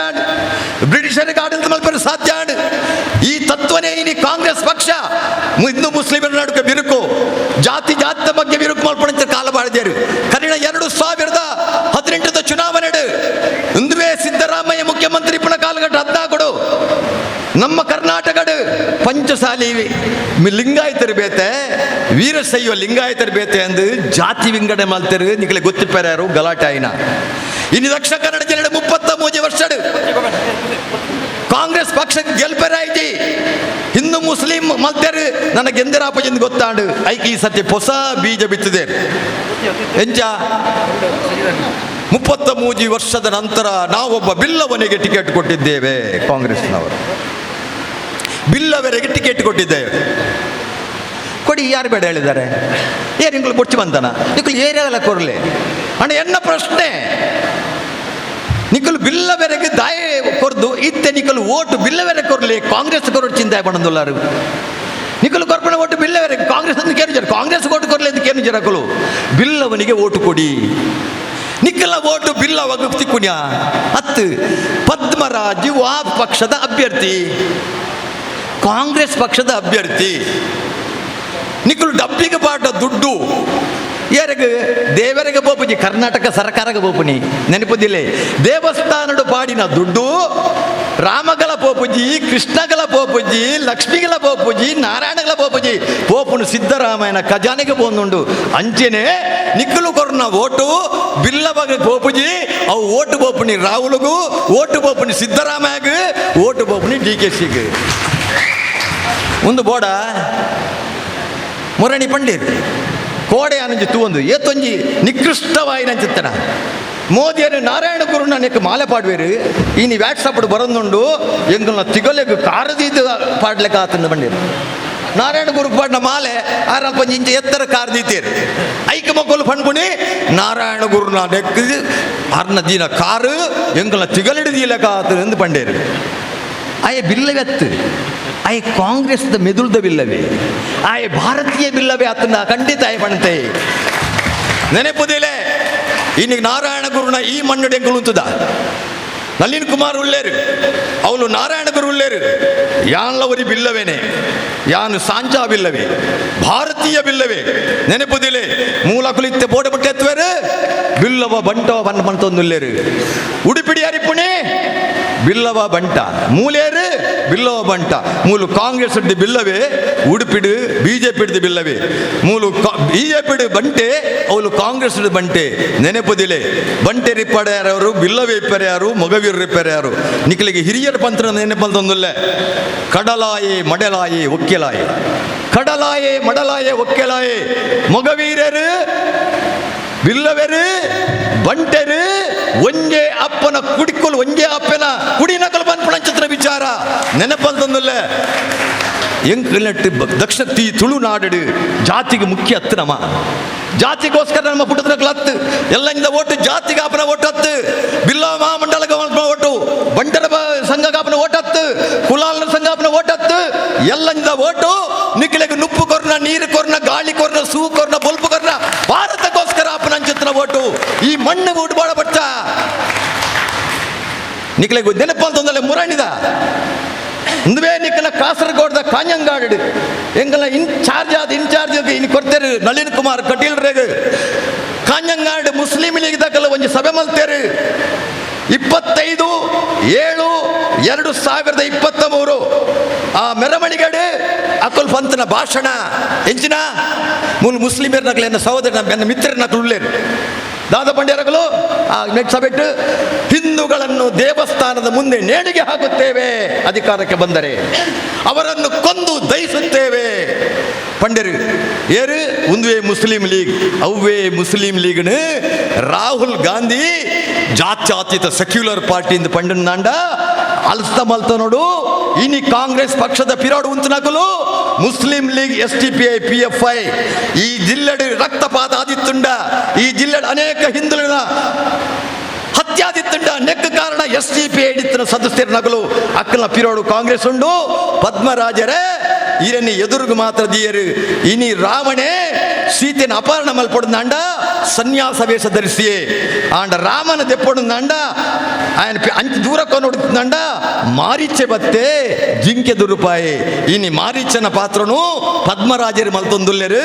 ಬ್ರಿಟಿಷರಿಗೆ ಆಡಳಿತ ಮಲ್ಪರ ಸಾಧ್ಯ. ಈ ತತ್ವನೇ ಇನಿ ಕಾಂಗ್ರೆಸ್ ಪಕ್ಷ ಹಿಂದೂ ಮುಸ್ಲಿಮರ ನಡುವೆ ಬಿರುಕು, ಜಾತಿ ಜಾತಿಯ ಬಗ್ಗೆ ಬಿರುಕು ಮಲ್ಪಣಂಚ ಕಾಲ ಬಾಳಿದೇರು. ಕನ್ನಡ 2018 ಚುನಾವಣೆ ಇಂದುವೇ ಸಿದ್ದರಾಮಯ್ಯ ಮುಖ್ಯಮಂತ್ರಿ ಪುನಃ ಕಾಲಘಟ್ಟ 14 ನಮ್ಮ ಕರ್ನಾಟಕಡು ಪಂಚಸಾಲಿ ಲಿಂಗಾಯತರು ಬೇತೆ ವೀರಶೈವ ಲಿಂಗಾಯತರು ಬೇತೆ ಅಂದು ಜಾತಿ ವಿಂಗಡಣೆ ಮಲ್ತರು. ನಿಗಲೆ ಗೊತ್ತಿಪ್ಪಾರು ಗಲಾಟೆ ಆಯ್ನ. ಇನ್ನು ದಕ್ಷಿಣ ಕನ್ನಡ ಜಿಲ್ಲೆ 33 ವರ್ಷಡು ಕಾಂಗ್ರೆಸ್ ಪಕ್ಷಕ್ಕೆ ಗೆಲ್ಪೆರಾಯ್ತಿ ಹಿಂದೂ ಮುಸ್ಲಿಂ ಮಲ್ತೇರು ನನಗೆ ಎಂದರಾಪಜಿಂದ ಗೊತ್ತಾಂಡು ಐಕಿ ಈ ಸತ್ಯ ಹೊಸ ಬೀಜ ಬಿತ್ತಿದೆ. ಎಂಚ 33 ವರ್ಷದ ನಂತರ ನಾವೊಬ್ಬ ಬಿಲ್ಲವನಿಗೆ ಟಿಕೆಟ್ ಕೊಟ್ಟಿದ್ದೇವೆ. ಕಾಂಗ್ರೆಸ್ನವರು ಬಿಲ್ಲವರಿಗೆ ಟಿಕೆಟ್ ಕೊಟ್ಟಿದ್ದೇವೆ. ಕೊಡಿ, ಯಾರು ಬೇಡ ಹೇಳಿದ್ದಾರೆ? ಏನು ನಿಂಗಳು ಬೊಚ್ಚು ಬಂತಾನ ನಿಕ್ಕಲು ಏರಿಯಾಗಲ್ಲ ಕೊರಲೆ ಅಣ್ಣ. ಎನ್ನ ಪ್ರಶ್ನೆ ನಿಕ್ಕಲು ಬಿಲ್ಲವರೆಗೆ ದಾಯ ಕೊರ್ದು ಇತ್ತೆ ನಿಕ್ಕಲು ಓಟು ಬಿಲ್ಲವರೆ ಕೊರಲಿ ಕಾಂಗ್ರೆಸ್ ಕೊರಡು ಚಿಂತೆ ಬಂದುಲ್ಲಾರು. ನಿಕ್ಕಲು ಕೊರ್ಪಣ ಓಟು ಬಿಲ್ಲವರೆಗೆ ಕಾಂಗ್ರೆಸ್ ಅಂತ ಕೇನು ಜರ ಕಾಂಗ್ರೆಸ್ ಓಟು ಕೊರಲಿ ಅಂತ ಕೇನು ಜರಕಲು ಬಿಲ್ಲವನಿಗೆ ಓಟು ಕೊಡಿ. ನಿಕ್ಕಲ್ಲ ಓಟು ಬಿಲ್ಲವಾಗ ತಿಕ್ಕುನ್ಯಾ ಅತ್ತು ಪದ್ಮರಾಜ್ ವಾ ಪಕ್ಷದ ಅಭ್ಯರ್ಥಿ, ಕಾಂಗ್ರೆಸ್ ಪಕ್ಷದ ಅಭ್ಯರ್ಥಿ. ನಿಕ್ಕಲು ಡಬ್ಬಿಗೆ ಪಾಟ ದುಡ್ಡು ಯಾರಿಗೆ ದೇವರಿಗೆ ಬೋಪುಜಿ, ಕರ್ನಾಟಕ ಸರ್ಕಾರಕ್ಕೆ ಬೋಪುನಿ ನೆನಪುದಿಲ್ಲ. ದೇವಸ್ಥಾನಡು ಪಾಡಿನ ದುಡ್ಡು ರಾಮಗಳ ಪೋಪುಜಿ, ಕೃಷ್ಣಗಳ ಪೋಪುಜಿ, ಲಕ್ಷ್ಮಿಗಳ ಪೋಪುಜಿ, ನಾರಾಯಣಗಳ ಪೋಪುಜಿ, ಪೋಪುನು ಸಿದ್ದರಾಮಯ್ಯನ ಖಜಾನೆಗೆ ಪೋಂದುಂಡು. ಅಂಚೆನೆ ನಿಕ್ಕಲು ಕೊರ್ನ ಓಟು ಬಿಲ್ಲವಾಗ ಪೋಪುಜಿ, ಅವು ಓಟು ಪೋಪುನಿ ರಾಹುಲ್ಗೂ, ಓಟು ಪೋಪುನಿ ಸಿದ್ದರಾಮಯ್ಯಗೆ, ಓಟು ಪೋಪುನಿ ಡಿ ಕೆ ಸಿಗೆ. ಒಂದು ಬೋಡ ಮುರಣಿ ಪಂಡೀರ್ ಕೋಡೆ ಅನಂಜಿ ತೂವೊಂದು ಏತೊಂಜಿ ನಿಕೃಷ್ಟವಾಯಿನ ಚಿತ್ತನ ಮೋದಿಯರು ನಾರಾಯಣ ಗುರುನ ನೆಕ್ ಮಾಲೆ ಪಾಡ್ವೇರು. ಇನಿ ವ್ಯಾಟ್ಸಪ್ ಬರೊಂದುಂಡು ಎಂಗುಲ್ನ ತಿಗಲೆಗ್ ಕಾರದೀದು ಪಾಡ್ಲೆಕ ಆತಂದು ಬಂಡೀರು. ನಾರಾಯಣ ಗುರು ಪಾಡಿನ ಮಾಲೆ ಆರ ಅಲ್ಪ ಇಂಚ ಎತ್ತರ ಕಾರದೀತೇರು ಐಕ ಮಕ್ಕಳು ಪಣ್ಪುಣಿ ನಾರಾಯಣ ಗುರುನ ನೆಕ್ ಅರ್ನ ದೀನ ಕಾರು ಎಂಗುಲ್ನ ತಿಗಲಿಡಿದೀಲೆಕ ಆತಂದು ಪಂಡೇರು. ಆಯೆ ಬಿಲ್ಲವೆತ್ತು, ಆಯೆ ಕಾಂಗ್ರೆಸ್ದ ಮೆದುಳ್ದ ಬಿಲ್ಲವೇ, ಆಯೆ ಭಾರತೀಯ ಬಿಲ್ಲವೇ ಆತನ ಖಂಡಿತ ಆಯೆ ಪಣತೆ ನೆನಪುದಿಲೆ. ಇನ್ನಿಗೆ ನಾರಾಯಣ ಗುರುನ ಈ ಮಣ್ಣು ಎಂಕುಲು ನಳಿನ್ ಕುಮಾರ್ ಉಳ್ಳೇರು, ಅವಳು ನಾರಾಯಣ ಗುರು ಉಳ್ಳೇರು. ಯಾನ್ಲ ಒರಿ ಬಿಲ್ಲವೇನೆ, ಯಾನು ಸಾಂಚಾ ಬಿಲ್ಲವೇ, ಭಾರತೀಯ ಬಿಲ್ಲವೇ. ನೆನಪುದಿಲೆ ಮೂಲ ಕುಲಿತ್ತೆ ಬೋಡೆ ಬಟ್ಟೆ ಎತ್ತುವೇರು ಬಿಲ್ಲವ ಬಂಟವ ಬಣ್ಣ ಬಂತೊಂದುಲ್ಲೇರು. ಉಡುಪಿಡಿ ಅರಿಪುಣಿ ಬಿಲ್ಲವ ಬಂಟ ಮೂಲೇರು ಬಿಲ್ಲವ ಬಂಟ. ಮೂಲು ಕಾಂಗ್ರೆಸ್ ಬಿಲ್ಲವೇ, ಉಡುಪಿಡು ಬಿಜೆಪಿ ಬಿಲ್ಲವೇ. ಮೂಲು ಬಿಜೆಪಿ ಬಂಟೆ, ಅವಳು ಕಾಂಗ್ರೆಸ್ ಬಂಟೆ. ನೆನಪುದಿಲೆ ಬಂಟೆ ರಿಪ್ಪಡೆಯಾರವರು ಬಿಲ್ಲವೇ ಇಪ್ಪರೆ ಯಾರು, ಮೊಗವೀರು ರಿಪ್ಪರೆ ಯಾರು. ನಿಖಲಿಗೆ ಹಿರಿಯರ ಪಂತ್ರ ನೆನಪಂತೊಂದುಲ್ಲೆ. ಕಡಲಾಯೆ ಮಡಲಾಯೆ ಒಕ್ಕೆಲಾಯೆ, ಕಡಲಾಯೆ ಮಡಲಾಯೆ ಒಕ್ಕೆಲಾಯೆ. ಮೊಗವೀರರು ಬಿಲ್ಲವೆರು ಬಂಟೆರು ಒಂಜೆ ಅಪ್ಪನ ಕುಡಿಕೊಲು, ಒಂಜೆ ಅಪ್ಪನ ಕುಡಿನಕಲು ಪನ್ಪುಣಂಚಿತ್ರ ವಿಚಾರ ನೆನಪಂತಂದುಲ್ಲೆ. ಎಂಕಲ್ನೆಟ್ಟು ದಕ್ಷಿಣ ತೀ ತುಳುನಾಡು ಜಾತಿಗೆ ಮುಖ್ಯ ಹತ್ತು ನಮ್ಮ ಜಾತಿಗೋಸ್ಕರ ನಮ್ಮ ಪುಟ್ಟದ ಹತ್ತು ಎಲ್ಲ ಇಂದ ಓಟು ಜಾತಿಗೆ ಆಪನ ಓಟು ಹತ್ತು, ಬಿಲ್ಲವ ಮಹಾಮಂಡಲಕ್ಕೆ ಓಟು, ಬಂಟರ ಸಂಘ ಓಟು ಹತ್ತು, ಕುಲಾಲನ ಸಂಘ ಓಟು ಹತ್ತು, ಎಲ್ಲ ಇಂದ ಓಟು ನಿಖಿಲೆಗೆ ನುಪ್ಪು ಕೊರ್ನ, ನೀರು ಕೊರ್ನ, ಗಾಳಿ ಕೊರ್ನ, ಸೂ ಕೊರ್ನ, ಬೊಲ್ಪು ಕೊರ್ನ ಭಾರತಕ್ಕೋಸ್ಕರ ಆಪನ ಅಂಚಿತ್ರ ಓಟು. ಈ ಮಣ್ಣು ಊಟ ಬಾಳ ಬಚ್ಚ ನಿಖಿಲೆಗೆ ನೆನಪಂತಂದಲ್ಲ ಮುರಣಿದ ಇಂದುವೇ ನಿಕ್ಕನ ಕಾಸರಗೋಡ್ದ ಕಾಂಜಂಗಾಡು ಎಂಗಲ ಇನ್ಚಾರ್ಜ್ ಆದ ಇನ್ಚಾರ್ಜ್ ಇನ್ನು ಕೊಡ್ತೇರು ನಳಿನ್ ಕುಮಾರ್ ಕಟೀಲ್ ರೇಗ್. ಕಾಂಜಂಗಾಡು ಮುಸ್ಲಿಂ ಲೀಗ್ ದಾಖಲ ಒಂಜಿ ಸಭೆ ಮಲ್ತೇರು 25/7/2023 ಆ ಮೆರವಣಿಗೆಡು ಅಕುಲ್ ಪಂತನ ಭಾಷಣ ಎಂಚಿನ ಮೂಲು ಮುಸ್ಲಿಮರ ನಕಲು ಎನ್ನ ಸಹೋದರ ಎನ್ನ ಮಿತ್ರರ ನಕಲು ಉಳ್ಳೇರು ದಾದ ಪಂಡ್ಯರಗಳು ಆ ನೆಟ್ ಸಭೆಟ್ಟು ಹಿಂದೂಗಳನ್ನು ದೇವಸ್ಥಾನದ ಮುಂದೆ ನೇಣಿಗೆ ಹಾಕುತ್ತೇವೆ, ಅಧಿಕಾರಕ್ಕೆ ಬಂದರೆ ಅವರನ್ನು ಕೊಂದು ದಹಿಸುತ್ತೇವೆ ಪಂಡ್ಯರು. ಏರು ಉಂದುವೆ ಮುಸ್ಲಿಂ ಲೀಗ್ ಅವ್ವೇ ಮುಸ್ಲಿಂ ಲೀಗ್ನು ರಾಹುಲ್ ಗಾಂಧಿ ಜಾತ್ಯತೀತ ಸೆಕ್ಯುಲರ್ ಪಾರ್ಟಿ ಇಂದ ಪಂಡನಾಂಡ ಅಲ್ಸ್ತ ಮಲ್ತ ನೋಡು. ಇನಿ ಕಾಂಗ್ರೆಸ್ ಪಕ್ಷದ ಪಿರಾಡು ಉಂತನಕಲು Muslim League S T P I P F I ಈ ಜಿಲ್ಲೆಡು ರಕ್ತಪಾತ ಆದಿತ್ತುಂಡ, ಈ ಜಿಲ್ಲೆಡು ಅನೇಕ ಹಿಂದುಳಿದ ಹತ್ಯಾದಿತ್ತುಂಡ. ನೆಕ್ ಕಾರಣ ಎಸ್ ಟಿ ಪಿ ಐಡಿತ್ತಿನ ಸದಸ್ಯರ ನಗಲು ಅಕ್ಕನ ಪಿರೋಡು ಕಾಂಗ್ರೆಸ್ ಉಂಡು. ಪದ್ಮರಾಜರೇ ಈರನಿ ಎದುರುಗು ಮಾತ್ರ ದಿಯರು. ಇನಿ ರಾವಣೆ ಸೀತೆನ ಅಪಹರಣ ಮಲ್ಪೊಡುಂದಾಂಡ ಸನ್ಯಾಸ ವೇಷ ಧರಿಸಿಯೇ ಆಂಡ ರಾಮನ ದೆಪ್ಪೊಡುಂದಾಂಡ ఆయన ಅಂಚು ದೂರ ಕೊನೊಡುತ್ತಂಡ ಮಾರೀಚೆ ಬತ್ತೆ ಜಿಂಕೆ ದುರುಪಾಯಿ. ಇನಿ ಮಾರೀಚನ ಪಾತ್ರನು ಪದ್ಮರಾಜರು ಮಲ್ತೊಂದುಲ್ಲೆರು.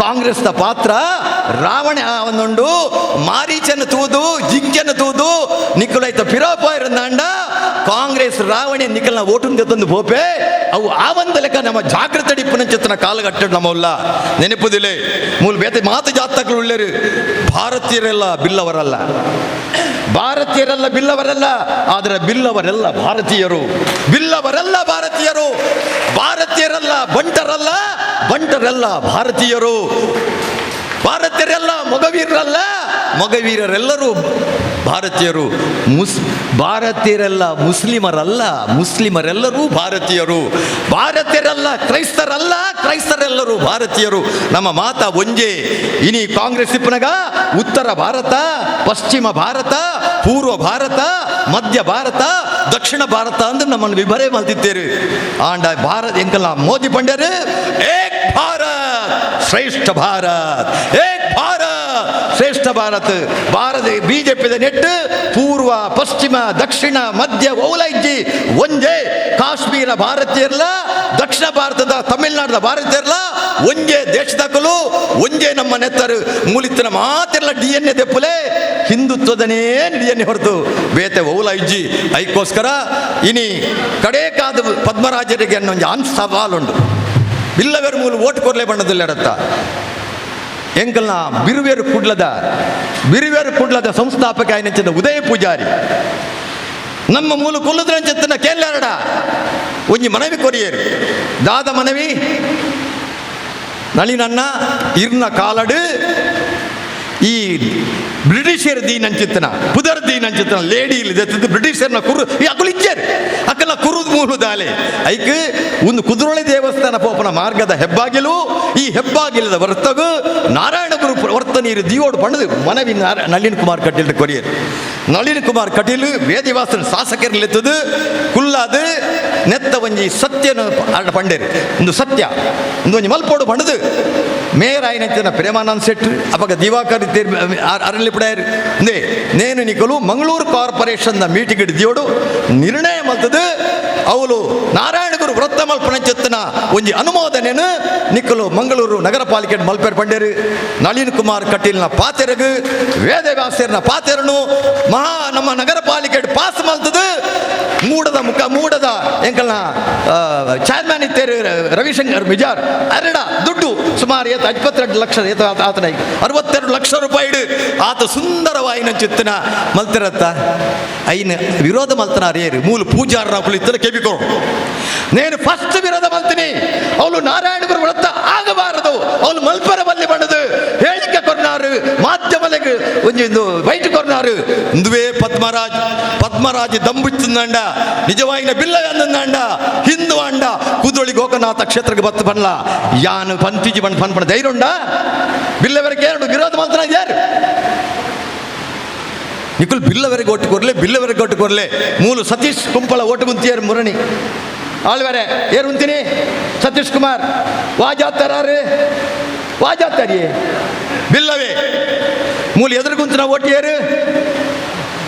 ಕಾಂಗ್ರೆಸ್ನ ಪಾತ್ರ ರಾವಣ ಅವನುಂಡು. ಮಾರೀಚನ ತೂದು ಜಿಂಕೆನ ತೂದು ನಿಕ್ಕುಲೈತ ಪಿರೋಪಾಯಿರಂದಾಂಡ ಕಾಂಗ್ರೆಸ್ ರಾವಣೆ ನಿಕ್ಕಲ್ನ ಓಟುನ್ ತಂದು ಪೋಪೆ ಅವು ಆ ಒಂದು ಲೆಕ್ಕ ನಮ್ಮ ಜಾಗೃತ ಡಿಪ್ಪನ ಚಿತ್ತನ ಕಾಲಗಟ್ಟ ನಮ್ಮಲ್ಲ ನೆನಪುದಿಲೆ. ಮೂಲ ಬೇತೆ ಮಾತು ಜಾತಕಗಳು ಉಳ್ಳೇರು. ಭಾರತೀಯರೆಲ್ಲ ಬಿಲ್ಲವರಲ್ಲ, ಭಾರತೀಯರೆಲ್ಲ ಬಿಲ್ಲವರಲ್ಲ, ಆದರೆ ಬಿಲ್ಲವರೆಲ್ಲ ಭಾರತೀಯರು, ಬಿಲ್ಲವರೆಲ್ಲ ಭಾರತೀಯರು, ಭಾರತೀಯರೆಲ್ಲ ಬಂಟರಲ್ಲ, ಬಂಟರೆಲ್ಲ ಭಾರತೀಯರು, ಭಾರತೀಯರೆಲ್ಲ ಮೊಗವೀರರಲ್ಲ, ಮೊಗವೀರರೆಲ್ಲರೂ ಭಾರತೀಯರು, ಭಾರತೀಯರೆಲ್ಲ ಮುಸ್ಲಿಮರಲ್ಲ, ಮುಸ್ಲಿಮರೆಲ್ಲರೂ ಭಾರತೀಯರು, ಭಾರತೀಯರೆಲ್ಲ ಕ್ರೈಸ್ತರಲ್ಲ, ಕ್ರೈಸ್ತರೆಲ್ಲರೂ ಭಾರತೀಯರು. ನಮ್ಮ ಮಾತ ಒಂಜೆ. ಇನಿ ಕಾಂಗ್ರೆಸ್ ಇಪ್ಪನಗ ಉತ್ತರ ಭಾರತ, ಪಶ್ಚಿಮ ಭಾರತ, ಪೂರ್ವ ಭಾರತ, ಮಧ್ಯ ಭಾರತ, ದಕ್ಷಿಣ ಭಾರತ ಅಂದ್ರೆ ನಮ್ಮನ್ನು ವಿಭರೆ ಮಲ್ತಿದ್ದೇರು. ಆಂಡ ಭಾರತ ಎಂಕಲ್ಲ ಮೋದಿ ಪಂಡ್ಯರು ಏಕ್ ಭಾರತ್ ಶ್ರೇಷ್ಠ ಭಾರತ್, ಏಕ್ ಭಾರತ್ ಶ್ರೇಷ್ಠ ಭಾರತ ಭಾರತ ಬಿಜೆಪಿದ ನೆಟ್ಟು ಪೂರ್ವ ಪಶ್ಚಿಮ ದಕ್ಷಿಣ ಮಧ್ಯ ಓಲೈಜಿ ಒಂಜೆ ಕಾಶ್ಮೀರ ಭಾರತೀಯರ್ಲ ದಕ್ಷಿಣ ಭಾರತದ ತಮಿಳುನಾಡದ ಭಾರತೀಯರ್ಲ ಒಂಜೆ ದೇಶದಕಲು ಒಂಜೆ ನಮ್ಮ ನೆತ್ತರು ಮೂಲಿತ್ತಿನ ಮಾತೆಲ್ಲ ಡಿಎನ್ಎ ದೆಪ್ಪುಲೆ ಹಿಂದುತ್ವದನೇ ಡಿಎನ್ಎ ಹೊರತು ಬೇತೆ ಓಲ ಇಜ್ಜಿ. ಐಕ್ಕೋಸ್ಕರ ಇನಿ ಕಡೇಕಾದ ಪದ್ಮರಾಜರಿಗೆ ಅನ್ನೊಂಜಿ ಆನ್ ಸವಾಲುಂಡು. ಬಿಲ್ಲವೆರ್ ಮೂಲು ಓಟ್ ಕೊರ್ಲೆ ಬಣ್ಣದಲ್ಲೆಡತ್ತ ಎಂಕಲ್ನ ಬಿರುವೇರು ಕುಡ್ಲದ ಸಂಸ್ಥಾಪಕ అయిన ಉದಯ ಪೂಜಾರಿ ನಮ್ಮ ಮೂಲ ಕೊಲ್ಲುದ್ರಂಚೆತ್ತನ ಕೇಳಾರಡ ಒಂಜಿ ಮನವಿ ಕೊರಿಯರು ದಾದ ಮನವಿ ನಳಿನನ್ನ ಇರ್ನ ಕಾಲಡು ಈ ಬ್ರಿಟಿಷರ್ ದೀನಂಚಿತ್ತನ ಪುದರ್ ದೀನಂಚಿತ್ತನ ಲೇಡಿ ಇಲ್ಲಿ ಬ್ರಿಟಿಷರ್ನ ಕುರು ಈ ಅಕುಲು ಇಚ್ಚಾರು ಅಕ್ಕಲ ಕುರುದ್ ಮೂಲು ದಾಲೆ ಐಕ್ ಒಂದು ಕುದುರೋಳಿ ದೇವಸ್ಥಾನ ಪೋಪನ ಮಾರ್ಗದ ಹೆಬ್ಬಾಗಿಲು ಈ ಹೆಬ್ಬಾಗಿಲದ ವರ್ತಗು ನಾರಾಯಣ ಗುರು ವರ್ತ ನೀರು ದಿಯೋಡು ಬಣ್ಣದು ಮನವಿ ನಳಿನ್ ಕುಮಾರ್ ಕಟೀಲ್ ಕೊರಿಯರ್. ನಳಿನ್ ಕುಮಾರ್ ಕಟೀಲ್ ವೇದಿವಾಸನ ಶಾಸಕರ್ಲೆತ್ತದು ಕುಲ್ಲಾದು ನೆತ್ತ ಒಂಜಿ ಸತ್ಯನ ಪಂಡೇರು ಒಂದು ಸತ್ಯ ಒಂದು ಒಂಜಿ ಮಲ್ಪೋಡು ಬಣ್ಣದು ಮೇಯರ್ ಆಯ್ನಂಚಿನ ಪ್ರೇಮಾನಂದ್ ಶೆಟ್ಟಿ ಅಪಗ ದಿವಾಕರ್ ಅರಳಿಪುಡಾಯರ್ ನೇ ನೇನು ನಿಕಲು ಮಂಗಳೂರು ಕಾರ್ಪೊರೇಷನ್ ಮೀಟಿಂಗ್ ದಿಯೋಡು ನಿರ್ಣಯ ಮಲ್ತದು ಅವಳು ನಾರಾಯಣ ಗುರು ವೃತ್ತ ಮಲ್ಪನಂಚೆತ್ತನ ಒಂಜಿ ಅನುಮೋದನೆನು ನಿಕಲು ಮಂಗಳೂರು ನಗರ ಪಾಲಿಕೆ ಮಲ್ಪೇರ್ ಪಂಡೇರು. ನಳಿನ್ ಕುಮಾರ್ ಕಟೀಲ್ನ ಪಾತೆರಗು ವೇದವ್ಯಾಸರ್ನ ಪಾತೆರನು ಮಹಾ ನಮ್ಮ ನಗರ ಪಾಲಿಕೆ ಪಾಸ್ ಮಲ್ತದು ಮೂಡದ ಮುಖ ಮೂಡದ ಎಂಕಲ್ನ ಚೇರ್ಮನ್ ಇತ್ತೇರು ರವಿಶಂಕರ್ ಮಿಜಾರ್ ಅರೆಡ ದುಡ್ಡು ಸುಮಾರು ಏತ 22 ಲಕ್ಷ ಏತ ಆತನ 62 ಲಕ್ಷ ರೂಪಾಯಿ ಆತ ಸುಂದರವಾಯಿನ ಚಿತ್ತನ ಮಲ್ತಿರತ್ತ ಐನ ವಿರೋಧ ಮಲ್ತನ ಅರಿಯರು ಮೂಲ ಪೂಜಾರನ ಕುಳಿತನ ಕೆಬಿಕೋ ನೇನು ಫಸ್ಟ್ ವಿರೋಧ ಮಲ್ತೀನಿ ಅವಳು ನಾರಾಯಣ ಗುರು ವ್ರತ ಆಗಬಾರದು ಅವಳು ಮಲ್ಪರ ಬಲ್ಲಿ ಬಣ್ಣದು ಹೇಳಿಕೆ ಕೊರ್ನಾರು ಮಾಧ್ಯಮಲೆಗ್ ಒಂಜಿ ಒಂದು ಬೈಟ್ ಕೊರ್ನಾರು ಇಂದುವೇ ಪದ್ಮರಾಜ್ ಪದ್ಮರಾಜ್ ದಂಬುತ್ತಂಡ ನಿಜವಾಯಿನ ಬಿಲ್ಲ ಅಂದಂಡ ಹಿಂದೂ ಅಂಡ ಕುದೊಳಿ ಗೋಕನಾಥ ಕ್ಷೇತ್ರಕ್ಕೆ ಬತ್ತು ಬನ್ಲ ಯಾನು ಪಂತಿಜಿ ಬಣ್ಣ ಪನ್ಪಣ ಧೈರ್ಯ ಉಂಡ ಬಿಲ್ಲವರೆಗೆ ಎರಡು ವಿರೋಧ ಮಲ್ತನ ಯಾರು ನಿಕುಲ್ ಬಿಲ್ಲವರೆಗೆ ಓಟು ಕೊರ್ಲೆ ಬಿಲ್ಲವರೆಗೆ ಓಟು ಕೊರ್ಲೆ ಮೂಲು ಸತೀಶ್ ಕುಂಪಳ ಓಟು ಗುಂತಿಯರು ಮುರಣಿ ಆಳ್ವರೆ ಏರು ಉಂತೀನಿ ಸತೀಶ್ ಕುಮಾರ್ ವಾಜಾತಾರು ವಾಜಾತಾರಿಯೇ ಬಿಲ್ಲವೇ ಮೂಲು ಎದುರು ಗುಂತಿನ ಓಟು ಏರು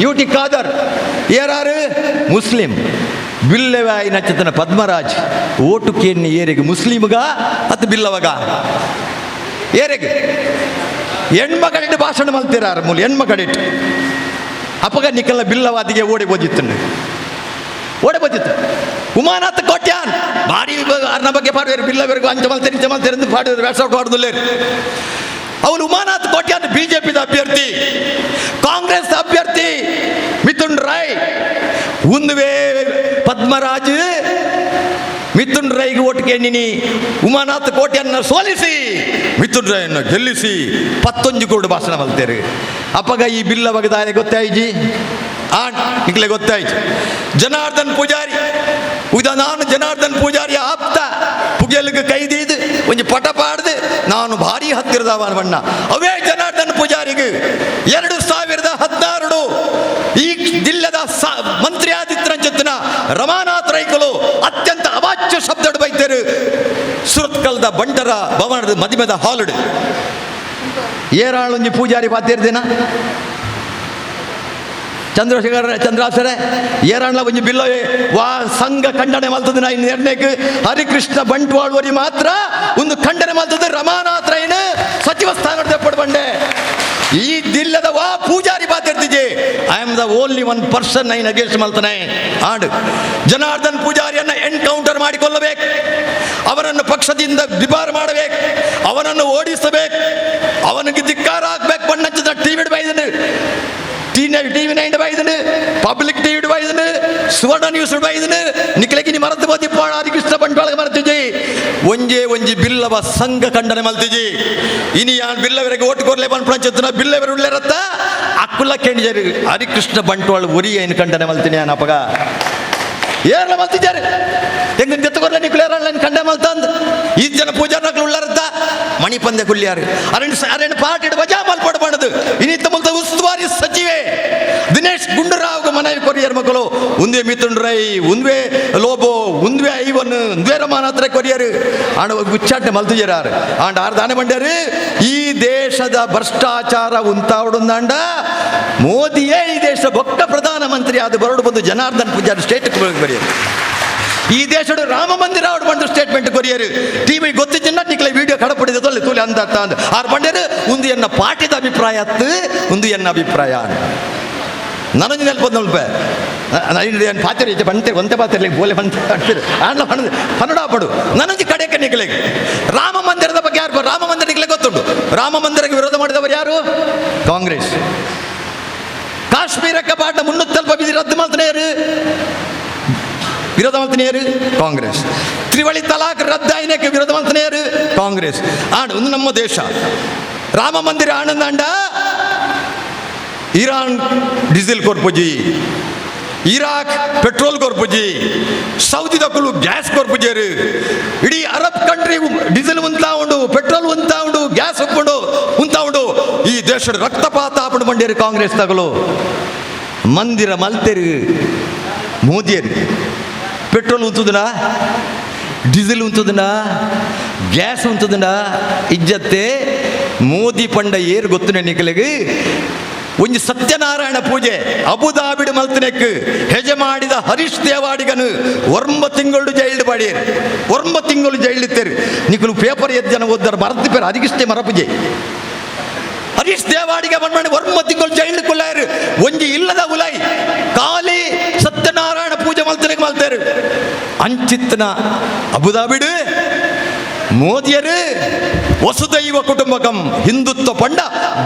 ಯುಟಿ ಖಾದರ್ ಏರಾರು ಮುಸ್ಲಿಂ ಬಿಲ್ಲವೇ ನಚ್ಚತನ ಪದ್ಮರಾಜ್ ಓಟು ಕೇನ್ನಿ ಏರಿಗೆ ಮುಸ್ಲಿಮ್ಗ ಅತ್ ಬಿಲ್ಲವಗ ಏರಿಗೆ ಹೆಣ್ಮಗಳಿಟ್ಟು ಭಾಷಣ ಮಲ್ತಿರಾರ ಮೂಲು ಹೆಣ್ಮಗಳಿಟ್ಟು ಅಪ್ಪಗ ನಿಕಲ್ಲ ಬಿಲ್ಲವಾದಿಗೆ ಓಡಿ ಬೋಜಿತ್ತು ಓಡಿ ಬೋಜಿತ್ತು ಉಮಾನಾಥ ಕೋಟ್ಯಾನ್ ಭಾರಿ ಅರ್ನ ಬಗ್ಗೆ ಪಾಡುವರು ಬಿಲ್ಲವರೆಗೂ ಅಂಚ ಮಲ್ತೇನೆ ಇಂಚ ಮಲ್ತೇನೆ ಎಂದು ಪಾಡುವರು ವೇಷ ಪಾಡುದಿಲ್ಲೇರು. ಅವನು ಉಮಾನಾಥ್ ಕೋಟ್ಯಾನ್ ಬಿಜೆಪಿದ ಅಭ್ಯರ್ಥಿ, ಕಾಂಗ್ರೆಸ್ ಅಭ್ಯರ್ಥಿ ಮಿಥುನ್ ರೈ. ಉಂದುವೇ ಪದ್ಮರಾಜ್ ಮಿಥುನ್ ರೈಗೆ ಓಟು ಕೇಣಿನಿ ಉಮಾನಾಥ್ ಕೋಟ್ಯನ್ನ ಸೋಲಿಸಿ ಮಿಥುನ್ ರೈಯನ್ನು ಗೆಲ್ಲಿಸಿ 11 ಕೋಟಿ ಭಾಷಣ ಮಲ್ತೇರು. ಅಪ್ಪಗ ಈ ಬಿಲ್ಲ ಬಗದಾರೆ ಗೊತ್ತಾಯ್ಜಿ ಆಣ್ ನಿಕ್ಲೆ ಗೊತ್ತಾಯ್ತು. ಜನಾರ್ದನ್ ಪೂಜಾರಿ ಉದ ನಾನು ಜನಾರ್ದನ್ ಪೂಜಾರಿ ಆಪ್ತ ಪುಗೆಲ್ಗೆ ಕೈದೀದು ಒಂಜಿ ಪಟ ಪಾಡ್ದು ನಾನು ಭಾರಿ ಹತ್ತಿರದ ಬಣ್ಣ ಅವೇ ಜನಾರ್ದನ್ ಪೂಜಾರಿಗೆ 2016 ಈ ಜಿಲ್ಲೆದ ಮಂತ್ರಿ ಆದಿತ್ಯರಂಜತ್ನ ರಮಾನಾಥ್ ರೈಕಲು ಅತ್ಯಂತ ಅವಾಚ್ಯ ಶಬ್ದ ಬೈತೇರು ಸುರತ್ಕಲ್ದ ಬಂಟರ ಭವನದ ಮದಿಮದ ಹಾಲುಡು ಏರಾಳೊಂಜಿ ಪೂಜಾರಿ ಪಾತೇರ್ದಿನ ಚಂದ್ರಶೇಖರ ಚಂದ್ರಾಸರೆ ಏರಾಣ್ಲ ಒಂಜಿ ಬಿಲ್ಲ ವಾ ಸಂಘ ಖಂಡನೆ ಮಲ್ತದ ನಾ ನಿರ್ಣಯಕ್ಕೆ ಹರಿಕೃಷ್ಣ ಬಂಟ್ವಾಳ್ವರಿ ಮಾತ್ರ ಒಂದು ಖಂಡನೆ ಮಲ್ತದ ರಮಾನಾಥ್ ರೈನ ಸಚಿವ ಸ್ಥಾನ ತೆಪ್ಪಡು ಬಂಡೆ ಈ ದಿಲ್ಲದ ವಾ Poojary ಪಾತಿರ್ತಿಜೆ. I am the only one person nine against ಮಲ್ತನೆ ಆಡು ಜನಾರ್ದನ್ ಪೂಜಾರಿಯನ್ನು ಎನ್ಕೌಂಟರ್ ಮಾಡಿಕೊಳ್ಳಬೇಕು, ಅವನನ್ನು ಪಕ್ಷದಿಂದ ಡಿಬಾರ್ ಮಾಡಬೇಕು, ಅವನನ್ನು ಓಡಿಸಬೇಕು, ಅವನಿಗೆ ಧಿಕ್ಕಾರ ಹಾಕ್ಬೇಕು. ಬಣ್ಣಚ್ಚಿದ ಟಿವಿ ಬೈದನು, ಟಿವಿ ನೈನ್ ಬೈದನು, ಪಬ್ಲಿಕ್ ಟಿವಿ ಬೈದನು, ಸುವರ್ಣ ನ್ಯೂಸ್ ಬೈದನು, ನಿಕ್ಲೆಗಿನಿ ಮರತು ಬೋದಿಪ್ಪಾಳ ಹರಿಕೃಷ್ಣ ಬಂಟ್ವಾಳಗೆ ಮರತಿಜಿ ಒಂಜೇ ಒಂಜಿ ಬಿಲ್ಲವ ಸಂಘ ಖಂಡನೆ ಮಲ್ತಿಜಿ. ಇನಿ ಯಾನ್ ಬಿಲ್ಲವರಿಗೆ ಓಟು ಕೊರ್ಲೆ ಬಂದ್ ಬಿಲ್ಲವರು ಉಳ್ಳರತ್ತ ಅಕ್ಕುಲ್ಲ ಕೇಣಿಜರು ಹರಿಕೃಷ್ಣ ಬಂಟ್ವಾಳ ಒರಿ ಏನು ಖಂಡನೆ ಮಲ್ತೀನಿ ಯಾನ್ ಅಪಗ ಏರ್ಲ ಮಲ್ತಿದ್ದಾರೆ ಹೆಂಗ ಜೊತೆ ನಿಕ್ಲೇರಲ್ಲ ಕಂಡ ಮಲ್ತಂದ್ ಈ ಜನ ಪೂಜಾರ್ನಕ್ಲು ಉಳ್ಳರತ್ತ ಮಣಿಪಂದೆ ಕುಲ್ಯಾರು ಅರಣ್ ಅರಣ್ ಪಾಟಿಡ್ ವಜಾ ಮಲ್ಪಡ ಬಣ್ಣದು ಇನ್ನಿತ್ತ ಮುಲ್ತ ಉಸ್ತುವಾರಿ ಸಚಿವೆ ದಿನೇಶ್ ಗುಂಡೂರಾವ್ಗೆ ಮನವಿ ಕೊರಿಯರ್ ಮಕ್ಕಳು ಒಂದೇ ಮಿಥುನ್ ರೈ ಒಂದ್ವೇ ಲೋಬೋ ಒಂದ್ವೇ ಐವನ್ ಒಂದ್ವೇ ರಮಾನಾಥ್ ರೈ ಕೊರಿಯರ್ ಆಂಡ ಉಚ್ಚಾಟನೆ ಮಲ್ತುಜೆರಾರು ಆಂಡ ಆರ್ ದಾನೆ ಬಂಡ್ಯಾರು ಈ ದೇಶದ ಭ್ರಷ್ಟಾಚಾರ ಉಂತಾವಡುಂದಾಂಡ ಮೋದಿಯೇ ಈ ದೇಶದ ಬೊಕ್ಕ ಪ್ರಧಾನಮಂತ್ರಿ ಅದು ಬರೋಡು ಬಂದು ಜನಾರ್ದನ್ ಪೂಜಾರಿ ಸ್ಟೇಟ್ ಬರೆಯರು. ಈ ದೇಶದ ರಾಮ ಮಂದಿರ ಅವ್ರು ಬಂದು ಸ್ಟೇಟ್ಮೆಂಟ್ ಕೊರಿಯರು ಟಿವಿ ಗೊತ್ತಿದ್ದ ನಿಕ್ಲೆ ವಿಡಿಯೋ ಕಡಪಡಿದ ತೊಲೆ ತೂಲೆ ಅಂದ ಅಂದ ಆರು ಬಂಡ್ಯಾರು ಒಂದು ಎನ್ನ ಪಾರ್ಟಿದ ಅಭಿಪ್ರಾಯ ಅತ್ತು ಒಂದು ಎನ್ನ ಅಭಿಪ್ರಾಯ ನನಗೆ ನೆನಪು ಸ್ವಲ್ಪ ಏನು ಪಾತ್ರೆ ಇತ್ತೆ ಬಂತೆ ಒಂತೆ ಪಾತ್ರೆ ಬೋಲೆ ಬಂತ ಅಂತೀರಿ ಆಂಡ್ಲ ಪಣದು ಪನ್ನಡ ಪಡು ನನಗೆ ಕಡೆಗೆ ನಿಕ್ಲೆಗೆ ರಾಮ ಮಂದಿರದ ಬಗ್ಗೆ ಯಾರು ರಾಮ ಮಂದಿರ ನಿಕ್ಲೆ ಗೊತ್ತುಂಟು. ರಾಮ ಮಂದಿರಕ್ಕೆ ವಿರೋಧ ಮಾಡಿದವರು ಯಾರು? ಕಾಂಗ್ರೆಸ್. ಕಾಶ್ಮೀರಕ್ಕೆ ಪಾಠ ಮುನ್ನೂತ್ತಲ್ಪ ಬಿಸಿ ರದ್ದು ಮಾಡ್ತಾನೆ ವಿರೋಧ ಮಾಡ್ತಾನೆ ಕಾಂಗ್ರೆಸ್. ತ್ರಿವಳಿ ತಲಾಕ್ ರದ್ದಾಯಿನಕ್ಕೆ ವಿರೋಧ ಮಾಡ್ತಾನೆ ಕಾಂಗ್ರೆಸ್. ಆಂಡ್ ಒಂದು ನಮ್ಮ ದೇಶ ರಾಮ ಮಂದಿರ ಆನಂದಾಂಡ ಇರಾನ್ ಡೀಸೆಲ್ ಕೊರ್ಪುಜಿ, ಇರಾಕ್ ಪೆಟ್ರೋಲ್ ಕೊರ್ಪುಜಿ, ಸೌದಿ ದಕ್ಕಲು ಗ್ಯಾಸ್ ಕೊರ್ಪುಜೇರು, ಇಡೀ ಅರಬ್ ಕಂಟ್ರಿ ಡೀಸೆಲ್ ಉಂತಾ ಉಂಡು, ಪೆಟ್ರೋಲ್ ಉಂತಾ ಉಂಡು, ಗ್ಯಾಸ್ ಉಪ್ಪುಂಡು ಉಂತಾ ಉಂಡು. ಈ ದೇಶದ ರಕ್ತಪಾತ ಆಪುಂಡು ಬಂಡೇರು ಕಾಂಗ್ರೆಸ್ ತಗಲು. ಮಂದಿರ ಮಲ್ತೆರು ಮೋದಿಯರು. ಪೆಟ್ರೋಲ್ ಉಂತುದನಾ, ಡೀಸೆಲ್ ಉಂತುದನಾ, ಗ್ಯಾಸ್ ಉಂತುದನಾ? ಇಜ್ಜತ್ತೆ ಮೋದಿ ಪಂಡ ಏರು ಗೊತ್ತು ನಿಕಲೆಗೆ. ಒಂಜಿ ಸತ್ಯನಾರಾಯಣ ಪೂಜೆ ಅಬುದಾಬಿಡು ಮಲ್ತನೆಕ್ ಹೆಜೆ ಮಾಡಿದ ಹರೀಶ್ ದೇವಾಡಿಗನು 9 ತಿಂಗಳು ಜೈಲು ಬಾಡಿಯರು, 9 ತಿಂಗಳು ಜೈಲು ಇತ್ತೇರು. ನಿಕಲು ಪೇಪರ್ ಎದ್ದು ಜನ ಓದ್ದಾರ ಮರತಿ ಪೇರು ಹರಿಗಿಷ್ಟೇ ಮರಪೂಜೆ. ಹರೀಶ್ ದೇವಾಡಿಗ ಬಂದ್ಮಾಡಿ 9 ತಿಂಗಳು ಜೈಲು ಕೊಲ್ಲಾಯರು. ಒಂಜಿ ಇಲ್ಲದ ಉಲೈ ಖಾಲಿ ಸತ್ಯನಾರಾಯಣ ಪೂಜೆ ಮಲ್ತನೆಕ್ ಮಲ್ತೇರು. ಅಂಚಿತ್ತನ ಅಬುದಾಬಿಡು ಮೋದಿಯರು ವಸುದೈವ ಕುಟುಂಬಕಂ ಹಿಂದುತ್ವ ಪಂಡ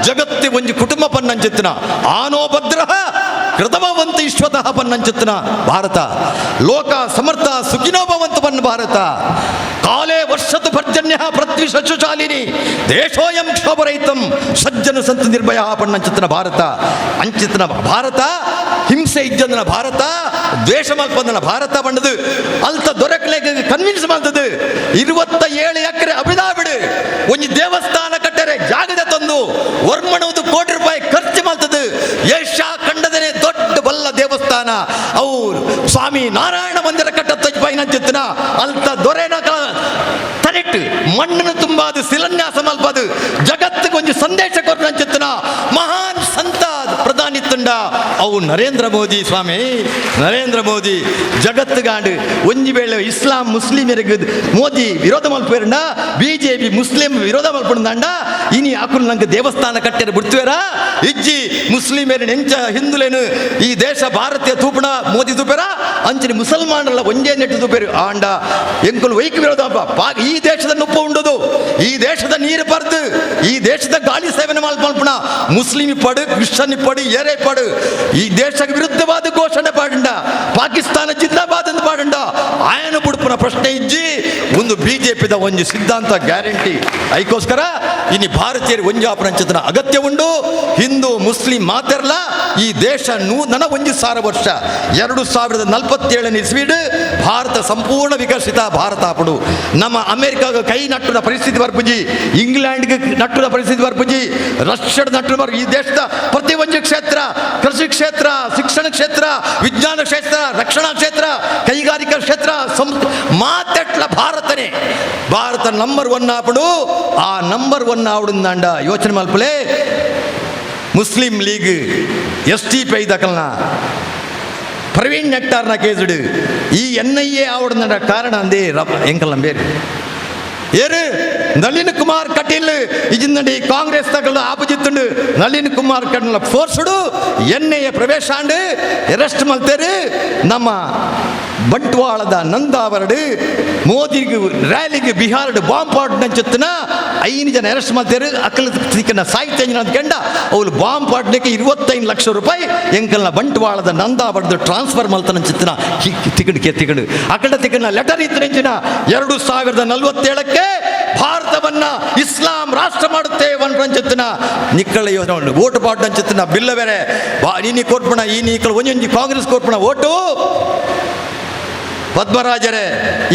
ಜಗತ್ತಿ ಒಂಜಿ ಕುಟುಂಬ ಪನ್ನಂಚಿತ್ತನ ಆನೋಭದ್ರ ಕೃತಮವಂತ ಈಶ್ವತಃ ಪನ್ನಂಚಿತ್ತನ ಭಾರತ ಲೋಕ ಸಮರ್ಥ ಸುಖಿನೋಭವಂತ ಪನ್ನ ಭಾರತ ಕಾಲೇ ವರ್ಷದ ಪರ್ಜನ್ಯ ಪೃಥ್ವಿ ಶಶುಶಾಲಿನಿ ದೇಶೋಯಂ ಕ್ಷೋಭರಹಿತಂ ಸಜ್ಜನ ಸಂತ ನಿರ್ಭಯ ಪನ್ನಂಚಿತ್ತನ ಭಾರತ. ಅಂಚಿತನ ಭಾರತ ಹಿಂಸೆ ಇಜ್ಜಂದನ ಭಾರತ ದ್ವೇಷ ಮಲ್ಪಂದನ ಭಾರತ ಬಂಡದು ಅಲ್ತ ದೊರಕಲೆ ಕನ್ವಿನ್ಸ್ ಮಾಡ್ತದೆ. 27 ಎಕರೆ ಅಬಿದಾಬಿಡು ಒಂಜಿ ದೇವಸ್ಥಾನ ಕಟ್ಟರೆ ಜಾಗದ ತಂದು 1 ಕೋಟಿ ರೂಪಾಯಿ ಖರ್ಚು ಮಾಡ್ತದೆ. ಏಷ್ಯಾ ಖಂಡದನೇ ದೊಡ್ಡ ಬಲ್ಲ ದೇವಸ್ಥಾನ ಅವು ಸ್ವಾಮಿ ನಾರಾಯಣ ಮಂದಿರ ಕಟ್ಟ ಪೈನಂಚಿತ್ತನ ಅಲ್ತ ದೊರೆನ ತರಿಟ್ಟು ಮಣ್ಣನ್ನು ತುಂಬಾದು ಶಿಲಾನ್ಯಾಸ ಮಲ್ಪದು ಜಗತ್ತಿಗೆ ಒಂಜಿ ಸಂದೇಶ ಕೊಟ್ಟಂಚಿತ್ತನ ಮಹಾನ್ ಸಂತ ಪ್ರಧಾನಿ ತುಂಡ ಅವು ನರೇಂದ್ರ ಮೋದಿ ಸ್ವಾಮಿ ನರೇಂದ್ರ ಮೋದಿ. ಜಗತ್ತುಗಾಂಡು ಒಂಜಿ ವೇಳೆ ಇಸ್ಲಾಂ ಮುಸ್ಲಿಮರಿಗೆ ಮೋದಿ ವಿರೋಧ ಮಲ್ಪೇರಂಡ ಬಿಜೆಪಿ ಮುಸ್ಲಿಂ ವಿರೋಧ ಮಲ್ಪಂಡ ಇನಿ ಅಕುಲ್ ನಂಗೆ ದೇವಸ್ಥಾನ ಕಟ್ಟೆರ ಬಿಡ್ತುವೇರ ಇಜ್ಜಿ ಮುಸ್ಲಿಮೇರು ನೆಂಚ ಹಿಂದುಲೇನು ಈ ದೇಶ ಭಾರತೀಯ ತೂಪಣ ಮೋದಿ ತೂಪೇರ ಅಂಚಿನ ಮುಸಲ್ಮಾನರಲ್ಲ ಒಂಜೇ ನೆಟ್ಟು ತೂಪೇರು ಆಂಡ ಎಂಕುಲು ವೈಕ್ ವಿರೋಧ ಈ ದೇಶದ ನುಪ್ಪು ಉಂಡುದು, ಈ ದೇಶದ ನೀರು ಪರ್ದು, ಈ ದೇಶದ ಗಾಳಿ ಸೇವನೆ ಮಲ್ಪಣ ಮುಸ್ಲಿಂ ಪಡು ಕ್ರಿಶ್ಚಿಯನ್ ಪಡು ಏರೇ ಪಡು ಈ ದೇಶಕ್ಕೆ ವಿರುದ್ಧವಾದ ಘೋಷಣೆ ಪಾಡುಂಡ ಪಾಕಿಸ್ತಾನ ಜಿಂದಾಬಾದ್ ಅಂತ ಪಾಡುಂಡ ಆಯನ ಬುಡುಪುನ ಪ್ರಶ್ನೆ ಇಜ್ಜಿ ಒಂದು ಬಿಜೆಪಿದ ಒಂದು ಸಿದ್ಧಾಂತ ಗ್ಯಾರಂಟಿ. ಅದಕ್ಕೋಸ್ಕರ ಇನ್ನು ಭಾರತೀಯರು ಒಂಜಾಪರಂಚಿತನ ಅಗತ್ಯ ಉಂಡು. ಹಿಂದೂ ಮುಸ್ಲಿಂ ಮಾತೆರ್ಲ ಈ ದೇಶ ನನ 1,000 ವರ್ಷ 2047 ಇಸ್ವಿಡ್ ಭಾರತ ಸಂಪೂರ್ಣ ವಿಕಸಿತ ಭಾರತ ಆಪುಡು. ನಮ್ಮ ಅಮೆರಿಕಾಗ ಕೈ ನಟ್ಟುನ ಪರಿಸ್ಥಿತಿ ಬರ್ಪುಜಿ, ಇಂಗ್ಲೆಂಡ್ಗೆ ನಟ್ಟುನ ಪರಿಸ್ಥಿತಿ ಬರ್ಪುಜಿ, ರಷ್ಯಾದ ನಟ್ಟು ಬರ್ ಈ ದೇಶದ ಪ್ರತಿ ಒಂದು ಕ್ಷೇತ್ರ, ಕೃಷಿ ಕ್ಷೇತ್ರ, ಶಿಕ್ಷಣ ಕ್ಷೇತ್ರ, ವಿಜ್ಞಾನ ಕ್ಷೇತ್ರ, ರಕ್ಷಣಾ ಕ್ಷೇತ್ರ, ಕೈಗಾರಿಕಾ ಕ್ಷೇತ್ರ, ಮಾತೆಟ್ಲ ಭಾರತನೇ ಭಾರತ ನಂಬರ್ 1 ಆಪುಡು. ಆ ನಂಬರ್ 1 ಆವಡುಂದಾಂಡ ಯೋಚನೆ ಮಲ್ಪಲೆ Muslim league S T PI ದಕಲ್ನ ಪ್ರವೀಣ್ ನೆಟ್ಟಾರ್ನ ಕೇಸುಡು ಈ ಎನ್ I A ಆವಡುಂದಾಂಡ ಕಾರಣ ಅಂದೇ ಎಂಕಲ್ನ ಬೇರೆ ಏರು ನಳಿನ್ ಕುಮಾರ್ ಕಟೀಲ್ ಇಜಿಂದಂಡಿ ಕಾಂಗ್ರೆಸ್ ತಗಲು opposite Nalin Kumar Kateel forced N I A ಪ್ರವೇಶ ಆಂಡ್ ಅರೆಸ್ಟ್ ಮಲ್ತೇರು. ನಮ್ಮ ಬಂಟ್ವಾಳದ ನಂದಾವರಡು ಮೋದಿಗೆ ರ್ಯಾಲಿಗೆ ಬಿಹಾರಡು ಬಾಂಬ್ ಪಾಟ್ ನಂಚುತ್ತನ 5 ಜನ ಅರೆಸ್ಟ್ ಮಾಡ್ತಾರೆ. ಅಕ್ಕಲ ತಿಕ್ಕನ ಸಾಹಿತ್ಯ ಅಂತ ಕೆಂಡ ಅವಳು ಬಾಂಬ್ ಪಾಟ್ನಕ್ಕೆ 25 ಲಕ್ಷ ರೂಪಾಯಿ ಎಂಕಲ್ನ ಬಂಟ್ವಾಳದ ನಂದಾವರದು ಟ್ರಾನ್ಸ್ಫರ್ ಮಲ್ತನಂಚಿತ್ತನ ತಿಕ್ಕಡು ಕೆ ತಿಕ್ಕಡು ಅಕಡ ತಿಕ್ಕನ ಲೆಟರ್ ಇತ್ತು 2047ಕ್ಕೆ ಭಾರತವನ್ನ ಇಸ್ಲಾಂ ರಾಷ್ಟ್ರ ಮಾಡುತ್ತೆ ಅಂಚಿತ್ತನ ನಿಕ್ಕಳ ಯೋಜನೆ ಓಟು ಪಾಟ್ ಅಂಚಿತ್ತನ ಬಿಲ್ಲ ಬೇರೆ ನೀನಿ ಕೋಟ್ಪಣ ಈ ನೀಕಳ ಒಂಜೊಂಜಿ ಕಾಂಗ್ರೆಸ್ ಕೋಟ್ಪಣ ಓಟು ಪದ್ಮರಾಜರೇ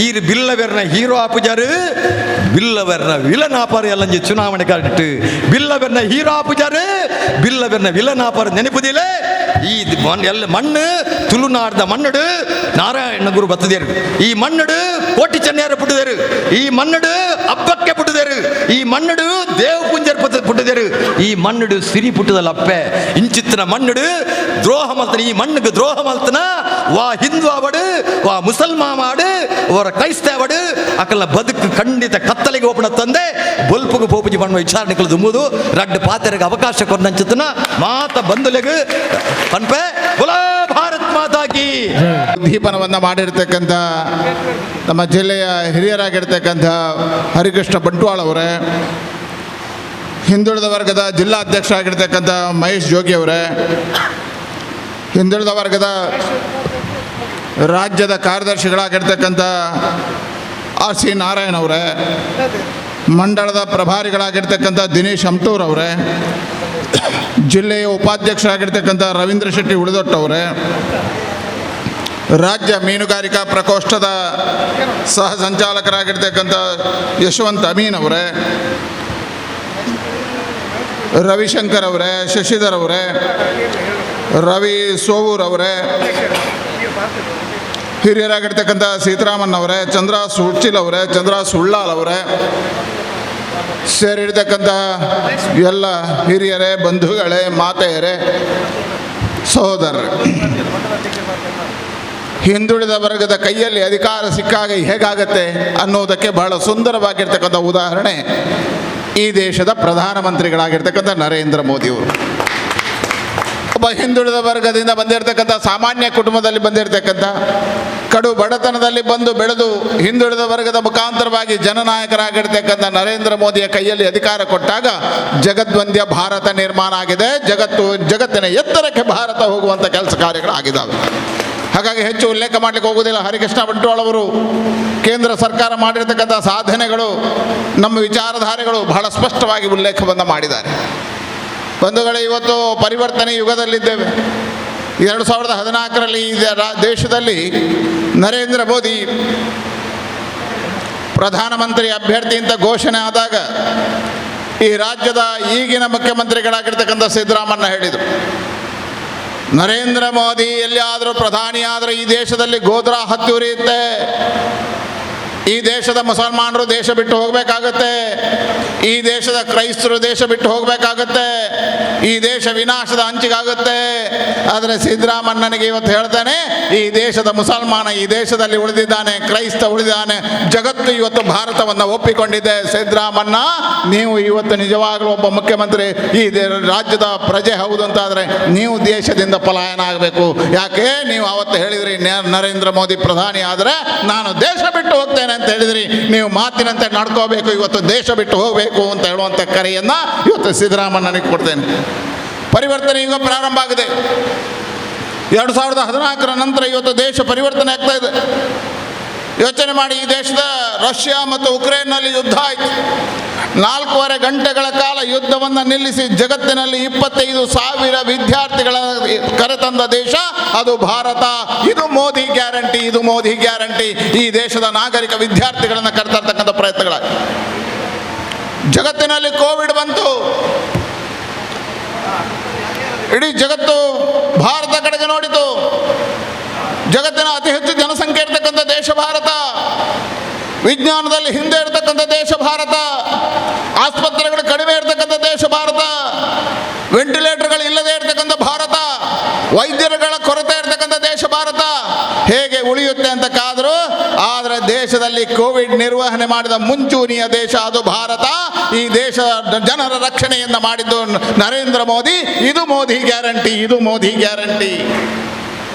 ಈ ಬಿಲ್ಲವೆರ್ನ ಹೀರೋ ಆಪುಜಾರು ಬಿಲ್ಲವೆರ್ನ ವಿಲನ್ ಆಪಾರು ಎಲ್ಲಂಜಿ ಚುನಾವಣೆ ಕಾಡಿಟ್ಟು ಬಿಲ್ಲವೆರ್ನ ಹೀರೋ ಆಪುಜಾರು ಬಿಲ್ಲವೆರ್ನ ವಿಲನಾಪರ ನೆನಪುದಿಲೆ ಈ ಎಲ್ಲ ಮಣ್ಣು ತುಳುನಾಡ್ದ ಮಣ್ಣಡು ನಾರಾಯಣ ಗುರು ಬತ್ತದೇರು ಈ ಮಣ್ಣಡು ಕೋಟಿ ಚೆನ್ನೆಯರ ಪುಟ್ಟದೇರು ಈ ಮಣ್ಣಡು ಅಬ್ಬಕ್ಕೆ ಪುಟ್ಟದೇರು ಈ ಮಣ್ಣಡು ದೇವ ಪುಂಜರ್ ಪುಟ್ಟದೇರು ಈ ಮಣ್ಣಡು ಸಿರಿ ಪುಟ್ಟದಲ್ಲ ಅಪ್ಪೆ ಇಂಚಿತ್ತಿನ ಮಣ್ಣಡು ದ್ರೋಹ ಮಲ್ತನ ಈ ಮಣ್ಣುಗೆ ದ್ರೋಹ ಮಲ್ತನ ವಾ ಹಿಂದೂ ಆವಡು ವಾ ಮುಸಲ್ಮಾನ್ ಆಡು ಅವರ ಕ್ರೈಸ್ತವಡು ಅಕಲ ಬದುಕು ಖಂಡಿತ ಕತ್ತಲಿಗೆ ಓಪಣ ತಂದೆ ಬೊಲ್ಪುಗು ಪೋಪುಜಿ ಪಣ್ಣ ವಿಚಾರಣೆಗಳು ದುಂಬುದು ರಡ್ಡು ಪಾತೆರೆಗೆ ಅವಕಾಶ ಕೊರ್ನಂಚಿತ್ತನ ಮಾತ ಬಂಧುಲೆಗು ಪನ್ಪೆ ಬುಲಾ ಭಾರತ್ ಮಾತಾ ಕಿ. ಉದ್ದೀಪನವನ್ನು ಮಾಡಿರ್ತಕ್ಕಂಥ ನಮ್ಮ ಜಿಲ್ಲೆಯ ಹಿರಿಯರಾಗಿರ್ತಕ್ಕಂಥ ಹರಿಕೃಷ್ಣ ಬಂಟ್ವಾಳ್ ಅವರೇ, ಹಿಂದುಳಿದ ವರ್ಗದ ಜಿಲ್ಲಾಧ್ಯಕ್ಷರಾಗಿರ್ತಕ್ಕಂಥ ಮಹೇಶ್ ಜೋಗಿ ಅವರೇ, ಹಿಂದುಳಿದ ವರ್ಗದ ರಾಜ್ಯದ ಕಾರ್ಯದರ್ಶಿಗಳಾಗಿರ್ತಕ್ಕಂಥ ಆರ್ ಸಿ ನಾರಾಯಣ್ ಅವರೇ, ಮಂಡಳದ ಪ್ರಭಾರಿಗಳಾಗಿರ್ತಕ್ಕಂಥ ದಿನೇಶ್ ಅಮ್ಟೂರ್ ಅವರೇ, ಜಿಲ್ಲೆಯ ಉಪಾಧ್ಯಕ್ಷರಾಗಿರ್ತಕ್ಕಂಥ ರವೀಂದ್ರ ಶೆಟ್ಟಿ ಉಳಿದೊಟ್ಟವರೇ, ರಾಜ್ಯ ಮೀನುಗಾರಿಕಾ ಪ್ರಕೋಷ್ಠದ ಸಹ ಸಂಚಾಲಕರಾಗಿರ್ತಕ್ಕಂಥ ಯಶವಂತ್ ಅಮೀನ್ ಅವರೇ, ರವಿಶಂಕರ್ ಅವರೇ, ಶಶಿಧರ್ ಅವರೇ, ರವಿ ಸೋವೂರ್ ಅವರೇ, ಹಿರಿಯರಾಗಿರ್ತಕ್ಕಂಥ ಸೀತಾರಾಮನ್ ಅವರೇ, ಚಂದ್ರ ಸುಚಿಲ್ ಅವರೇ, ಚಂದ್ರ ಸುಳ್ಳಾಲ್ ಅವರೇ, ಸೇರಿರ್ತಕ್ಕಂಥ ಎಲ್ಲ ಹಿರಿಯರೇ, ಬಂಧುಗಳೇ, ಮಾತೆಯರೇ, ಸಹೋದರರೇ, ಹಿಂದುಳಿದ ವರ್ಗದ ಕೈಯಲ್ಲಿ ಅಧಿಕಾರ ಸಿಕ್ಕಾಗ ಹೇಗಾಗತ್ತೆ ಅನ್ನೋದಕ್ಕೆ ಬಹಳ ಸುಂದರವಾಗಿರ್ತಕ್ಕಂಥ ಉದಾಹರಣೆ ಈ ದೇಶದ ಪ್ರಧಾನಮಂತ್ರಿಗಳಾಗಿರ್ತಕ್ಕಂಥ ನರೇಂದ್ರ ಮೋದಿಯವರು. ಒಬ್ಬ ಹಿಂದುಳಿದ ವರ್ಗದಿಂದ ಬಂದಿರತಕ್ಕಂಥ, ಸಾಮಾನ್ಯ ಕುಟುಂಬದಲ್ಲಿ ಬಂದಿರತಕ್ಕಂಥ, ಕಡು ಬಡತನದಲ್ಲಿ ಬಂದು ಬೆಳೆದು ಹಿಂದುಳಿದ ವರ್ಗದ ಮುಖಾಂತರವಾಗಿ ಜನನಾಯಕರಾಗಿರ್ತಕ್ಕಂಥ ನರೇಂದ್ರ ಮೋದಿಯ ಕೈಯಲ್ಲಿ ಅಧಿಕಾರ ಕೊಟ್ಟಾಗ ಜಗದ್ವಂದ್ಯ ಭಾರತ ನಿರ್ಮಾಣ ಆಗಿದೆ. ಜಗತ್ತಿನ ಎತ್ತರಕ್ಕೆ ಭಾರತ ಹೋಗುವಂಥ ಕೆಲಸ ಕಾರ್ಯಗಳಾಗಿದ್ದಾವೆ. ಹಾಗಾಗಿ ಹೆಚ್ಚು ಉಲ್ಲೇಖ ಮಾಡಲಿಕ್ಕೆ ಹೋಗುವುದಿಲ್ಲ. ಹರಿಕೃಷ್ಣ ಬಂಟ್ವಾಳ್ ಅವರು ಕೇಂದ್ರ ಸರ್ಕಾರ ಮಾಡಿರ್ತಕ್ಕಂಥ ಸಾಧನೆಗಳು, ನಮ್ಮ ವಿಚಾರಧಾರೆಗಳು ಬಹಳ ಸ್ಪಷ್ಟವಾಗಿ ಉಲ್ಲೇಖವನ್ನು ಮಾಡಿದ್ದಾರೆ. ಬಂಧುಗಳೇ, ಇವತ್ತು ಪರಿವರ್ತನೆ ಯುಗದಲ್ಲಿದ್ದೇವೆ. 2014ರಲ್ಲಿ ಈ ದೇಶದಲ್ಲಿ ನರೇಂದ್ರ ಮೋದಿ ಪ್ರಧಾನಮಂತ್ರಿ ಅಭ್ಯರ್ಥಿ ಅಂತ ಘೋಷಣೆ ಆದಾಗ ಈ ರಾಜ್ಯದ ಈಗಿನ ಮುಖ್ಯಮಂತ್ರಿಗಳಾಗಿರ್ತಕ್ಕಂಥ ಸಿದ್ದರಾಮಣ್ಣ ಹೇಳಿದರು, ನರೇಂದ್ರ ಮೋದಿ ಎಲ್ಲಿಯಾದರೂ ಪ್ರಧಾನಿಯಾದರೆ ಈ ದೇಶದಲ್ಲಿ ಗೋಧ್ರಾ ಹತ್ತಿ ಉರಿಯುತ್ತೆ, ಈ ದೇಶದ ಮುಸಲ್ಮಾನರು ದೇಶ ಬಿಟ್ಟು ಹೋಗಬೇಕಾಗತ್ತೆ, ಈ ದೇಶದ ಕ್ರೈಸ್ತರು ದೇಶ ಬಿಟ್ಟು ಹೋಗಬೇಕಾಗತ್ತೆ, ಈ ದೇಶ ವಿನಾಶದ ಅಂಚಿಗಾಗುತ್ತೆ. ಆದರೆ ಸಿದ್ದರಾಮಣ್ಣನಿಗೆ ಇವತ್ತು ಹೇಳ್ತಾನೆ, ಈ ದೇಶದ ಮುಸಲ್ಮಾನ ಈ ದೇಶದಲ್ಲಿ ಉಳಿದಿದ್ದಾನೆ, ಕ್ರೈಸ್ತ ಉಳಿದಿದ್ದಾನೆ, ಜಗತ್ತು ಇವತ್ತು ಭಾರತವನ್ನು ಒಪ್ಪಿಕೊಂಡಿದೆ. ಸಿದ್ದರಾಮಣ್ಣ, ನೀವು ಇವತ್ತು ನಿಜವಾಗಲೂ ಒಬ್ಬ ಮುಖ್ಯಮಂತ್ರಿ, ಈ ರಾಜ್ಯದ ಪ್ರಜೆ ಹೌದು ಅಂತಾದರೆ ನೀವು ದೇಶದಿಂದ ಪಲಾಯನ ಆಗಬೇಕು. ಯಾಕೆ ನೀವು ಆವತ್ತು ಹೇಳಿದ್ರಿ ನರೇಂದ್ರ ಮೋದಿ ಪ್ರಧಾನಿ ಆದರೆ ನಾನು ದೇಶ ಬಿಟ್ಟು ಹೋಗ್ತೇನೆ ಅಂತ ಹೇಳಿದ್ರಿ. ನೀವು ಮಾತಿನಂತೆ ನಡ್ಕೋಬೇಕು, ಇವತ್ತು ದೇಶ ಬಿಟ್ಟು ಹೋಗಬೇಕು ಅಂತ ಹೇಳುವಂಥ ಕರೆಯನ್ನು ಇವತ್ತು ಸಿದ್ದರಾಮಣ್ಣನಿಗೆ ಕೊಡ್ತೇನೆ. ಪರಿವರ್ತನೆ ಈಗ ಪ್ರಾರಂಭ ಆಗಿದೆ. 2014ರ ನಂತರ ಇವತ್ತು ದೇಶ ಪರಿವರ್ತನೆ ಆಗ್ತಾ ಇದೆ. ಯೋಚನೆ ಮಾಡಿ, ಈ ದೇಶದ ರಷ್ಯಾ ಮತ್ತು ಉಕ್ರೇನ್ನಲ್ಲಿ ಯುದ್ಧ ಆಯಿತು. 4.5 ಗಂಟೆಗಳ ಕಾಲ ಯುದ್ಧವನ್ನು ನಿಲ್ಲಿಸಿ ಜಗತ್ತಿನಲ್ಲಿ 25,000 ವಿದ್ಯಾರ್ಥಿಗಳ ಕರೆತಂದ ದೇಶ ಅದು ಭಾರತ. ಇದು ಮೋದಿ ಗ್ಯಾರಂಟಿ, ಇದು ಮೋದಿ ಗ್ಯಾರಂಟಿ. ಈ ದೇಶದ ನಾಗರಿಕ ವಿದ್ಯಾರ್ಥಿಗಳನ್ನು ಕರೆತರ್ತಕ್ಕಂಥ ಪ್ರಯತ್ನಗಳ. ಜಗತ್ತಿನಲ್ಲಿ ಕೋವಿಡ್ ಬಂತು, ಇಡೀ ಜಗತ್ತು ಭಾರತ ಕಡೆಗೆ ನೋಡಿತು. ಜಗತ್ತಿನ ಅತಿ ಹೆಚ್ಚು ಜನಸಂಖ್ಯೆ ಇರತಕ್ಕಂಥ ದೇಶ ಭಾರತ, ವಿಜ್ಞಾನದಲ್ಲಿ ಹಿಂದೆ ಇರತಕ್ಕಂಥ ದೇಶ ಭಾರತ, ಆಸ್ಪತ್ರೆಗಳು ಕಡಿಮೆ ಇರತಕ್ಕಂಥ ದೇಶ ಭಾರತ, ವೆಂಟಿಲೇಟರ್ಗಳು ಇಲ್ಲದೆ ಇರತಕ್ಕಂಥ ಭಾರತ, ವೈದ್ಯರುಗಳ ಕೊರತೆ ಇರತಕ್ಕಂಥ ದೇಶ ಭಾರತ ಹೇಗೆ ಉಳಿಯುತ್ತೆ ಅಂತ ಕಾದರು. ಆದರೆ ದೇಶದಲ್ಲಿ ಕೋವಿಡ್ ನಿರ್ವಹಣೆ ಮಾಡಿದ ಮುಂಚೂಣಿಯ ದೇಶ ಅದು ಭಾರತ. ಈ ದೇಶದ ಜನರ ರಕ್ಷಣೆಯನ್ನು ಮಾಡಿದ್ದು ನರೇಂದ್ರ ಮೋದಿ. ಇದು ಮೋದಿ ಗ್ಯಾರಂಟಿ, ಇದು ಮೋದಿ ಗ್ಯಾರಂಟಿ.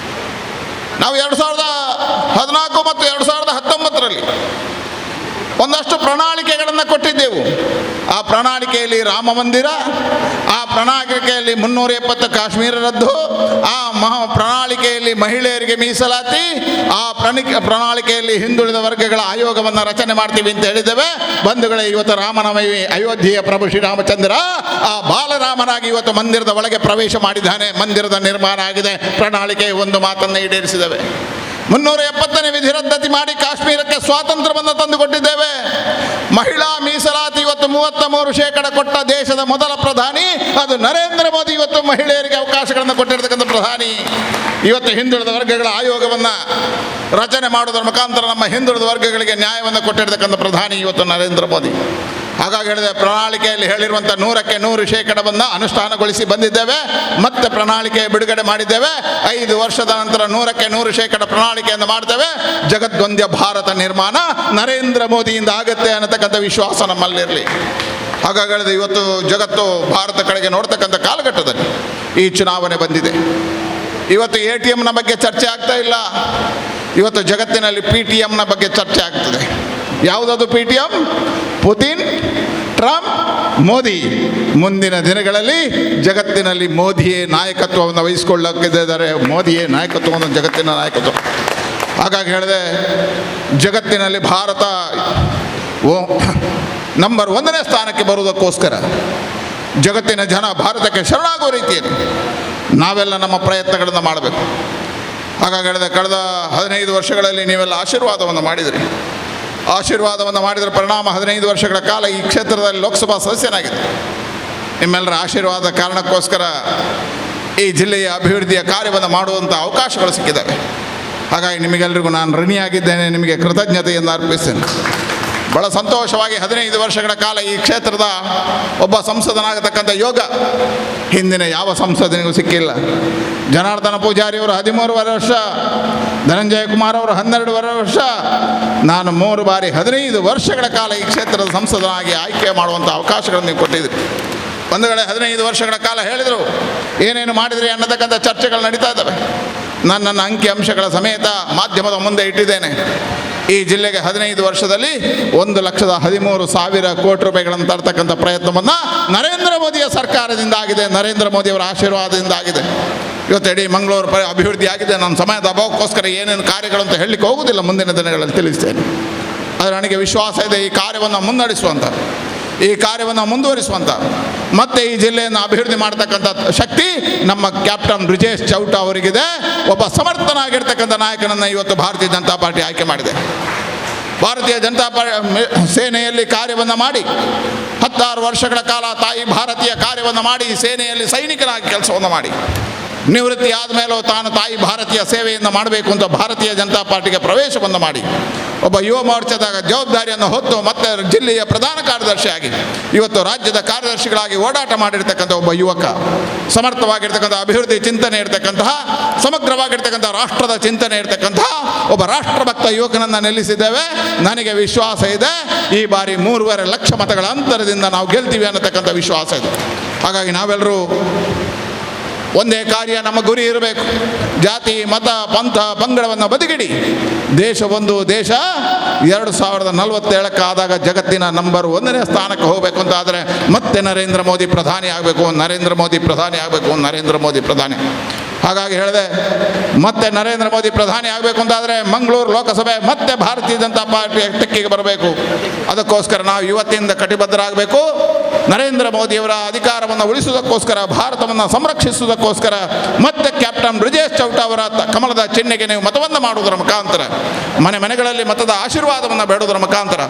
ನಾವು 2014 ಮತ್ತು 2019ರಲ್ಲಿ ಒಂದಷ್ಟು ಪ್ರಣಾಳಿಕೆಗಳನ್ನು ಕೊಟ್ಟಿದ್ದೆವು. ಆ ಪ್ರಣಾಳಿಕೆಯಲ್ಲಿ ರಾಮ ಮಂದಿರ, ಆ ಪ್ರಣಾಳಿಕೆಯಲ್ಲಿ 370 ಕಾಶ್ಮೀರ ರದ್ದು, ಆ ಪ್ರಣಾಳಿಕೆಯಲ್ಲಿ ಮಹಿಳೆಯರಿಗೆ ಮೀಸಲಾತಿ, ಆ ಪ್ರಣಾಳಿಕೆಯಲ್ಲಿ ಹಿಂದುಳಿದ ವರ್ಗಗಳ ಆಯೋಗವನ್ನು ರಚನೆ ಮಾಡ್ತೀವಿ ಅಂತ ಹೇಳಿದ್ದೇವೆ. ಬಂಧುಗಳೇ, ಇವತ್ತು ರಾಮನವಮಿ, ಅಯೋಧ್ಯೆಯ ಪ್ರಭು ಶ್ರೀರಾಮಚಂದ್ರ ಆ ಬಾಲರಾಮನಾಗಿ ಇವತ್ತು ಮಂದಿರದ ಒಳಗೆ ಪ್ರವೇಶ ಮಾಡಿದ್ದಾನೆ. ಮಂದಿರದ ನಿರ್ಮಾಣ ಆಗಿದೆ. ಪ್ರಣಾಳಿಕೆ ಒಂದು ಮಾತನ್ನು ಈಡೇರಿಸಿದ್ದೇವೆ. 370ನೇ ವಿಧಿ ರದ್ದತಿ ಮಾಡಿ ಕಾಶ್ಮೀರಕ್ಕೆ ಸ್ವಾತಂತ್ರ್ಯವನ್ನು ತಂದುಕೊಟ್ಟಿದ್ದೇವೆ. ಮಹಿಳಾ ಮೀಸಲಾತಿ ಇವತ್ತು 33% ಕೊಟ್ಟ ದೇಶದ ಮೊದಲ ಪ್ರಧಾನಿ ಅದು ನರೇಂದ್ರ ಮೋದಿ. ಇವತ್ತು ಮಹಿಳೆಯರಿಗೆ ಅವಕಾಶಗಳನ್ನು ಕೊಟ್ಟಿರ್ತಕ್ಕಂಥ ಪ್ರಧಾನಿ. ಇವತ್ತು ಹಿಂದುಳಿದ ವರ್ಗಗಳ ಆಯೋಗವನ್ನು ರಚನೆ ಮಾಡುವುದರ ಮುಖಾಂತರ ನಮ್ಮ ಹಿಂದುಳಿದ ವರ್ಗಗಳಿಗೆ ನ್ಯಾಯವನ್ನು ಕೊಟ್ಟಿರ್ತಕ್ಕಂಥ ಪ್ರಧಾನಿ ಇವತ್ತು ನರೇಂದ್ರ ಮೋದಿ. ಹಾಗಾಗಿ ಹೇಳಿದೆ, ಪ್ರಣಾಳಿಕೆಯಲ್ಲಿ ಹೇಳಿರುವಂಥ 100ಕ್ಕೆ 100% ಅನುಷ್ಠಾನಗೊಳಿಸಿ ಬಂದಿದ್ದೇವೆ. ಮತ್ತೆ ಪ್ರಣಾಳಿಕೆ ಬಿಡುಗಡೆ ಮಾಡಿದ್ದೇವೆ. 5 ವರ್ಷದ ನಂತರ 100ಕ್ಕೆ 100% ಪ್ರಣಾಳಿಕೆಯನ್ನು ಮಾಡ್ತೇವೆ. ಜಗದ್ವಂದ್ಯ ಭಾರತ ನಿರ್ಮಾಣ ನರೇಂದ್ರ ಮೋದಿಯಿಂದ ಆಗತ್ತೆ ಅನ್ನತಕ್ಕಂಥ ವಿಶ್ವಾಸ ನಮ್ಮಲ್ಲಿರಲಿ. ಹಾಗಾಗಿ ಹೇಳಿದೆ, ಇವತ್ತು ಜಗತ್ತು ಭಾರತ ಕಡೆಗೆ ನೋಡ್ತಕ್ಕಂಥ ಕಾಲಘಟ್ಟದಲ್ಲಿ ಈ ಚುನಾವಣೆ ಬಂದಿದೆ. ಇವತ್ತು ATMನ ಬಗ್ಗೆ ಚರ್ಚೆ ಆಗ್ತಾ ಇಲ್ಲ. ಇವತ್ತು ಜಗತ್ತಿನಲ್ಲಿ PTMನ ಬಗ್ಗೆ ಚರ್ಚೆ ಆಗ್ತದೆ. ಯಾವುದದು PTM? Putin, Trump, Modi. ಮುಂದಿನ ದಿನಗಳಲ್ಲಿ ಜಗತ್ತಿನಲ್ಲಿ ಮೋದಿಯೇ ನಾಯಕತ್ವವನ್ನು ವಹಿಸಿಕೊಳ್ಳಕ್ಕಿದ್ದಾರೆ. ಮೋದಿಯೇ ನಾಯಕತ್ವವನ್ನು, ಜಗತ್ತಿನ ನಾಯಕತ್ವ. ಹಾಗಾಗಿ ಹೇಳಿದೆ, ಜಗತ್ತಿನಲ್ಲಿ ಭಾರತ ನಂಬರ್ 1ನೇ ಸ್ಥಾನಕ್ಕೆ ಬರುವುದಕ್ಕೋಸ್ಕರ ಜಗತ್ತಿನ ಜನ ಭಾರತಕ್ಕೆ ಶರಣಾಗುವ ರೀತಿಯಲ್ಲಿ ನಾವೆಲ್ಲ ನಮ್ಮ ಪ್ರಯತ್ನಗಳನ್ನು ಮಾಡಬೇಕು. ಹಾಗಾಗಿ ಹೇಳಿದೆ, ಕಳೆದ 15 ವರ್ಷಗಳಲ್ಲಿ ನೀವೆಲ್ಲ ಆಶೀರ್ವಾದವನ್ನು ಮಾಡಿದಿರಿ. ಆಶೀರ್ವಾದವನ್ನು ಮಾಡಿದ ಪರಿಣಾಮ 15 ವರ್ಷಗಳ ಕಾಲ ಈ ಕ್ಷೇತ್ರದಲ್ಲಿ ಲೋಕಸಭಾ ಸದಸ್ಯನಾಗಿದ್ದೆ. ನಿಮ್ಮೆಲ್ಲರ ಆಶೀರ್ವಾದ ಕಾರಣಕ್ಕೋಸ್ಕರ ಈ ಜಿಲ್ಲೆಯ ಅಭಿವೃದ್ಧಿಯ ಕಾರ್ಯವನ್ನು ಮಾಡುವಂಥ ಅವಕಾಶಗಳು ಸಿಕ್ಕಿದ್ದಾವೆ. ಹಾಗಾಗಿ ನಿಮಗೆಲ್ಲರಿಗೂ ನಾನು ಋಣಿಯಾಗಿದ್ದೇನೆ, ನಿಮಗೆ ಕೃತಜ್ಞತೆಯನ್ನು ಅರ್ಪಿಸ್ತೇನೆ. ಭಾಳ ಸಂತೋಷವಾಗಿ 15 ವರ್ಷಗಳ ಕಾಲ ಈ ಕ್ಷೇತ್ರದ ಒಬ್ಬ ಸಂಸದನಾಗತಕ್ಕಂಥ ಯೋಗ ಹಿಂದಿನ ಯಾವ ಸಂಸದನಿಗೂ ಸಿಕ್ಕಿಲ್ಲ. ಜನಾರ್ದನ ಪೂಜಾರಿಯವರು 13.5 ವರ್ಷ, ಧನಂಜಯ ಕುಮಾರ್ ಅವರು 12.5 ವರ್ಷ, ನಾನು 3 ಬಾರಿ 15 ವರ್ಷಗಳ ಕಾಲ ಈ ಕ್ಷೇತ್ರದ ಸಂಸದನಾಗಿ ಆಯ್ಕೆ ಮಾಡುವಂಥ ಅವಕಾಶಗಳನ್ನು ನೀವು ಕೊಟ್ಟಿದ್ದೀರಿ. ಒಂದು ವೇಳೆ 15 ವರ್ಷಗಳ ಕಾಲ ಹೇಳಿದರು, ಏನೇನು ಮಾಡಿದ್ರಿ ಅನ್ನತಕ್ಕಂಥ ಚರ್ಚೆಗಳು ನಡೀತಾ ಇದ್ದಾವೆ. ನನ್ನನ್ನು ಅಂಕಿ ಅಂಶಗಳ ಸಮೇತ ಮಾಧ್ಯಮದ ಮುಂದೆ ಇಟ್ಟಿದ್ದೇನೆ. ಈ ಜಿಲ್ಲೆಗೆ 15 ವರ್ಷದಲ್ಲಿ 1,13,000 ಕೋಟಿ ರೂಪಾಯಿಗಳನ್ನು ತರ್ತಕ್ಕಂಥ ಪ್ರಯತ್ನವನ್ನು ನರೇಂದ್ರ ಮೋದಿಯ ಸರ್ಕಾರದಿಂದ ಆಗಿದೆ, ನರೇಂದ್ರ ಮೋದಿಯವರ ಆಶೀರ್ವಾದದಿಂದ ಆಗಿದೆ. ಇವತ್ತು ಇಡೀ ಮಂಗಳೂರು ಅಭಿವೃದ್ಧಿ ಆಗಿದೆ. ನಾನು ಸಮಯದ ಅಭಾವಕ್ಕೋಸ್ಕರ ಏನೇನು ಕಾರ್ಯಗಳು ಅಂತ ಹೇಳಲಿಕ್ಕೆ ಹೋಗುವುದಿಲ್ಲ, ಮುಂದಿನ ದಿನಗಳಲ್ಲಿ ತಿಳಿಸ್ತೇನೆ. ಆದರೆ ನನಗೆ ವಿಶ್ವಾಸ ಇದೆ, ಈ ಕಾರ್ಯವನ್ನು ಮುನ್ನಡೆಸುವಂಥ, ಈ ಕಾರ್ಯವನ್ನು ಮುಂದುವರಿಸುವಂಥ, ಮತ್ತು ಈ ಜಿಲ್ಲೆಯನ್ನು ಅಭಿವೃದ್ಧಿ ಮಾಡ್ತಕ್ಕಂಥ ಶಕ್ತಿ ನಮ್ಮ ಕ್ಯಾಪ್ಟನ್ ಬ್ರಿಜೇಶ್ ಚೌಟ ಅವರಿಗಿದೆ. ಒಬ್ಬ ಸಮರ್ಥನಾಗಿರ್ತಕ್ಕಂಥ ನಾಯಕನನ್ನು ಇವತ್ತು ಭಾರತೀಯ ಜನತಾ ಪಾರ್ಟಿ ಆಯ್ಕೆ ಮಾಡಿದೆ. ಭಾರತೀಯ ಜನತಾ ಪಾರ್ಟಿ ಸೇನೆಯಲ್ಲಿ ಕಾರ್ಯವನ್ನು ಮಾಡಿ 16 ವರ್ಷಗಳ ಕಾಲ ತಾಯಿ ಭಾರತೀಯ ಕಾರ್ಯವನ್ನು ಮಾಡಿ ಸೇನೆಯಲ್ಲಿ ಸೈನಿಕನಾಗಿ ಕೆಲಸವನ್ನು ಮಾಡಿ ನಿವೃತ್ತಿ ಆದಮೇಲೂ ತಾನು ತಾಯಿ ಭಾರತೀಯ ಸೇವೆಯನ್ನು ಮಾಡಬೇಕು ಅಂತ ಭಾರತೀಯ ಜನತಾ ಪಾರ್ಟಿಗೆ ಪ್ರವೇಶವನ್ನು ಮಾಡಿ ಒಬ್ಬ ಯುವ ಮೋರ್ಚಾದ ಜವಾಬ್ದಾರಿಯನ್ನು ಹೊತ್ತು ಮತ್ತೆ ಜಿಲ್ಲೆಯ ಪ್ರಧಾನ ಕಾರ್ಯದರ್ಶಿಯಾಗಿ ಇವತ್ತು ರಾಜ್ಯದ ಕಾರ್ಯದರ್ಶಿಗಳಾಗಿ ಓಡಾಟ ಮಾಡಿರ್ತಕ್ಕಂಥ ಒಬ್ಬ ಯುವಕ, ಸಮರ್ಥವಾಗಿರ್ತಕ್ಕಂಥ ಅಭಿವೃದ್ಧಿ ಚಿಂತನೆ ಇರತಕ್ಕಂತಹ, ಸಮಗ್ರವಾಗಿರ್ತಕ್ಕಂಥ ರಾಷ್ಟ್ರದ ಚಿಂತನೆ ಇರತಕ್ಕಂತಹ ಒಬ್ಬ ರಾಷ್ಟ್ರಭಕ್ತ ಯುವಕನನ್ನು ನಿಲ್ಲಿಸಿದ್ದೇವೆ. ನನಗೆ ವಿಶ್ವಾಸ ಇದೆ, ಈ ಬಾರಿ 3.5 ಲಕ್ಷ ಮತಗಳ ಅಂತರದಿಂದ ನಾವು ಗೆಲ್ತೀವಿ ಅನ್ನತಕ್ಕಂಥ ವಿಶ್ವಾಸ ಇದೆ. ಹಾಗಾಗಿ ನಾವೆಲ್ಲರೂ ಒಂದೇ ಕಾರ್ಯ, ನಮ್ಮ ಗುರಿ ಇರಬೇಕು. ಜಾತಿ, ಮತ, ಪಂಥ, ಪಂಗಡವನ್ನು ಬದಿಗಿಡಿ ದೇಶ ಒಂದು ದೇಶ 2047 ಆದಾಗ ಜಗತ್ತಿನ ನಂಬರ್ 1ನೇ ಸ್ಥಾನಕ್ಕೆ ಹೋಗಬೇಕು ಅಂತ ಆದರೆ ಮತ್ತೆ ನರೇಂದ್ರ ಮೋದಿ ಪ್ರಧಾನಿ ಆಗಬೇಕು, ನರೇಂದ್ರ ಮೋದಿ ಪ್ರಧಾನಿ ಆಗಬೇಕು, ನರೇಂದ್ರ ಮೋದಿ ಪ್ರಧಾನಿ. ಹಾಗಾಗಿ ಹೇಳಿದೆ, ಮತ್ತೆ ನರೇಂದ್ರ ಮೋದಿ ಪ್ರಧಾನಿ ಆಗಬೇಕು ಅಂತಾದರೆ ಮಂಗಳೂರು ಲೋಕಸಭೆ ಮತ್ತೆ ಭಾರತೀಯ ಜನತಾ ಪಾರ್ಟಿಯ ತೆಕ್ಕೆಗೆ ಬರಬೇಕು. ಅದಕ್ಕೋಸ್ಕರ ನಾವು ಇವತ್ತಿಂದ ಕಟಿಬದ್ಧರಾಗಬೇಕು. ನರೇಂದ್ರ ಮೋದಿಯವರ ಅಧಿಕಾರವನ್ನು ಉಳಿಸುವುದಕ್ಕೋಸ್ಕರ, ಭಾರತವನ್ನು ಸಂರಕ್ಷಿಸುವುದಕ್ಕೋಸ್ಕರ ಮತ್ತೆ ಕ್ಯಾಪ್ಟನ್ ಬ್ರಿಜೇಶ್ ಚೌಟ ಅವರ ಕಮಲದ ಚಿಹ್ನೆಗೆ ನೀವು ಮತವನ್ನು ಮಾಡುವುದರ ಮುಖಾಂತರ, ಮನೆ ಮನೆಗಳಲ್ಲಿ ಮತದ ಆಶೀರ್ವಾದವನ್ನು ಬೇಡುವುದರ ಮುಖಾಂತರ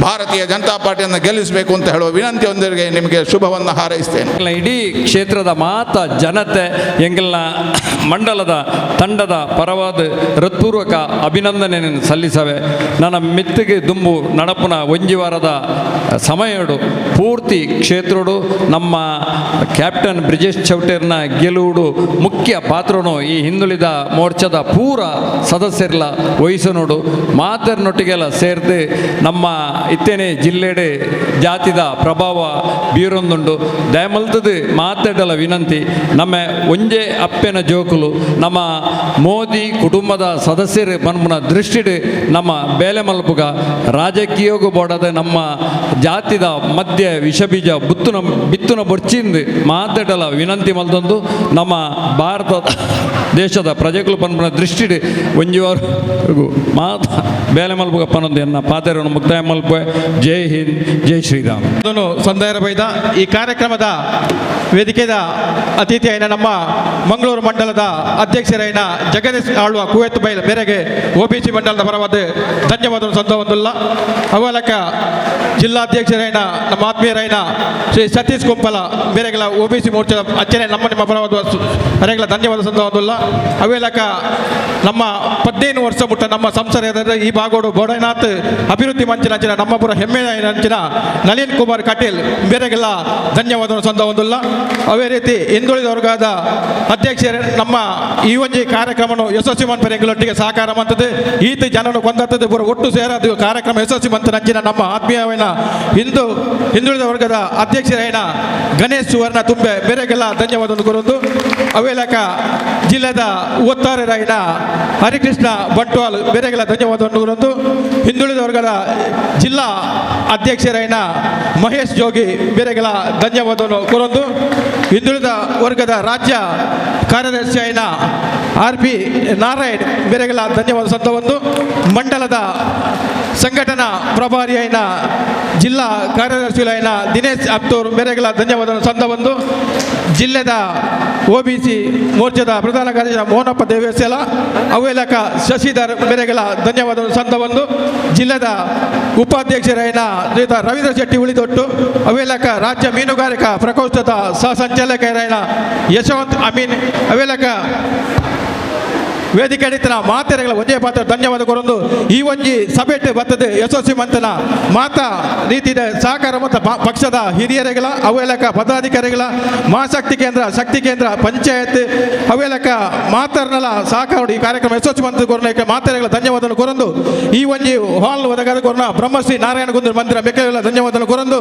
ಭಾರತೀಯ ಜನತಾ ಪಾರ್ಟಿಯನ್ನು ಗೆಲ್ಲಿಸಬೇಕು ಅಂತ ಹೇಳುವ ವಿನಂತಿಯೊಂದಿಗೆ ನಿಮಗೆ ಶುಭವನ್ನು ಹಾರೈಸ್ತೇನೆ. ಇಡೀ ಕ್ಷೇತ್ರದ ಮಾತ ಜನತೆ ಎಂಗಲ್ನ ಮಂಡಲದ ತಂಡದ ಪರವಾದ ಹೃತ್ಪೂರ್ವಕ ಅಭಿನಂದನೆಯನ್ನು ಸಲ್ಲಿಸವೆ. ನನ್ನ ಮೆತ್ತಿಗೆ ದುಂಬು ನಡಪುನ ಒಂಜಿ ವಾರದ ಸಮಯಡು ಪೂರ್ತಿ ಕ್ಷೇತ್ರಡು ನಮ್ಮ ಕ್ಯಾಪ್ಟನ್ ಬ್ರಿಜೇಶ್ ಚೌಟೇರ್ನ ಗೆಲುವುಡು ಮುಖ್ಯ ಪಾತ್ರನು ಈ ಹಿಂದುಳಿದ ಮೋರ್ಚಾದ ಪೂರ ಸದಸ್ಯರ್ಲ ವಹಿಸನೋಡು ಮಾತರ್ನೊಟ್ಟಿಗೆಲ್ಲ ಸೇರ್ದು ನಮ್ಮ ಇತ್ತೇನೆ ಜಿಲ್ಲೆಡೆ ಜಾತಿದ ಪ್ರಭಾವ ಬೀರೊಂದುಂಡು. ದಯಮಲ್ತದು ಮಾತಾಡಲ ವಿನಂತಿ, ನಮ್ಮ ಒಂಜೆ ಅಪ್ಪೆನ ಜೋಕುಲು ನಮ್ಮ ಮೋದಿ ಕುಟುಂಬದ ಸದಸ್ಯರು ಪನ್ಪುನ ದೃಷ್ಟಿಡು ನಮ್ಮ ಬೇಲೆ ಮಲ್ಪುಗ ರಾಜಕೀಯಗೂ ಬೋಡದ ನಮ್ಮ ಜಾತಿದ ಮಧ್ಯೆ ವಿಷ ಬೀಜ ಬಿತ್ತುನ ಬೊರ್ಚಿಂದು ಮಾತಾಡಲ ವಿನಂತಿ ಮಲ್ತೊಂದು ನಮ್ಮ ಭಾರತ ದೇಶದ ಪ್ರಜೆಗಳು ಪನ್ಪುನ ದೃಷ್ಟಿಡು ಒಂಜಿವರೆಗೂ ಮಾತ ಬೇಲೆ ಮಲ್ಪುಗ ಪನ್ನೊಂದು ಎನ್ನ ಪಾತೆರನ್ನು ಮುಕ್ತಾಯ ಮಲ್ಪ. ಜೈ ಹಿಂದ್, ಜೈ ಶ್ರೀರಾಮ್. ಅದನ್ನು ಸಂದರ್ಭ ಈ ಕಾರ್ಯಕ್ರಮದ ವೇದಿಕೆಯ ಅತಿಥಿಯಾದ ನಮ್ಮ ಮಂಗಳೂರು ಮಂಡಲ ಮಂಡಲದ ಅಧ್ಯಕ್ಷರೈನ ಜಗದೀಶ್ ಆಳ್ವ ಕುವೈತ್ ಬೈಲ್ ಮೇರೆಗೆ ಒಬಿಸಿ ಮಂಡಲದ ಪರವಾದ ಧನ್ಯವಾದ ಸಂದವಂದುಲ್ಲ. ಅವಲಕ ಜಿಲ್ಲಾಧ್ಯಕ್ಷರೈನ ನಮ್ಮ ಆತ್ಮೀಯರೈನ ಶ್ರೀ ಸತೀಶ್ ಕುಂಪಲ ಮೇರೆಗಳ ಒಬಿಸಿ ಮೋರ್ಚಾದ ಅಚ್ಚನೆ ನಮ್ಮ ನಿಮ್ಮ ಪರವಾದ ಅರೆಗಳ ಧನ್ಯವಾದ ಸಂದವಂದುಲ್ಲ. ಅವೇಲಕ ನಮ್ಮ 15 ವರ್ಷ ಮುಟ್ಟ ನಮ್ಮ ಸಂಸದ ಈ ಭಾಗೋಡು ಬೋಡನಾಥ್ ಅಭಿವೃದ್ಧಿ ಮಂಚಿನ ಅಂಚಿನ ನಮ್ಮ ಪುರ ಹೆಮ್ಮೆಯ ಅಂಚಿನ ನಳಿನ್ ಕುಮಾರ್ ಕಟೀಲ್ ಬೇರೆಗೆಲ್ಲ ಧನ್ಯವಾದ ಸಂದವಂದುಲ್ಲ. ಅದೇ ರೀತಿ ಹಿಂದುಳಿದ ವರ್ಗದ ಅಧ್ಯಕ್ಷರೇ ನಮ್ಮ ಈ ಒಂಜಿ ಕಾರ್ಯಕ್ರಮವನ್ನು ಯಶಸ್ವಿ ಮನ್ಪರೆಂಗಳೊಟ್ಟಿಗೆ ಸಹಕಾರ ಮಂತದ್ದು ಈತ ಜನನು ಕೊಂದತ್ತದ್ದು ಪೂರ ಒಟ್ಟು ಸೇರದು ಕಾರ್ಯಕ್ರಮ ಯಶಸ್ವಿ ಮಂತ ನಂಚಿನ ನಮ್ಮ ಆತ್ಮೀಯವೇನ ಹಿಂದುಳಿದ ವರ್ಗದ ಅಧ್ಯಕ್ಷರೇನ ಗಣೇಶ್ ಸುವರ್ಣ ತುಂಬೆ ಬೇರೆಗೆಲ್ಲ ಧನ್ಯವಾದ ಕೊರೊಂದು. ಅವೇಲಕ ಜಿಲ್ಲೆದ ಒತ್ತಾರೆರಾಯಿನ ಹರಿಕೃಷ್ಣ ಬಂಟ್ವಾಲ್ ಬೇರೆಗೆಲ್ಲ ಧನ್ಯವಾದವನ್ನು ಕೊರೊಂದು. ಹಿಂದುಳಿದ ವರ್ಗದ ಜಿಲ್ಲಾ ಅಧ್ಯಕ್ಷರೈನ ಮಹೇಶ್ ಜೋಗಿ ಬೇರೆಗೆಲ್ಲ ಧನ್ಯವಾದವನ್ನು ಕೊರೊಂದು. ಹಿಂದುಳಿದ ವರ್ಗದ ರಾಜ್ಯ ಕಾರ್ಯದರ್ಶಿಯಾಯಿನ ಆರ್ ಪಿ ನಾರಾಯಣ್ ಬೇರೆಗೆಲ್ಲ ಧನ್ಯವಾದ ಸಂತವೊಂದು. ಮಂಡಲದ ಸಂಘಟನಾ ಪ್ರಭಾರಿಯಾಯಿನ ಜಿಲ್ಲಾ ಕಾರ್ಯದರ್ಶಿಗಳಾಯಿನ ದಿನೇಶ್ ಅಬ್ತೂರ್ ಬೇರೆಗೆಲ್ಲ ಧನ್ಯವಾದ ಸಂತವೊಂದು. ಜಿಲ್ಲೆದ ಒ ಬಿ ಸಿ ಮೋರ್ಚಾದ ಪ್ರಧಾನ ಕಾರ್ಯದರ್ಶಿ ಮೋಹನಪ್ಪ ದೇವೇಶಲ ಅವೇಲಕ ಶಶಿಧರ್ ಬೇರೆಗೆಲ್ಲ ಧನ್ಯವಾದ ಸಂತವೊಂದು. ಜಿಲ್ಲೆದ ಉಪಾಧ್ಯಕ್ಷರಾಯಿನ ಶ್ರೀಯುತ ರವೀಂದ್ರ ಶೆಟ್ಟಿ ಉಳಿದೊಟ್ಟು ಅವೇಲಕ ರಾಜ್ಯ ಮೀನುಗಾರಿಕಾ ಪ್ರಕೋಷ್ಠದ ಸಹ ಸಂಚಾಲಕರಾಯಿನ ಯಶವಂತ್ ಅಮೀನ್ ಅವೇಲಕ ವೇದಿಕೆ ಅಡಿತನ ಮಾತೆರೆಗಳ ಒಂದೇ ಪಾತ್ರ ಧನ್ಯವಾದ ಕೊರೊಂದು. ಈ ಒಂಜಿ ಸಭೆಟ್ ಬರ್ತದೆ ಯಶಸ್ವಿ ಮಂತನ ಮಾತಾ ರೀತಿಯ ಸಹಕಾರ ಮತ್ತು ಪಕ್ಷದ ಹಿರಿಯರಿಗಳ ಅವೇಲಕ ಪದಾಧಿಕಾರಿಗಳ ಮಹಾಶಕ್ತಿ ಕೇಂದ್ರ ಶಕ್ತಿ ಕೇಂದ್ರ ಪಂಚಾಯತ್ ಅವೇಲಕ ಮಾತರ್ನಲ ಸಹಕಾರ ಈ ಕಾರ್ಯಕ್ರಮ ಯಶಸ್ವಿ ಮಂತ್ರ ಕೊರನ ಮಾತೆರೆಗಳ ಧನ್ಯವಾದಗಳು ಕೊರೊಂದು. ಈ ಒಂಜಿ ಹಾಲ್ ಒದಗಾದ ಕೊರನ ಬ್ರಹ್ಮಶ್ರೀ ನಾರಾಯಣ ಗುಂದೂರು ಮಂದಿರ ಮೆಕ್ಕಲ ಧನ್ಯವಾದಗಳು ಕೊರೊಂದು.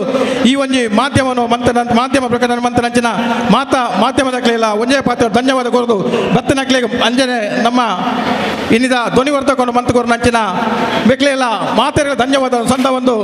ಈ ಒಂಜಿ ಮಾಧ್ಯಮವನ್ನು ಮಂತನ ಮಾಧ್ಯಮ ಪ್ರಕಟಣೆ ಮಂತನಂಚಿನ ಮಾತಾ ಮಾಧ್ಯಮದ ಒಂಜೇ ಪಾತ್ರ ಧನ್ಯವಾದ ಕೊರದು. ಬತ್ತನಕ್ಲೆಗ್ ಅಂಜನೆ ನಮ್ಮ ಇನ್ನಿದ ಧ್ವನಿವರ್ಧಕವನ್ನು ಮಂತುಕೊರ್ನಂಚಿನ ಮೆಕ್ಲೆಲ್ಲ ಮಾತೆರೆಗಳ ಧನ್ಯವಾದ ಸಂದ ಒಂದು.